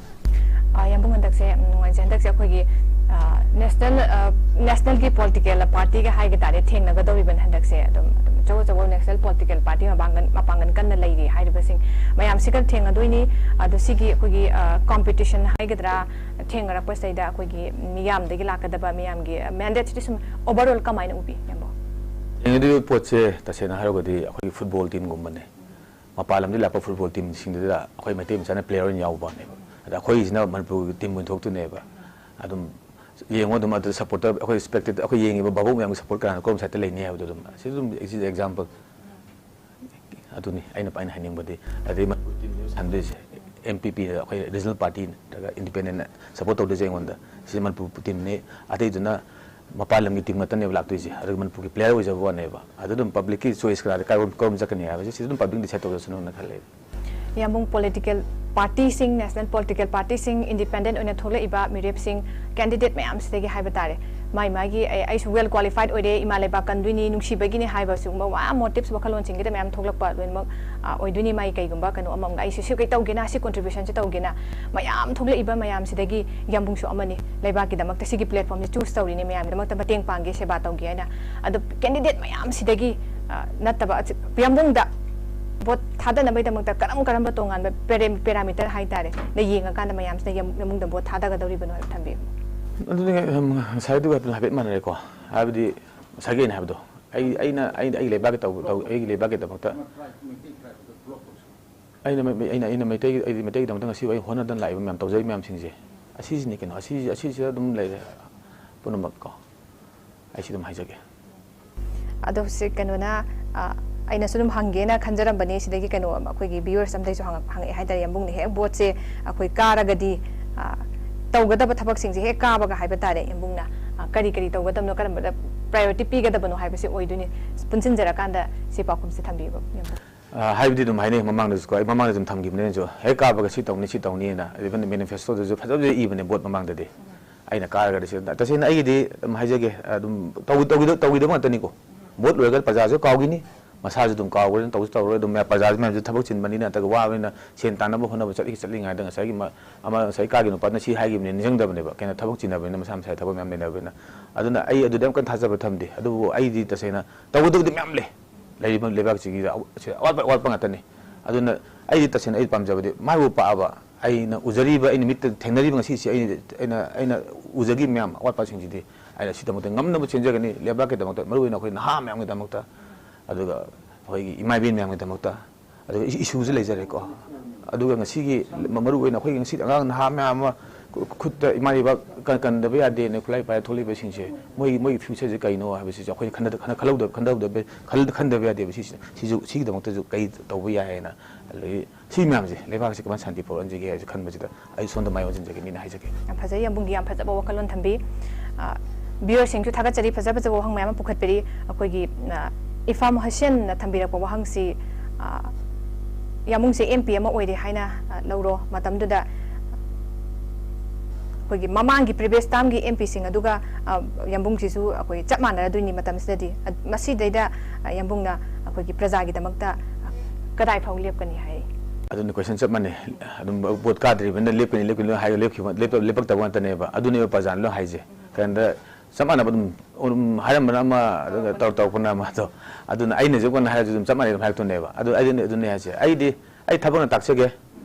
ꯑ, ꯌꯥꯝꯕꯨꯡ, ꯍꯟꯗꯛꯁꯦ ꯌꯥꯝ ꯅꯨꯡꯉꯥꯏꯖꯩ꯫ ꯍꯟꯗꯛꯁꯦ ꯑꯩꯈꯣꯏꯒꯤ, ꯑ, national, ꯑ, nationalꯒꯤ political partyꯒ ꯍꯥꯏꯒ ꯇꯥꯔꯦ, ꯊꯦꯡꯅꯒꯗꯧꯔꯤꯕꯅꯤ ꯍꯟꯗꯛꯁꯦ꯫ ꯑꯗꯨꯝ, ꯑꯗꯨꯝ ꯑꯆꯧ ꯑꯆꯧꯕ national political party ꯃꯄꯥꯡꯒꯜ, ꯃꯄꯥꯡꯒꯜ ꯀꯟꯅ ꯂꯩꯔꯤ ꯍꯥꯏꯔꯤꯕꯁꯤꯡ ꯃꯌꯥꯝꯁꯤꯒ ꯊꯦꯡꯅꯗꯣꯏꯅꯤ꯫ ꯑꯗꯣ ꯁꯤꯒꯤ ꯑꯩꯈꯣꯏꯒꯤ, ꯑ, competition ꯍꯥꯏꯒꯗ꯭ꯔꯥ, ꯊꯦꯡꯅꯔꯛꯄꯁꯤꯗꯩꯗ ꯑꯩꯈꯣꯏꯒꯤ ꯃꯤꯌꯥꯝꯗꯒꯤ ꯂꯥꯛꯀꯗꯕ ꯃꯤꯌꯥꯝꯒꯤ mandateꯁꯤꯗꯤ ꯁꯨꯝ overall ꯀꯃꯥꯏꯅ ꯎꯕꯤ, ꯌꯥꯝꯕꯨꯡ? ꯊꯦꯡꯅꯗꯣꯏꯕ ꯄꯣꯠꯁꯦ ꯇꯁꯦꯡꯅ ꯍꯥꯏꯔꯒꯗꯤ ꯑꯩꯈꯣꯏꯒꯤ football teamꯒꯨꯝꯕꯅꯦ꯫ ꯃꯄꯥꯟ ꯂꯝꯗꯒꯤ ꯂꯥꯛꯄ football teamꯁꯤꯡꯗꯨꯗ ꯑꯩꯈꯣꯏ ꯃꯩꯇꯩ ꯃꯆꯥꯅ player ꯑꯣꯏꯅ ꯌꯥꯎꯕꯅꯦꯕ꯫ ꯑꯗ ꯑꯩꯈꯣꯏꯁꯤꯅ ꯃꯅꯤꯄꯨꯔꯒꯤ team ꯑꯣꯏꯅ ꯊꯣꯛꯇꯣꯏꯅꯦꯕ꯫ ꯑꯗꯨꯝ ꯌꯦꯡꯉꯣ, ꯑꯗꯨꯝ ꯑꯗꯨꯗ supporter, ꯑꯩꯈꯣꯏ spectator, ꯑꯩꯈꯣꯏ ꯌꯦꯡꯉꯤꯕ ꯚꯥꯕꯣꯛ ꯃꯌꯥꯝꯒꯤ support ꯀꯅꯥꯅ ꯀꯔꯣꯝ sideꯇ ꯂꯩꯅꯤ ꯍꯥꯏꯕꯗꯣ ꯑꯗꯨꯝ ꯁꯤ ꯑꯗꯨꯝ example꯫ ꯑꯗꯨꯅꯤ ꯑꯩꯅ, ꯑꯩꯅ ꯍꯥꯏꯅꯤꯡꯕꯗꯤ꯫ ꯑꯗꯩ Manipur team ꯁꯥꯟꯅꯗꯣꯏꯁꯦ, M P P, ꯑꯩꯈꯣꯏ regional party ꯅꯠꯇ꯭ꯔꯒ independentꯅ support ꯇꯧꯗꯣꯏꯁꯦ ꯑꯩꯉꯣꯟꯗ꯫ ꯁꯤꯁꯦ ꯃꯅꯤꯄꯨꯔ teamꯅꯤ, ꯑꯇꯩꯗꯨꯅ ꯃꯄꯥꯟ ꯂꯝꯒꯤ team ꯉꯥꯛꯇꯅꯦꯕ ꯂꯥꯛꯇꯣꯏꯁꯦ꯫ ꯑꯗꯨꯒ ꯃꯅꯤꯄꯨꯔꯒꯤ player ꯑꯣꯏꯖꯕ ꯋꯥꯅꯦꯕ꯫ ꯑꯗꯨ ꯑꯗꯨꯝ publicꯀꯤ choice ꯀꯅꯥꯗ ꯀꯔꯣꯝ, ꯀꯔꯣꯝ ꯆꯠꯀꯅꯤ ꯍꯥꯏꯕꯁꯦ ꯁꯤꯁꯦ ꯑꯗꯨꯝ publicꯅ decide ꯇꯧꯖꯁꯅꯨꯅ ꯈꯜꯂꯦ꯫ ꯌꯥꯝꯕꯨꯡ, ꯄꯣꯂꯤꯇꯤꯀꯦꯜ ꯄꯥꯔꯇꯤꯁꯤꯡ, ꯅꯦꯁꯅꯦꯜ ꯄꯣꯂꯤꯇꯤꯀꯦꯜ ꯄꯥꯔꯇꯤꯁꯤꯡ, ꯏꯟꯗꯤꯄꯦꯟꯗꯦꯟ ꯑꯣꯏꯅ ꯊꯣꯛꯂꯛꯏꯕ ꯃꯤꯔꯦꯞꯁꯤꯡ, ꯀꯦꯟꯗꯤꯗꯦꯠ ꯃꯌꯥꯝꯁꯤꯗꯒꯤ ꯍꯥꯏꯕ ꯇꯥꯔꯦ, ꯃꯥꯏ ꯃꯥꯒꯤ ꯑꯩ, ꯑꯩꯁꯨ ꯋꯦꯜ ꯀ꯭ꯋꯥꯂꯤꯐꯥꯏꯗ ꯑꯣꯏꯔꯦ, ꯏꯃꯥ ꯂꯩꯕꯥꯛ ꯀꯟꯗꯣꯏꯅꯤ, ꯅꯨꯡꯁꯤꯕꯒꯤꯅꯤ ꯍꯥꯏꯕ ꯁꯤꯒꯨꯝꯕ ꯃꯌꯥꯝ ꯃꯣꯇꯤꯞꯁ, ꯋꯥꯈꯜꯂꯣꯟꯁꯤꯡꯁꯤꯗ ꯃꯌꯥꯝ ꯊꯣꯛꯂꯛꯄ ꯂꯣꯏꯅꯃꯛ, ꯑ, ꯑꯣꯏꯗꯣꯏꯅꯤ꯫ ꯃꯥꯒꯤ ꯀꯩꯒꯨꯝꯕ ꯀꯩꯅꯣ ꯑꯃꯃꯝꯒ ꯑꯩꯁꯨ ꯁꯤ ꯀꯩ ꯇꯧꯒꯦꯅ, ꯁꯤ ꯀꯣꯟꯇ꯭ꯔꯤꯕ꯭ꯌꯨꯁꯟꯁꯦ ꯇꯧꯒꯦꯅ ꯃꯌꯥꯝ ꯊꯣꯛꯂꯛꯏꯕ ꯃꯌꯥꯝꯁꯤꯗꯒꯤ ꯌꯥꯝꯕꯨꯡꯁꯨ ꯑꯃꯅꯤ꯫ ꯂꯩꯕꯥꯛꯀꯤꯗꯃꯛꯇ ꯁꯤꯒꯤ ꯄ꯭ꯂꯦꯠꯐꯣꯝꯁꯦ ꯆꯨꯁ ꯇꯧꯔꯤꯅꯤ, ꯃꯌꯥꯝꯒꯤꯗꯃꯛꯇ ꯃꯇꯦꯡ ꯄꯥꯡꯒꯦ, ꯁꯦꯕꯥ ꯇꯧꯒꯦ ꯍꯥꯏꯅ꯫ ꯑꯗꯣ ꯀꯦꯟꯗꯤꯗꯦꯠ ꯃꯌꯥꯝꯁꯤꯗꯒꯤ, ꯑ, ꯅꯠꯇꯕ, ꯑꯁꯤ, ꯌꯥꯝꯕꯨꯡꯗ ꯚꯣꯠ ꯊꯥꯗꯅꯕꯒꯤꯗꯃꯛꯇ ꯀꯔꯝ ꯀꯔꯝꯕ ꯇꯣꯉꯥꯟꯕ ꯄꯦꯔꯦ-, ꯄꯦꯔꯥꯃꯤꯇꯔ ꯍꯥꯏꯇꯥꯔꯦ, ꯅ ꯌꯦꯡꯉꯀꯥꯟꯗ ꯃꯌꯥꯝꯁꯤꯅ ꯌꯥꯝ-, ꯌꯥꯝꯕꯨꯡꯗ ꯚꯣꯠ ꯊꯥꯗꯒꯗꯧꯔꯤꯕꯅꯣ ꯍꯥꯏꯕ ꯊꯝꯕꯤꯌꯨ꯫ ꯑꯗꯨꯅꯤ, ꯎꯝ, ꯉꯁꯥꯏꯗꯨꯒ ꯑꯗꯨꯝ ꯍꯥꯏꯐꯦꯠ ꯃꯥꯟꯅꯔꯦꯀꯣ꯫ ꯍꯥꯏꯕꯗꯤ ꯉꯁꯥꯏꯒꯤ ꯑꯩꯅ ꯍꯥꯏꯕꯗꯣ, ꯑꯩ, ꯑꯩꯅ, ꯑꯩꯅ ꯑꯩꯒꯤ ꯂꯩꯕꯥꯛꯀꯤ ꯇꯧ-, ꯇꯧ-, ꯑꯩꯒꯤ ꯂꯩꯕꯥꯛꯀꯤꯗꯃꯛꯇ ꯑꯩꯅ ꯃꯩ-, ꯑꯩꯅ, ꯑꯩꯅ ꯃꯩꯇꯩ, ꯑꯩꯗꯤ ꯃꯩꯇꯩꯒꯤꯗꯃꯛꯇ ꯉꯁꯤ ꯑꯩ ꯍꯣꯠꯅꯗꯅ ꯂꯥꯛꯏꯕ ꯃꯌꯥꯝ, ꯇꯧꯖꯔꯤꯕ ꯃꯌꯥꯝꯁꯤꯡꯁꯦ, ꯑꯁꯤꯁꯤꯅꯤ ꯀꯩꯅꯣ, ꯑꯁꯤ, ꯑꯁꯤꯁꯤꯗ ꯑꯗꯨꯝ ꯂꯩꯔꯦ ꯄꯨꯝꯅꯃꯛ ꯀꯣ꯫ ꯑꯩ ꯁꯤ ꯑꯗꯨꯝ ꯍꯥꯏꯖꯒꯦ꯫ ꯑꯗꯣ ꯁꯤ ꯀꯩꯅꯣꯅ, ꯑ, ꯑꯩꯅꯁꯨ ꯑꯗꯨꯝ ꯍꯪꯒꯦꯅ ꯈꯟꯖꯔꯝꯕꯅꯦ, ꯁꯤꯗꯒꯤ ꯀꯩꯅꯣ ꯑꯩꯈꯣꯏꯒꯤ ꯚ꯭ꯌꯨꯋꯔꯁ ꯑꯝꯗꯩꯁꯨ ꯍꯪꯉꯛ-, ꯍꯪꯉꯛꯑꯦ ꯍꯥꯏꯇꯥꯔꯦ, ꯌꯥꯝꯕꯨꯡꯅ ꯍꯦꯛ ꯚꯣꯠꯁꯦ ꯑꯩꯈꯣꯏ ꯀꯥꯔꯒꯗꯤ, ꯑ, ꯇꯧꯒꯗꯕ ꯊꯕꯛꯁꯤꯡꯁꯦ ꯍꯦꯛ ꯀꯥꯕꯒ ꯍꯥꯏꯕ ꯇꯥꯔꯦ, ꯌꯥꯝꯕꯨꯡꯅ, ꯑ, ꯀꯔꯤ ꯀꯔꯤ ꯇꯧꯒꯗꯕꯅꯣ, ꯀꯔꯝꯕꯗ ꯄ꯭ꯔꯥꯏꯌꯣꯔꯤꯇꯤ ꯄꯤꯒꯗꯕꯅꯣ ꯍꯥꯏꯕꯁꯦ ꯑꯣꯏꯗꯣꯏꯅꯤ꯫ ꯄꯨꯟꯁꯤꯟꯖꯔꯀꯥꯟꯗ ꯁꯤ ꯄꯥꯎꯈꯨꯝꯁꯦ ꯊꯝꯕꯤꯌꯨꯕ, ꯌꯥꯝꯕꯨꯡ꯫ ꯑ, ꯍꯥꯏꯕꯗꯤ ꯑꯗꯨꯝ ꯍꯥꯏꯅꯩ, ꯃꯃꯥꯡꯗꯁꯨꯀꯣ, ꯑꯩ ꯃꯃꯥꯡꯗ ꯑꯗꯨꯝ ꯊꯝꯈꯤꯕꯅꯤꯅꯁꯨ, ꯍꯦꯛ ꯀꯥꯕꯒ ꯁꯤ ꯇꯧꯅꯤ, ꯁꯤ ꯇꯧꯅꯤꯅ, even ꯃꯦꯅꯤꯐꯦꯁꯇꯣꯗꯁꯨ ꯐꯖ ꯐꯖ ꯏꯕꯅꯦ ꯚꯣꯠ ꯃꯃꯥꯡꯗꯗꯤ꯫ ꯑꯩꯅ ꯀꯥꯔꯒꯗꯤ ꯁꯤ, ꯇꯁꯦꯡꯅ ꯑꯩꯒꯤꯗꯤ ꯑꯗꯨꯝ ꯍꯥꯏꯖꯒꯦ, ꯑꯗꯨꯝ ꯇꯧ-, ꯇꯧꯒꯤꯗ-, ꯇꯧꯒꯤꯗꯕ ꯉꯥꯛꯇꯅꯤꯀꯣ꯫ ꯚꯣꯠ ꯂꯣꯏꯔꯒ ꯄ꯭ꯔꯖꯥꯁꯨ ꯀꯥꯎꯈꯤꯅꯤ, ꯃꯁꯥꯁꯨ ꯑꯗꯨꯝ ꯀꯥꯎꯈ꯭ꯔꯅꯤ, ꯇꯧꯁꯨ ꯇꯧꯔꯔꯣꯏ, ꯑꯗꯨꯝ ꯃꯌꯥꯝ, ꯄ꯭ꯔꯖꯥꯁꯨ ꯃꯌꯥꯝꯁꯨ ꯊꯕꯛ ꯆꯤꯟꯕꯅꯤꯅ, ꯅꯠꯇ꯭ꯔꯒ ꯋꯥꯕꯅꯤꯅ, ꯁꯦꯟ ꯇꯥꯟꯅꯕ ꯍꯣꯠꯅꯕ ꯆꯠꯂꯤ, ꯆꯠꯂꯤꯉꯩꯗ ꯉꯁꯥꯏꯒꯤ ꯃ-, ꯑꯃ ꯉꯁꯥꯏ ꯀꯥꯒꯤ ꯅꯨꯄꯥꯗꯨꯅ ꯁꯤ ꯍꯥꯏꯈꯤꯕꯅꯤ, ꯅꯤꯡꯁꯤꯡꯗꯕꯅꯦꯕ, ꯀꯩꯅꯣ ꯊꯕꯛ ꯆꯤꯟꯅꯕꯅꯤꯅ, ꯃꯁꯥ ꯃꯁꯥꯒꯤ ꯊꯕꯛ ꯃꯌꯥꯝ ꯂꯩꯅꯕꯅꯤꯅ꯫ ꯑꯗꯨꯅ ꯑꯩ ꯑꯗꯨꯗ ꯌꯥꯝ ꯀꯟꯅ ꯊꯥꯖꯕ ꯊꯝꯗꯦ, ꯑꯗꯨꯕꯨ ꯑꯩꯗꯤ ꯇꯁꯦꯡꯅ ꯇꯧꯒꯗꯕꯗꯤ ꯃꯌꯥꯝ ꯂꯩ꯫ ꯂꯩꯔꯤꯕ ꯂꯩꯕꯥꯛꯁꯤꯒꯤ ꯑꯋꯥꯠꯄ, ꯑꯋꯥꯠꯄ ꯉꯥꯛꯇꯅꯤ꯫ ꯑꯗꯨꯅ ꯑꯩꯗꯤ ꯇꯁꯦꯡꯅ ꯑꯩ ꯄꯥꯝꯖꯕꯗꯤ ꯃꯥꯏꯕꯨ ꯄꯥꯛꯑꯕ, ꯑꯩꯅ ꯎꯖꯔꯤꯕ, ꯑꯩꯅ ꯃꯤꯠꯇ ꯊꯦꯡꯅꯔꯤꯕ ꯉꯁꯤꯁꯤ ꯑꯩ, ꯑꯩꯅ, ꯑꯩꯅ ꯎꯖꯈꯤꯕ ꯃꯌꯥꯝ ꯑꯋꯥꯠꯄꯁꯤꯡꯁꯤꯗꯤ ꯑꯩꯅ ꯁꯤꯗꯃꯛꯇ ꯉꯝꯅꯕ ꯆꯦꯟꯖꯒꯅꯤ, ꯂꯩꯕꯥꯛꯀꯤꯗꯃꯛꯇ, ꯃꯔꯨꯑꯣꯏꯅ ꯑꯩꯈꯣꯏ ꯅꯍꯥ ꯃꯌꯥꯝꯒꯤꯗꯃꯛꯇ, ꯑꯗꯨꯒ ꯑꯩꯈꯣꯏꯒꯤ ꯏꯃꯥ ꯏꯕꯦꯟ ꯃꯌꯥꯝꯒꯤꯗꯃꯛꯇ, ꯑꯗꯨꯒ ꯏꯁꯨꯁꯨ ꯂꯩꯖꯔꯦꯀꯣ꯫ ꯑꯗꯨꯒ ꯉꯁꯤꯒꯤ ꯃ-, ꯃꯔꯨꯑꯣꯏꯅ ꯑꯩꯈꯣꯏꯒꯤ ꯉꯁꯤ ꯑꯉꯥꯡ ꯅꯍꯥ ꯃꯌꯥꯝ ꯑꯃ ꯈꯨ-, ꯈꯨꯠꯇ ꯏꯃꯥ ꯂꯩꯕꯥꯛ ꯀ-, ꯀꯟꯗꯕ ꯌꯥꯗꯦꯅ ꯈꯨꯠꯂꯥꯏ ꯄꯥꯏꯔ ꯊꯣꯛꯂꯤꯕꯁꯤꯡꯁꯦ, ꯃꯣꯏꯒꯤ, ꯃꯣꯏꯒꯤ ꯐ꯭ꯌꯨꯆꯔꯁꯦ ꯀꯩꯅꯣ ꯍꯥꯏꯕꯁꯤꯁꯨ ꯑꯩꯈꯣꯏꯅ ꯈꯟꯅꯗ-, ꯈꯟꯅ-, ꯈꯜꯍꯧꯗꯕ, ꯈꯟꯗꯍꯧꯗꯕ, ꯈꯜ-, ꯈꯟꯗꯕ ꯌꯥꯗꯦꯕ꯫ ꯁꯤꯁꯤꯅ, ꯁꯤꯁꯨ, ꯁꯤꯒꯤꯗꯃꯛꯇꯁꯨ ꯀꯩ ꯇꯧꯕ ꯌꯥꯏ ꯍꯥꯏꯅ, ꯑꯗꯒꯤ ꯁꯤ ꯃꯌꯥꯝꯁꯦ ꯂꯩꯕꯥꯛꯁꯦ ꯀꯃꯥꯏꯅ ꯁꯥꯟꯇꯤ ꯄꯨꯔꯛꯍꯟꯁꯤꯒꯦ ꯍꯥꯏꯕꯁꯦ ꯈꯟꯕꯁꯤꯗ ꯑꯩ ꯁꯣꯝꯗ ꯃꯥꯏ ꯑꯣꯟꯁꯤꯟꯖꯒꯦ, ꯃꯤꯅ ꯍꯥꯏꯖꯒꯦ꯫ ꯌꯥꯝ ꯐꯖꯩ, ꯌꯥꯝꯕꯨꯡꯒꯤ ꯌꯥꯝ ꯐꯖꯕ ꯋꯥꯈꯜꯂꯣꯟ ꯊꯝꯕꯤ꯫ ꯑ, ꯚ꯭ꯌꯨꯋꯔꯁꯤꯡꯁꯨ ꯊꯥꯒꯠꯆꯔꯤ, ꯐꯖ ꯐꯖꯕ ꯋꯥꯍꯪ ꯃꯌꯥꯝ ꯑꯃ ꯄꯨꯈꯠꯄꯤꯔꯤ꯫ ꯑꯩꯈꯣꯏꯒꯤ, ꯑ, ꯏꯐꯥꯝ ꯍꯨꯁꯦꯟꯅ ꯊꯝꯕꯤꯔꯛꯄ ꯋꯥꯍꯪꯁꯤ, ꯑ, ꯌꯥꯝꯕꯨꯡꯁꯦ ꯑꯦꯝ ꯄꯤ ꯑꯃ ꯑꯣꯏꯔꯦ ꯍꯥꯏꯅ, ꯑ, ꯂꯧꯔꯣ꯫ ꯃꯇꯝꯗꯨꯗ ꯑꯩꯈꯣꯏꯒꯤ ꯃꯃꯥꯡꯒꯤ previous termꯒꯤ ꯑꯦꯝ ꯄꯤꯁꯤꯡ ꯑꯗꯨꯒ, ꯑ, ꯌꯥꯝꯕꯨꯡꯁꯤꯁꯨ ꯑꯩꯈꯣꯏ ꯆꯞ ꯃꯥꯟꯅꯔꯗꯣꯏꯅꯤ꯫ ꯃꯇꯝꯁꯤꯗꯗꯤ ꯑ-, ꯃꯁꯤꯗꯩꯗ, ꯑ, ꯌꯥꯝꯕꯨꯡꯅ ꯑꯩꯈꯣꯏꯒꯤ ꯄ꯭ꯔꯖꯥꯒꯤꯗꯃꯛꯇ, ꯑ, ꯀꯗꯥꯏ ꯐꯥꯎ ꯂꯦꯞꯀꯅꯤ ꯍꯥꯏ? ꯑꯗꯨꯅ question ꯆꯞ ꯃꯥꯟꯅꯩ꯫ ꯑꯗꯨꯝ vote ꯀꯥꯗ꯭ꯔꯤꯕꯅꯤꯅ ꯂꯦꯞꯀꯅꯤ, ꯂꯦꯞꯀꯅꯤ ꯍꯥꯏꯔꯒ ꯂꯦꯞꯈꯤꯕ, ꯂꯦꯞꯇ-, ꯂꯦꯞꯄꯛꯇꯕ ꯉꯥꯛꯇꯅꯦꯕ꯫ ꯑꯗꯨꯅꯦꯕ ꯄ꯭ꯔꯖꯥꯅ ꯂꯣꯏ ꯍꯥꯏꯁꯦ꯫ ꯀꯩꯅꯣꯗ ꯆꯞ ꯃꯥꯟꯅꯕ ꯑꯗꯨꯝ, ꯑꯗꯨꯝ ꯍꯥꯏꯔꯝꯕꯅ ꯑꯃ, ꯑꯗꯨꯒ ꯇꯧꯔ-, ꯇꯧꯔꯛꯄꯅ ꯑꯃ꯫ ꯑꯗꯣ ꯑꯗꯨꯅ ꯑꯩꯅꯁꯨ ꯀꯣꯟꯅ ꯍꯥꯏꯔꯁꯨ ꯑꯗꯨꯝ ꯆꯞ ꯃꯥꯟꯅꯩ ꯑꯗꯨꯝ ꯍꯥꯏꯔꯛꯇꯣꯏꯅꯦꯕ꯫ ꯑꯗꯨ ꯑꯩꯗꯤ ꯑꯗꯨꯅꯦ ꯍꯥꯏꯁꯦ꯫ ꯑꯩꯗꯤ ꯑꯩ ꯊꯕꯛꯅ ꯇꯥꯛꯆꯒꯦ,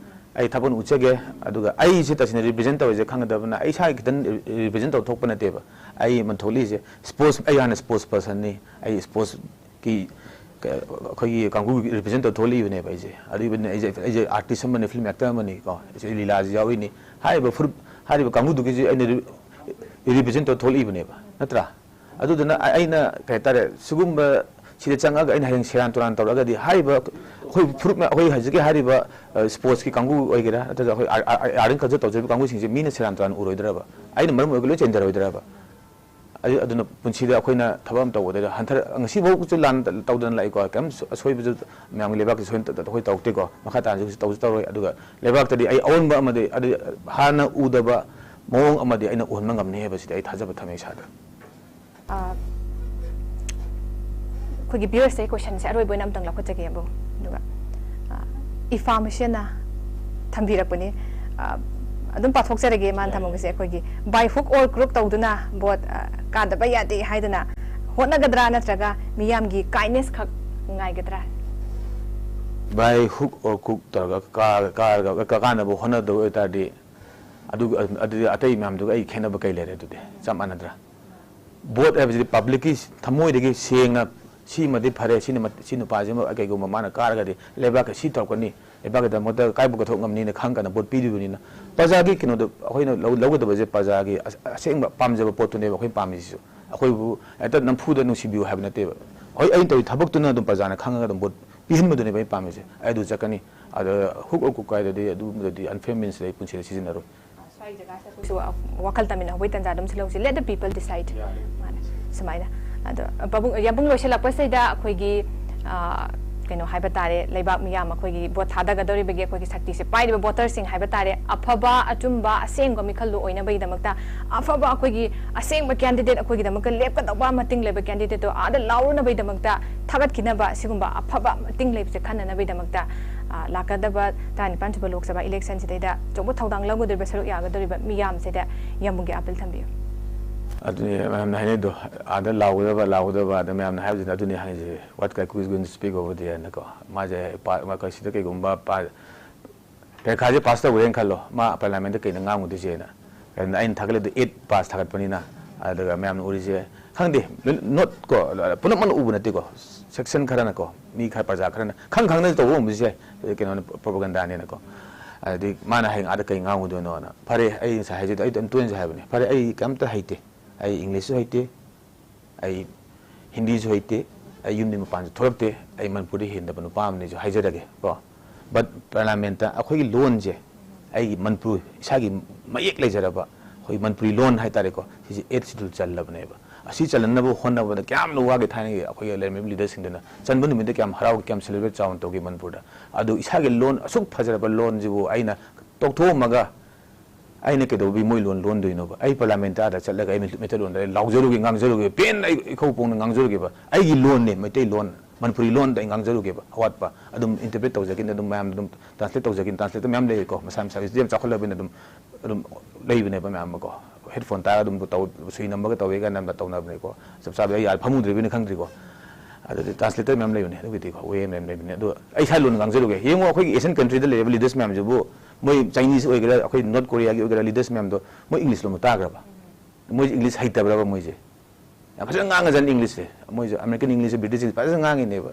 ꯑꯩ ꯊꯕꯛꯅ ꯎꯠꯆꯒꯦ, ꯑꯗꯨꯒ ꯑꯩꯁꯦ ꯇꯁꯦꯡꯅ represent ꯇꯧꯔꯤꯁꯦ ꯈꯪꯒꯗꯕꯅ, ꯑꯩ ꯏꯁꯥꯒꯤ ꯈꯤꯇꯪ represent ꯇꯧ ꯊꯣꯛꯄ ꯅꯠꯇꯦꯕ꯫ ꯑꯩ ꯑꯃ ꯊꯣꯛꯂꯛꯏꯁꯦ sports, ꯑꯩ ꯍꯥꯟꯅ sports personꯅꯤ, ꯑꯩ sportsꯀꯤ, ꯀ-, ꯑꯩꯈꯣꯏꯒꯤ ꯀꯥꯡꯕꯨ represent ꯇꯧ ꯊꯣꯛꯂꯛꯏꯕꯅꯦꯕ ꯑꯩꯁꯦ꯫ ꯑꯗꯨꯏꯕꯨꯅꯦ ꯑꯩꯁꯦ, ꯑꯩꯁꯦ artist ꯑꯃꯅꯤ, film actor ꯑꯃꯅꯤ ꯀꯣ, ꯑꯩꯁꯦ ꯂꯤꯂꯥꯁꯨ ꯌꯥꯎꯔꯤꯅꯤ꯫ ꯍꯥꯏꯔꯤꯕ ꯐꯨꯔꯨꯞ, ꯍꯥꯏꯔꯤꯕ ꯀꯥꯡꯕꯨꯗꯨꯒꯤꯁꯨ ꯑꯩꯅ represent ꯇꯧ ꯊꯣꯛꯂꯛꯏꯕꯅꯦꯕ, ꯅꯠꯇ꯭ꯔꯥ? ꯑꯗꯨꯗꯨꯅ ꯑ-, ꯑꯩꯅ ꯀꯩ ꯍꯥꯏꯇꯥꯔꯦ, ꯁꯤꯒꯨꯝꯕ ꯁꯤꯗ ꯆꯪꯉꯒ ꯑꯩꯅ ꯍꯌꯦꯡ ꯁꯦꯔꯥꯟ ꯇꯨꯔꯥꯟ ꯇꯧꯔꯒꯗꯤ ꯍꯥꯏꯔꯤꯕ ꯑꯩꯈꯣꯏ ꯐꯨꯔꯨꯞ, ꯑꯩꯈꯣꯏ ꯍꯧꯖꯤꯛꯀꯤ ꯍꯥꯏꯔꯤꯕ, ꯑ, sportsꯀꯤ ꯀꯥꯡꯕꯨ ꯑꯣꯏꯒꯦꯔꯥ, ꯅꯠꯇ꯭ꯔꯒ ꯑꯩꯈꯣꯏ R-, R-, art and culture ꯇꯧꯖꯔꯤꯕ ꯀꯥꯡꯕꯨꯁꯤꯡꯁꯦ ꯃꯤꯅ ꯁꯦꯔꯥꯟ ꯇꯨꯔꯥꯟ ꯎꯔꯣꯏꯗ꯭ꯔꯕ? ꯑꯩꯅ ꯃꯔꯝ ꯑꯣꯏꯔꯒ ꯂꯣꯏ ꯆꯦꯟꯊꯔꯣꯏꯗ꯭ꯔꯕ? ꯑꯗꯨ-, ꯑꯗꯨꯅ ꯄꯨꯟꯁꯤꯗ ꯑꯩꯈꯣꯏꯅ ꯊꯕꯛ ꯑꯃ ꯇꯧꯕꯗ ꯍꯟꯊꯔ-, ꯉꯁꯤꯐꯥꯎꯁꯨ ꯂꯥꯟ ꯇꯧꯗꯅ ꯂꯥꯛꯏꯀꯣ, ꯀꯔꯤꯝ ꯁꯣ-, ꯑꯁꯣꯏꯕꯁꯨ ꯃꯌꯥꯝꯒꯤ ꯂꯩꯕꯥꯛꯀꯤ ꯁꯣꯏꯅ ꯇ-, ꯇ-, ꯑꯩꯈꯣꯏ ꯇꯧꯔꯛꯇꯦꯀꯣ, ꯃꯈꯥ ꯇꯥꯅꯁꯨ ꯇꯧꯁꯨ ꯇꯧꯔꯣꯏ꯫ ꯑꯗꯨꯒ ꯂꯩꯕꯥꯛꯇꯗꯤ ꯑꯩ ꯑꯑꯣꯟꯕ ꯑꯃꯗꯤ, ꯑꯗꯨ ꯍꯥꯟꯅ ꯎꯗꯕ ꯃꯑꯣꯡ ꯑꯃꯗꯤ ꯑꯩꯅ ꯎꯍꯟꯕ ꯉꯝꯅꯤ ꯍꯥꯏꯕꯁꯤꯗꯤ ꯑꯩ ꯊꯥꯖꯕ ꯊꯝꯃꯦ ꯏꯁꯥꯗ꯫ ꯑ, ꯑꯩꯈꯣꯏꯒꯤ viewersꯇꯩ questionꯁꯦ ꯑꯔꯣꯏꯕ ꯑꯣꯏꯅ ꯑꯝꯇꯪ ꯂꯧꯈꯠꯆꯒꯦ, ꯌꯥꯝꯕꯨꯡ꯫ ꯑꯗꯨꯒ, ꯑ, ꯏꯐꯥ ꯃꯁꯦꯟꯅ ꯊꯝꯕꯤꯔꯛꯄꯅꯤ꯫ ꯑ, ꯑꯗꯨꯝ ꯄꯥꯊꯣꯛꯆꯔꯒꯦ, ꯃꯥꯅ ꯊꯝꯃꯛꯄꯁꯦ꯫ ꯑꯩꯈꯣꯏꯒꯤ by hook or crook ꯇꯧꯗꯨꯅ vote, ꯑ, ꯀꯥꯗꯕ ꯌꯥꯗꯦ ꯍꯥꯏꯗꯅ ꯍꯣꯠꯅꯒꯗ꯭ꯔꯥ, ꯅꯠꯇ꯭ꯔꯒ ꯃꯤꯌꯥꯝꯒꯤ kindness ꯈꯛ ꯉꯥꯏꯒꯗ꯭ꯔꯥ? By hook or crook ꯇꯧꯔꯒ ꯀꯥ-, ꯀꯥꯔꯒ, ꯀꯥ-, ꯀꯥꯅꯕ ꯍꯣꯠꯅꯗꯕ ꯑꯣꯏꯇꯥꯔꯗꯤ, ꯑꯗꯨ, ꯑꯗꯨꯗꯤ ꯑꯇꯩ ꯃꯌꯥꯝꯗꯨꯒ ꯑꯩ ꯈꯦꯠꯅꯕ ꯀꯩ ꯂꯩꯔꯦ? ꯑꯗꯨꯗꯤ ꯆꯞ ꯃꯥꯟꯅꯗ꯭ꯔꯥ? Vote ꯍꯥꯏꯕꯁꯤꯗꯤ publicꯀꯤ ꯊꯃꯣꯏꯗꯒꯤ ꯁꯦꯡꯅ ꯁꯤꯃꯗꯤ ꯐꯔꯦ, ꯁꯤꯅ ꯃ-, ꯁꯤ ꯅꯨꯄꯥꯁꯤꯃ ꯀꯩꯒꯨꯝꯕ ꯃꯥꯅ ꯀꯥꯔꯒꯗꯤ ꯂꯩꯕꯥꯛꯀ ꯁꯤ ꯇꯧꯔꯛꯀꯅꯤ, ꯂꯩꯕꯥꯛꯀꯤꯗꯃꯛꯇ ꯀꯥꯏꯕ ꯀꯠꯊꯣꯛ ꯉꯝꯅꯤꯅ ꯈꯪ ꯀꯥꯟꯗ vote ꯄꯤꯔꯤꯕꯅꯤꯅ, ꯄ꯭ꯔꯖꯥꯒꯤ ꯀꯩꯅꯣꯗꯣ ꯑꯩꯈꯣꯏꯅ ꯂꯧ-, ꯂꯧꯒꯗꯕꯁꯦ ꯄ꯭ꯔꯖꯥꯒꯤ ꯑꯁ-, ꯑꯁꯦꯡꯕ ꯄꯥꯝꯖꯕ ꯄꯣꯠꯇꯨꯅꯦꯕ ꯑꯩꯈꯣꯏꯅ ꯄꯥꯝꯃꯤꯁꯤꯁꯨ꯫ ꯑꯩꯈꯣꯏꯕꯨ ꯍꯦꯛꯇ ꯅꯝꯐꯨꯗ ꯅꯨꯡꯁꯤꯕꯤꯌꯨ ꯍꯥꯏꯕ ꯅꯠꯇꯦꯕ꯫ ꯍꯣꯏ, ꯑꯩꯅ ꯇꯧꯔꯤ ꯊꯕꯛꯇꯨꯅ ꯑꯗꯨꯝ ꯄ꯭ꯔꯖꯥꯅ ꯈꯪꯉꯒ ꯑꯗꯨꯝ vote ꯄꯤꯍꯟꯕꯗꯨꯅꯦꯕ ꯑꯩꯅ ꯄꯥꯝꯃꯤꯁꯦ꯫ ꯑꯩ ꯑꯗꯨ ꯆꯠꯀꯅꯤ꯫ ꯑꯗ hook or crook ꯀꯥꯏꯗꯗꯤ ꯑꯗꯨꯒꯨꯝꯕꯗꯗꯤ unfair meansꯗ ꯑꯩ ꯄꯨꯟꯁꯤꯗ ꯁꯤꯖꯤꯟꯅꯔꯣꯏ꯫ ꯁ꯭ꯋꯥꯏ ꯖꯒꯥꯁꯤꯗ ꯑꯩꯈꯣꯏꯁꯨ ꯋꯥꯈꯜ ꯇꯥꯃꯤꯟꯅꯍꯧꯕꯒꯤ ꯇꯥꯟꯖꯥ ꯑꯗꯨꯝ ꯁꯤꯜꯍꯧꯁꯤ꯫ Let the people decide꯫ ꯌꯥꯏ꯫ ꯃꯥꯅꯦ꯫ ꯁꯨꯃꯥꯏꯅ꯫ ꯑꯗꯣ ꯄꯥꯕꯨꯡ, ꯌꯥꯝꯕꯨꯡ ꯂꯣꯏꯁꯤꯜꯂꯛꯄꯁꯤꯗ ꯑꯩꯈꯣꯏꯒꯤ, ꯑ, ꯀꯩꯅꯣ ꯍꯥꯏꯕ ꯇꯥꯔꯦ, ꯂꯩꯕꯥꯛ ꯃꯤꯌꯥꯝ ꯑꯩꯈꯣꯏꯒꯤ ꯚꯣꯠ ꯊꯥꯗꯒꯗꯧꯔꯤꯕꯒꯤ ꯑꯩꯈꯣꯏꯒꯤ ꯁꯛꯇꯤꯁꯦ ꯄꯥꯏꯔꯤꯕ ꯚꯣꯇꯔꯁꯤꯡ ꯍꯥꯏꯕ ꯇꯥꯔꯦ, ꯑꯐꯕ ꯑꯆꯨꯝꯕ ꯑꯁꯦꯡꯕ ꯃꯤꯈꯜꯗꯨ ꯑꯣꯏꯅꯕꯒꯤꯗꯃꯛꯇ, ꯑꯐꯕ ꯑꯩꯈꯣꯏꯒꯤ ꯑꯁꯦꯡꯕ ꯀꯦꯟꯗꯤꯗꯦꯠ ꯑꯩꯈꯣꯏꯒꯤꯗꯃꯛꯇ ꯂꯦꯞꯀꯗꯧꯕ ꯃꯇꯤꯡ ꯂꯩꯕ ꯀꯦꯟꯗꯤꯗꯦꯠꯇꯣ ꯑꯥꯗ ꯂꯥꯎꯔꯨꯅꯕꯒꯤꯗꯃꯛꯇ ꯊꯥꯒꯠꯈꯤꯅꯕ ꯁꯤꯒꯨꯝꯕ ꯑꯐꯕ ꯃꯇꯤꯡ ꯂꯩꯕꯁꯦ ꯈꯟꯅꯅꯕꯒꯤꯗꯃꯛꯇ, ꯑ, ꯂꯥꯛꯀꯗꯕ ꯇꯔꯥꯅꯤꯄꯥꯟ ꯁꯨꯕ ꯂꯣꯛ ꯁꯚꯥ ꯏꯂꯦꯛꯁꯟꯁꯤꯗꯩꯗ ꯑꯆꯧꯕ ꯊꯧꯗꯥꯡ ꯂꯧꯒꯗꯧꯔꯤꯕ ꯁꯔꯨꯛ ꯌꯥꯒꯗꯧꯔꯤꯕ ꯃꯤꯌꯥꯝꯁꯤꯗ ꯌꯥꯝꯕꯨꯡꯒꯤ ꯑꯄꯤꯜ ꯊꯝꯕꯤꯌꯨ꯫ ꯑꯗꯨꯅꯤ ꯃꯌꯥꯝꯅ ꯍꯥꯏꯅꯩꯗꯣ, ꯑꯥꯗ ꯂꯥꯎꯒꯗꯕ, ꯂꯥꯎꯒꯗꯕ, ꯑꯗ ꯃꯌꯥꯝꯅ ꯍꯥꯏꯕꯁꯤꯅ ꯑꯗꯨꯅꯤ ꯍꯥꯏꯁꯦ, "What can we speak over there?" ꯅꯀꯣ꯫ ꯃꯥꯁꯦ ꯄꯥ-, ꯃꯥ ꯀꯩ-, ꯁꯤꯗ ꯀꯩꯒꯨꯝꯕ ꯄꯥ-, ꯄꯔꯤꯈꯥꯁꯦ ꯄꯥꯁ ꯇꯧꯈ꯭ꯔꯦꯅ ꯈꯜꯂꯣ, ꯃꯥ ꯄꯥꯔꯂꯤꯌꯥꯃꯦꯟꯗ ꯀꯩꯅ ꯉꯥꯡꯉꯨꯗꯣꯏꯁꯦꯅ꯫ ꯀꯩꯅꯣ ꯑꯩꯅ ꯊꯥꯒꯠꯂꯤꯗꯣ ꯑꯦꯠ ꯄꯥꯁ ꯊꯥꯒꯠꯄꯅꯤꯅ, ꯑꯗꯨꯒ ꯃꯌꯥꯝꯅ ꯎꯔꯤꯁꯦ, ꯈꯪꯗꯦ, ꯅꯣꯠ ꯀꯣ, ꯄꯨꯂꯞꯃꯛꯅ ꯎꯕ ꯅꯠꯇꯦꯀꯣ, ꯁꯦꯛꯁꯟ ꯈꯔꯅꯀꯣ, ꯃꯤ ꯈꯔ, ꯄ꯭ꯔꯖꯥ ꯈꯔꯅ ꯈꯪ ꯈꯪꯗꯅ ꯇꯧꯕ ꯉꯝꯕꯁꯦ ꯀꯩꯅꯣꯅꯤ, ꯄ꯭ꯔꯣꯄꯒꯟꯗꯥꯅꯦꯅꯀꯣ꯫ ꯑꯗꯨꯗꯤ ꯃꯥꯅ ꯍꯌꯦꯡ ꯑꯥꯗ ꯀꯩ ꯉꯥꯡꯉꯨꯗꯣꯏꯅꯣꯅ꯫ ꯐꯔꯦ, ꯑꯩ ꯉꯁꯥꯏ ꯍꯥꯏꯖꯗꯣ, ꯑꯩ ꯑꯗꯨꯝ ꯇꯣꯏꯅꯁꯨ ꯍꯥꯏꯕꯅꯦ, ꯐꯔꯦ, ꯑꯩ ꯀꯩꯝꯇ ꯍꯩꯇꯦ, ꯑꯩ ꯏꯪꯂꯤꯁꯁꯨ ꯍꯩꯇꯦ, ꯑꯩ ꯍꯤꯟꯗꯤꯁꯨ ꯍꯩꯇꯦ, ꯑꯩ ꯌꯨꯝꯗꯤ ꯃꯄꯥꯟꯁꯨ ꯊꯣꯛꯂꯛꯇꯦ, ꯑꯩ ꯃꯅꯤꯄꯨꯔꯗ ꯍꯦꯟꯗꯕ ꯅꯨꯄꯥ ꯑꯃꯅꯤꯁꯨ ꯍꯥꯏꯖꯔꯒꯦ ꯀꯣ꯫ But ꯄꯥꯔꯂꯤꯌꯥꯃꯦꯟꯠꯇ ꯑꯩꯈꯣꯏꯒꯤ ꯂꯣꯟꯁꯦ, ꯑꯩꯒꯤ ꯃꯅꯤꯄꯨꯔ, ꯏꯁꯥꯒꯤ ꯃꯌꯦꯛ ꯂꯩꯖꯔꯕ ꯑꯩꯈꯣꯏ ꯃꯅꯤꯄꯨꯔꯤ ꯂꯣꯟ ꯍꯥꯏꯇꯥꯔꯦꯀꯣ, ꯁꯤꯁꯦ ꯑꯦꯠ ꯁꯤꯗꯨꯜ ꯆꯜꯂꯕꯅꯦꯕ꯫ ꯑꯁꯤ ꯆꯜꯍꯟꯅꯕ ꯍꯣꯠꯅꯕꯗ ꯀꯌꯥꯝꯅ ꯋꯥꯒꯦ, ꯊꯥꯏꯅꯒꯤ ꯑꯩꯈꯣꯏꯒꯤ ꯂꯩꯔꯝꯃꯤꯕ ꯂꯤꯗꯔꯁꯤꯡꯗꯨꯅ ꯆꯟꯕ ꯅꯨꯃꯤꯠꯇ ꯀꯌꯥꯝ ꯍꯔꯥꯎ, ꯀꯌꯥꯝ ꯁꯦꯂꯦꯕ꯭ꯔꯦꯠ ꯆꯥꯎꯅ ꯇꯧꯒꯦ ꯃꯅꯤꯄꯨꯔꯗ꯫ ꯑꯗꯨ ꯏꯁꯥꯒꯤ ꯂꯣꯟ ꯑꯁꯨꯛ ꯐꯖꯔꯕ ꯂꯣꯟꯁꯤꯕꯨ ꯑꯩꯅ ꯇꯣꯛꯊꯣꯛꯑꯝꯃꯒ ꯑꯩꯅ ꯀꯩꯗꯧꯕꯤ ꯃꯣꯏ ꯂꯣꯟ ꯂꯣꯟꯗꯣꯏꯅꯣꯕ? ꯑꯩ ꯄꯥꯔꯂꯤꯌꯥꯃꯦꯟꯠꯇ ꯑꯥꯗ ꯆꯠꯂꯒ ꯑꯩ ꯃꯩꯇꯩꯂꯣꯟꯗ ꯑꯩ ꯂꯥꯎꯖꯔꯨꯒꯦ, ꯉꯥꯡꯖꯔꯨꯒꯦ, ꯄꯦꯟꯅ ꯑꯩ ꯏꯈꯧ ꯄꯣꯡꯅ ꯉꯥꯡꯖꯔꯨꯒꯦꯕ꯫ ꯑꯩꯒꯤ ꯂꯣꯟꯅꯦ, ꯃꯩꯇꯩꯂꯣꯟ, ꯃꯅꯤꯄꯨꯔꯤ ꯂꯣꯟꯗ ꯑꯩ ꯉꯥꯡꯖꯔꯨꯒꯦꯕ꯫ ꯑꯋꯥꯠꯄ ꯑꯗꯨꯝ ꯏꯟꯇꯔꯄ꯭ꯔꯤꯠ ꯇꯧꯖꯒꯦꯅ ꯑꯗꯨꯝ ꯃꯌꯥꯝꯗ ꯑꯗꯨꯝ ꯇ꯭ꯔꯥꯟꯁꯂꯦꯠ ꯇꯧꯖꯒꯦꯅ, ꯇ꯭ꯔꯥꯟꯁꯂꯦꯇꯔ ꯃꯌꯥꯝ ꯂꯩꯔꯦꯀꯣ, ꯃꯁꯥ ꯃꯁꯥꯒꯤ ꯁꯤꯁꯇꯦꯝ ꯆꯥꯎꯈꯠꯂꯕꯅꯤꯅ ꯑꯗꯨꯝ, ꯑꯗꯨꯝ ꯂꯩꯕꯅꯦꯕ ꯃꯌꯥꯝ ꯑꯃꯀꯣ꯫ ꯍꯦꯗꯐꯣꯟ ꯇꯥꯔꯒ ꯑꯗꯨꯝ ꯇꯧ, ꯁꯨꯏ ꯅꯝꯕꯒ ꯇꯧꯋꯦ ꯀꯥꯏꯅ ꯌꯥꯝꯅ ꯇꯧꯅꯕꯅꯦꯀꯣ꯫ ꯆꯞ ꯆꯥꯕꯗꯤ ꯑꯩ ꯑꯥꯗ ꯐꯝꯃꯨꯗ꯭ꯔꯤꯕꯅꯤꯅ ꯈꯪꯗ꯭ꯔꯤꯀꯣ꯫ ꯑꯗꯨꯗꯤ ꯇ꯭ꯔꯥꯟꯁꯂꯦꯇꯔ ꯃꯌꯥꯝ ꯂꯩꯕꯅꯦ, ꯑꯗꯨꯒꯤꯗꯤꯀꯣ, ꯋꯦ ꯃꯌꯥꯝ ꯂꯩꯕꯅꯦ꯫ ꯑꯗꯣ ꯑꯩ ꯏꯁꯥ ꯂꯣꯟ ꯉꯥꯡꯖꯔꯨꯒꯦ꯫ ꯌꯦꯡꯉꯣ, ꯑꯩꯈꯣꯏꯒꯤ ꯑꯦꯁꯤꯌꯟ ꯀꯟꯇ꯭ꯔꯤꯗ ꯂꯩꯔꯤꯕ ꯂꯤꯗꯔꯁ ꯃꯌꯥꯝꯁꯤꯕꯨ, ꯃꯣꯏ ꯆꯥꯏꯅꯤꯁ ꯑꯣꯏꯒꯦꯔꯥ, ꯑꯩꯈꯣꯏ ꯅꯣꯔꯠ ꯀꯣꯔꯤꯌꯥꯒꯤ ꯑꯣꯏꯒꯦꯔꯥ, ꯂꯤꯗꯔꯁ ꯃꯌꯥꯝꯗꯣ ꯃꯣꯏ ꯏꯪꯂꯤꯁ ꯂꯣꯟꯕ ꯇꯥꯈ꯭ꯔꯕ? ꯃꯣꯏꯁꯦ ꯏꯪꯂꯤꯁ ꯍꯩꯇꯕ꯭ꯔꯕ ꯃꯣꯏꯁꯦ? ꯌꯥꯝ ꯐꯖꯅ ꯉꯥꯡꯉꯖꯥꯠꯅꯤ ꯏꯪꯂꯤꯁꯁꯦ꯫ ꯃꯣꯏꯁꯨ ꯑꯃꯦꯔꯤꯀꯟ ꯏꯪꯂꯤꯁꯁꯦ ꯕ꯭ꯔꯤꯇꯤꯁ ꯐꯖꯅ ꯉꯥꯡꯉꯤꯅꯦꯕ꯫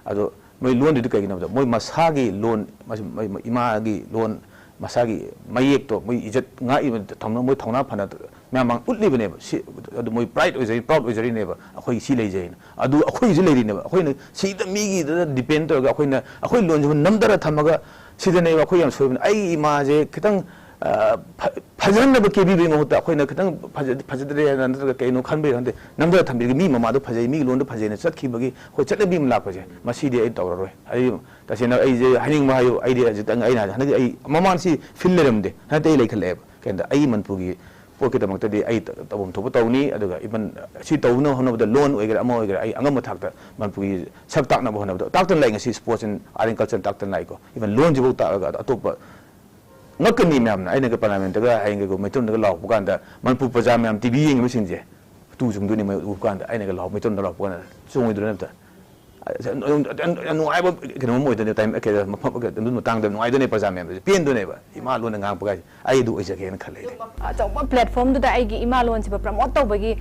ꯑꯗꯣ ꯃꯣꯏ ꯂꯣꯟꯗꯨꯗꯤ ꯀꯩꯒꯤꯅꯣ ꯍꯥꯏꯕꯗ, ꯃꯣꯏ ꯃꯁꯥꯒꯤ ꯂꯣꯟ, ꯃꯁ-, ꯃꯣꯏ, ꯃꯣꯏ ꯏꯃꯥꯒꯤ ꯂꯣꯟ, ꯃꯁꯥꯒꯤ ꯃꯌꯦꯛꯇꯣ ꯃꯣꯏ ꯏꯖꯠ ꯉꯥꯛꯏꯕ, ꯊꯧꯅꯥ, ꯃꯣꯏ ꯊꯧꯅꯥ ꯐꯅ ꯃꯌꯥꯝ ꯃꯥꯡ ꯎꯠꯂꯤꯕꯅꯦꯕ꯫ ꯁꯤ, ꯑꯗꯨ ꯃꯣꯏ ꯄ꯭ꯔꯥꯏꯗ ꯑꯣꯏꯖꯔꯤ, ꯄ꯭ꯔꯥꯎꯗ ꯑꯣꯏꯖꯔꯤꯅꯦꯕ, "ꯑꯩꯈꯣꯏ ꯁꯤ ꯂꯩꯖꯩꯅ"꯫ ꯑꯗꯨ ꯑꯩꯈꯣꯏꯒꯤꯁꯨ ꯂꯩꯔꯤꯅꯦꯕ꯫ ꯑꯩꯈꯣꯏꯅ ꯁꯤꯗ ꯃꯤꯒꯤꯗ ꯗꯤꯄꯦꯟ ꯇꯧꯔꯒ ꯑꯩꯈꯣꯏꯅ ꯑꯩꯈꯣꯏ ꯂꯣꯟꯁꯤꯕꯨ ꯅꯝꯊꯔ ꯊꯝꯃꯒ, ꯁꯤꯗꯅꯦꯕ ꯑꯩꯈꯣꯏ ꯌꯥꯝ ꯁꯣꯏꯕꯅꯦ꯫ ꯑꯩ ꯏꯃꯥꯁꯦ ꯈꯤꯇꯪ ꯐꯖꯍꯟꯅꯕ ꯀꯦꯕꯤꯕꯒꯤ ꯃꯍꯨꯠꯇ ꯑꯩꯈꯣꯏꯅ ꯈꯤꯇꯪ ꯐꯖꯗ꯭ꯔꯦ ꯍꯥꯏꯅ ꯅꯠꯇ꯭ꯔꯒ ꯀꯩꯅꯣ ꯈꯟꯕꯩꯔ ꯈꯪꯗꯦ, ꯅꯝꯊꯔ ꯊꯝꯕꯤꯔꯒ ꯃꯤ ꯃꯃꯥꯗꯣ ꯐꯖꯩ, ꯃꯤꯒꯤ ꯂꯣꯟꯗꯣ ꯐꯖꯩꯅ ꯆꯠꯈꯤꯕꯒꯤ ꯑꯩꯈꯣꯏ ꯆꯠꯅꯕꯤ ꯑꯃ ꯂꯥꯛꯄꯁꯦ, ꯃꯁꯤꯗꯤ ꯑꯩ ꯇꯧꯔꯔꯣꯏ꯫ ꯑꯩ ꯇꯁꯦꯡꯅ ꯑꯩꯁꯦ ꯍꯥꯏꯅꯤꯡꯕ ꯍꯥꯏꯌꯨ, ꯑꯩꯗꯤ ꯍꯧꯖꯤꯛꯇꯪ ꯑꯩꯅ ꯍꯟꯗꯛ ꯑꯩ ꯃꯃꯥꯡꯁꯤ ꯐꯤꯜ ꯂꯩꯔꯝꯗꯦ, ꯍꯟꯗꯛꯇꯤ ꯑꯩ ꯂꯩꯈꯠꯂꯛꯑꯦꯕ꯫ ꯀꯩꯅꯣꯗ ꯑꯩ ꯃꯅꯤꯄꯨꯔꯒꯤ ꯄꯣꯠꯀꯤꯗꯃꯛꯇꯗꯤ ꯑꯩ ꯇꯧꯐꯝ ꯊꯣꯛꯄ ꯇꯧꯅꯤ꯫ ꯑꯗꯨꯒ ꯏꯚꯟ ꯁꯤ ꯇꯧꯅꯕ ꯍꯣꯠꯅꯕꯗ ꯂꯣꯟ ꯑꯣꯏꯒꯦꯔꯥ ꯑꯃ ꯑꯣꯏꯒꯦꯔꯥ ꯑꯩ ꯑꯉꯝꯕ ꯊꯥꯛꯇ ꯃꯅꯤꯄꯨꯔꯒꯤ ꯁꯛ ꯇꯥꯛꯅꯕ ꯍꯣꯠꯅꯕꯗ ꯇꯥꯛꯇꯅ ꯂꯥꯛꯏ꯫ ꯉꯁꯤ sports and art and culture ꯇꯥꯛꯇꯅ ꯂꯥꯛꯏꯀꯣ꯫ ꯏꯚꯟ ꯂꯣꯟꯁꯤꯐꯥꯎ ꯇꯥꯛꯑꯒ ꯑꯇꯣꯞꯄ ꯉꯛꯀꯅꯤ ꯃꯌꯥꯝꯅ꯫ ꯑꯩꯅꯒ ꯄꯥꯔꯂꯤꯌꯥꯃꯦꯟꯠꯇꯒ ꯍꯌꯦꯡ ꯀꯩꯒꯨꯝꯕ ꯃꯩꯇꯩꯔꯣꯟꯗꯒ ꯂꯥꯎꯔꯛꯄ ꯀꯥꯟꯗ ꯃꯅꯤꯄꯨꯔ ꯄ꯭ꯔꯖꯥ ꯃꯌꯥꯝ ꯇꯤ ꯚꯤ ꯌꯦꯡꯉꯤꯕꯁꯤꯡꯁꯦ ꯇꯨ ꯆꯨꯡꯗꯣꯏꯅꯤ ꯃꯣꯏ ꯎꯕ ꯀꯥꯟꯗ꯫ ꯑꯩꯅꯒ ꯂꯥꯎ ꯃꯩꯇꯩꯔꯣꯟꯗ ꯂꯥꯎꯔꯛꯄ ꯀꯥꯟꯗ ꯆꯣꯡꯉꯣꯏꯗ꯭ꯔꯣ ꯅꯠꯇ? ꯌꯥꯝ ꯅꯨꯡꯉꯥꯏꯕ ꯀꯩꯅꯣꯝ ꯑꯣꯏꯗꯣꯏꯅꯦ꯫ ꯇꯥꯏꯝ ꯀꯩꯅꯣ ꯃꯐꯝ ꯑꯗꯨ ꯃꯇꯥꯡꯗ ꯅꯨꯡꯉꯥꯏꯗꯣꯏꯅꯦ꯫ ꯄ꯭ꯔꯖꯥ ꯃꯌꯥꯝꯗꯁꯨ ꯄꯦꯟꯗꯣꯏꯅꯦꯕ ꯏꯃꯥ ꯂꯣꯟꯗ ꯉꯥꯡꯉꯛꯄ ꯀꯥꯏꯁꯦ꯫ ꯑꯩ ꯑꯗꯨ ꯑꯣꯏꯖꯒꯦꯅ ꯈꯜꯂꯦ ꯑꯩꯗꯤ꯫ ꯑꯆꯧꯕ ꯄ꯭ꯂꯦꯠꯐꯣꯝꯗꯨꯗ ꯑꯩꯒꯤ ꯏꯃꯥ ꯂꯣꯟꯁꯤꯕꯨ ꯄ꯭ꯔꯃꯣꯠ ꯇꯧꯕꯒꯤ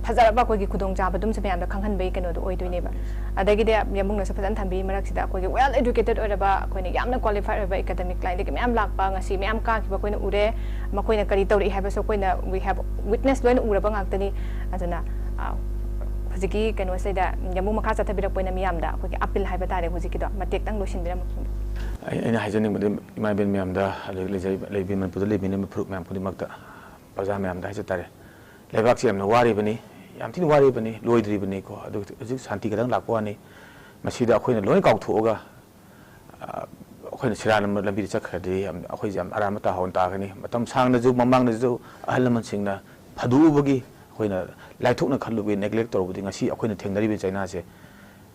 ꯐꯖꯔꯕ ꯑꯩꯈꯣꯏꯒꯤ ꯈꯨꯗꯣꯡꯆꯥꯕꯗꯨꯝꯁꯨ ꯃꯌꯥꯝꯗ ꯈꯪꯍꯟꯕꯒꯤ ꯀꯩꯅꯣꯗꯣ ꯑꯣꯏꯗꯣꯏꯅꯦꯕ꯫ ꯑꯗꯒꯤꯗꯤ ꯌꯥꯝꯕꯨꯡꯅꯁꯨ ꯐꯖꯅ ꯊꯝꯕꯤꯔꯤ ꯃꯔꯛꯁꯤꯗ ꯑꯩꯈꯣꯏꯒꯤ ꯋꯦꯜ ꯑꯦꯗ꯭ꯌꯨꯀꯦꯇꯦꯠ ꯑꯣꯏꯔꯕ, ꯑꯩꯈꯣꯏꯅ ꯌꯥꯝꯅ ꯀ꯭ꯋꯥꯂꯤꯐꯥꯏꯠ ꯑꯣꯏꯕ ꯑꯦꯀꯥꯗꯃꯤꯛ ꯂꯥꯏꯟꯗꯒꯤ ꯃꯌꯥꯝ ꯂꯥꯛꯄ, ꯉꯁꯤ ꯃꯌꯥꯝ ꯀꯥꯈꯤꯕ ꯑꯩꯈꯣꯏꯅ ꯎꯔꯦ꯫ ꯃꯈꯣꯏꯅ ꯀꯔꯤ ꯇꯧꯔꯛꯏ ꯍꯥꯏꯕꯁꯨ ꯑꯩꯈꯣꯏꯅ we have witness ꯂꯣꯏꯅ ꯎꯔꯕ ꯉꯥꯛꯇꯅꯤ꯫ ꯑꯗꯨꯅ, ꯑ, ꯍꯧꯖꯤꯛꯀꯤ ꯀꯩꯅꯣꯁꯤꯗ ꯌꯥꯝꯕꯨꯡ ꯃꯈꯥ ꯆꯠꯊꯕꯤꯔꯛꯄ ꯑꯣꯏꯅ ꯃꯤꯌꯥꯝꯗ ꯑꯩꯈꯣꯏꯒꯤ ꯑꯄꯤꯜ ꯍꯥꯏꯕ ꯇꯥꯔꯦ, ꯍꯧꯖꯤꯛꯀꯤꯗꯣ ꯃꯇꯦꯛꯇꯪ ꯂꯣꯏꯁꯤꯟꯕꯤꯔꯝꯃꯨ꯫ ꯑꯩ-, ꯑꯩꯅ ꯍꯥꯏꯖꯅꯤꯡꯕꯗꯤ ꯏꯃꯥ ꯏꯕꯦꯟ ꯃꯌꯥꯝꯗ, ꯑꯗꯒꯤ ꯂꯩꯖꯔꯤꯕ, ꯂꯩꯕꯤ ꯃꯅꯤꯄꯨꯔꯗ ꯂꯩꯕꯤꯔꯤꯕ ꯐꯨꯔꯨꯞ ꯃꯌꯥꯝ ꯈꯨꯗꯤꯡꯃꯛꯇ, ꯄ꯭ꯔꯖꯥ ꯃꯌꯥꯝꯗ ꯍꯥꯏꯖ ꯇꯥꯔꯦ, ꯂꯩꯕꯥꯛꯁꯤ ꯌꯥꯝꯅ ꯋꯥꯔꯤꯕꯅꯤ, ꯌꯥꯝ ꯊꯤꯅ ꯋꯥꯔꯤꯕꯅꯤ, ꯂꯣꯏꯗ꯭ꯔꯤꯕꯅꯤꯀꯣ꯫ ꯑꯗꯨ ꯍꯧꯖꯤꯛ ꯁꯥꯟꯇꯤ ꯈꯤꯇꯪ ꯂꯥꯛꯄ ꯋꯥꯅꯤ꯫ ꯃꯁꯤꯗ ꯑꯩꯈꯣꯏꯅ ꯂꯣꯏ ꯀꯥꯎꯊꯣꯛꯑꯒ, ꯑ, ꯑꯩꯈꯣꯏꯅ ꯁꯦꯔꯥꯟ ꯂꯝꯕꯤꯗ ꯆꯠꯈ꯭ꯔꯗꯤ ꯌꯥꯝ, ꯑꯩꯈꯣꯏꯁꯦ ꯌꯥꯝ ꯑꯔꯥꯟꯕ ꯇꯥꯍꯧꯅ ꯇꯥꯒꯅꯤ꯫ ꯃꯇꯝ ꯁꯥꯡꯅꯁꯨ ꯃꯃꯥꯡꯗꯁꯨ ꯑꯍꯜ ꯂꯃꯟꯁꯤꯡꯅ ꯐꯥꯗꯣꯛꯎꯕꯒꯤ, ꯑꯩꯈꯣꯏꯅ ꯂꯥꯏꯊꯣꯛꯅ ꯈꯜꯂꯨꯕꯒꯤ, ꯅꯦꯒ꯭ꯂꯦꯛ ꯇꯧꯔꯨꯕꯗꯤ ꯉꯁꯤ ꯑꯩꯈꯣꯏꯅ ꯊꯦꯡꯅꯔꯤꯕ ꯆꯩꯅꯥꯁꯦ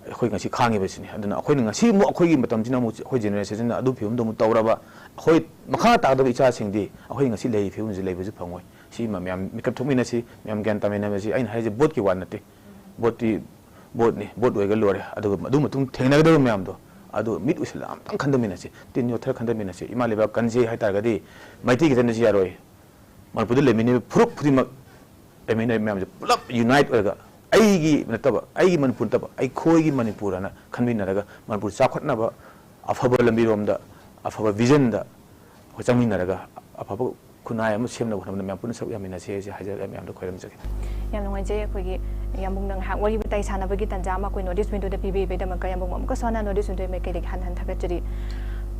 ꯑꯩꯈꯣꯏ ꯉꯁꯤ ꯈꯥꯡꯉꯤꯕꯁꯤꯅꯤ꯫ ꯑꯗꯨꯅ ꯑꯩꯈꯣꯏꯅ ꯉꯁꯤ ꯑꯃꯨꯛ ꯑꯩꯈꯣꯏꯒꯤ ꯃꯇꯝꯁꯤꯅ ꯑꯃꯨꯛ ꯑꯩꯈꯣꯏ ꯖꯦꯅꯦꯔꯦꯁꯟꯁꯤꯅ ꯑꯗꯨ ꯐꯤꯕꯝꯗ ꯑꯃꯨꯛ ꯇꯧꯔꯕ, ꯑꯩꯈꯣꯏ ꯃꯈꯥ ꯇꯥꯒꯗꯕ ꯏꯆꯥꯁꯤꯡꯗꯤ ꯑꯩꯈꯣꯏ ꯉꯁꯤ ꯂꯩꯔꯤꯕ ꯐꯤꯕꯝꯁꯤ ꯂꯩꯕꯁꯨ ꯐꯪꯉꯣꯏ꯫ ꯁꯤ ꯃꯌꯥꯝ ꯃꯤꯀꯞ ꯊꯣꯛꯃꯤꯟꯅꯁꯤ, ꯃꯌꯥꯝ ꯒ꯭ꯌꯥꯟ ꯇꯥꯃꯤꯟꯅꯕꯁꯤ꯫ ꯑꯩꯅ ꯍꯥꯏꯔꯤꯁꯦ ꯚꯣꯠꯀꯤ ꯋꯥ ꯅꯠꯇꯦ꯫ ꯚꯣꯠꯇꯤ ꯚꯣꯠꯅꯤ, ꯚꯣꯠ ꯑꯣꯏꯒ ꯂꯣꯏꯔꯦ꯫ ꯑꯗꯨꯒ ꯑꯗꯨ ꯃꯇꯨꯡ ꯊꯦꯡꯅꯒꯗꯕ ꯃꯌꯥꯝꯗꯣ ꯑꯗꯨ ꯃꯤꯠ ꯎꯏꯁꯤꯜꯂ ꯑꯝꯇꯪ ꯈꯟꯊꯃꯤꯟꯅꯁꯤ, ꯇꯤꯟ ꯌꯣꯠꯊꯔ ꯈꯟꯊꯃꯤꯟꯅꯁꯤ꯫ ꯏꯃꯥ ꯂꯩꯕꯥꯛ ꯀꯟꯁꯤ ꯍꯥꯏꯇꯥꯔꯒꯗꯤ ꯃꯩꯇꯩ ꯈꯛꯇꯅꯁꯨ ꯌꯥꯔꯣꯏ꯫ ꯃꯅꯤꯄꯨꯔꯗ ꯂꯩꯃꯤꯟꯅꯔꯤꯕ ꯐꯨꯔꯨꯞ ꯈꯨꯗꯤꯡꯃꯛ, ꯂꯩꯃꯤꯟꯅꯔꯤꯕ ꯃꯌꯥꯝꯁꯦ ꯄꯨꯂꯞ ꯌꯨꯅꯥꯏꯠ ꯑꯣꯏꯔꯒ ꯑꯩꯒꯤ ꯅꯠꯇꯕ, ꯑꯩꯒꯤ ꯃꯅꯤꯄꯨꯔ ꯅꯠꯇꯕ, ꯑꯩꯈꯣꯏꯒꯤ ꯃꯅꯤꯄꯨꯔ ꯍꯥꯏꯅ ꯈꯟꯃꯤꯟꯅꯔꯒ ꯃꯅꯤꯄꯨꯔ ꯆꯥꯎꯈꯠꯅꯕ ꯑꯐꯕ ꯂꯝꯕꯤꯔꯣꯝꯗ, ꯑꯐꯕ ꯚꯤꯖꯟꯗ ꯑꯩꯈꯣꯏ ꯆꯪꯃꯤꯟꯅꯔꯒ ꯑꯐꯕ ꯈꯨꯟꯅꯥꯏ ꯑꯃ ꯁꯦꯝꯅꯕ ꯍꯣꯠꯅꯕꯗ ꯃꯌꯥꯝ ꯄꯨꯟꯅ ꯁꯔꯨꯛ ꯌꯥꯃꯤꯟꯅꯁꯦ ꯍꯥꯏꯁꯦ ꯍꯥꯏꯖꯔꯒ ꯃꯌꯥꯝꯗ ꯈꯣꯏꯔꯝꯖꯒꯦ꯫ ꯌꯥꯝ ꯅꯨꯡꯉꯥꯏꯖꯩ꯫ ꯑꯩꯈꯣꯏꯒꯤ ꯌꯥꯝꯕꯨꯡꯅ ꯉꯥꯏꯍꯥꯛ ꯋꯥꯔꯤ ꯋꯥꯇꯥꯏ ꯁꯥꯟꯅꯕꯒꯤ ꯇꯥꯟꯖꯥ ꯑꯃ ꯑꯩꯈꯣꯏ ꯅꯣꯔꯠ ꯏꯁ ꯋꯤꯟꯗꯣꯗ ꯄꯤꯕꯤꯕꯩꯗꯃꯛꯇ ꯌꯥꯝꯕꯨꯡ ꯑꯃꯨꯛꯀꯁꯨ ꯍꯟꯅ ꯅꯣꯔꯠ ꯏꯁ ꯋꯤꯟꯗꯣꯒꯤ ꯃꯥꯏꯀꯩꯗꯒꯤ ꯍꯟꯅ ꯍꯟꯅ ꯊꯥꯒꯠꯆꯔꯤ꯫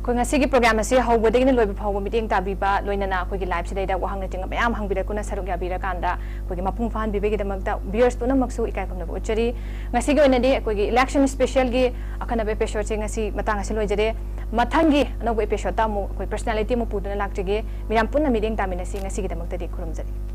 ꯑꯩꯈꯣꯏ ꯉꯁꯤꯒꯤ program ꯑꯁꯤ ꯍꯧꯕꯗꯒꯤꯅ ꯂꯣꯏꯕ ꯐꯥꯎꯕ ꯃꯤꯠꯌꯦꯡ ꯇꯥꯕꯤꯕ, ꯂꯣꯏꯅꯅ ꯑꯩꯈꯣꯏꯒꯤ live ꯁꯤꯗꯩꯗ ꯋꯥꯍꯪꯅꯆꯤꯡꯕ ꯃꯌꯥꯝ ꯍꯪꯕꯤꯔꯛꯇꯨꯅ ꯁꯔꯨꯛ ꯌꯥꯕꯤꯔꯀꯥꯟꯗ ꯑꯩꯈꯣꯏꯒꯤ ꯃꯄꯨꯡ ꯐꯥꯍꯟꯕꯤꯕꯒꯤꯗꯃꯛꯇ viewers ꯄꯨꯝꯅꯃꯛꯁꯨ ꯏꯀꯥꯏ ꯈꯨꯝꯅꯕ ꯎꯠꯆꯔꯤ꯫ ꯉꯁꯤꯒꯤ ꯑꯣꯏꯅꯗꯤ ꯑꯩꯈꯣꯏꯒꯤ election special ꯒꯤ ꯑꯈꯟꯅꯕ episode ꯁꯦ ꯉꯁꯤ ꯃꯇꯥꯡ ꯑꯁꯤ ꯂꯣꯏꯖꯔꯦ꯫ ꯃꯊꯪꯒꯤ ꯑꯅꯧꯕ episode ꯇ ꯑꯃꯨꯛ ꯑꯩꯈꯣꯏ personality ꯑꯃ ꯄꯨꯗꯨꯅ ꯂꯥꯛꯆꯒꯦ꯫ ꯃꯌꯥꯝ ꯄꯨꯟꯅ ꯃꯤꯠꯌꯦꯡ ꯇꯥꯃꯤꯟꯅꯁꯤ꯫ ꯉꯁꯤꯒꯤꯗꯃꯛꯇꯗꯤ ꯈꯨꯔꯨꯝꯖꯔꯤ꯫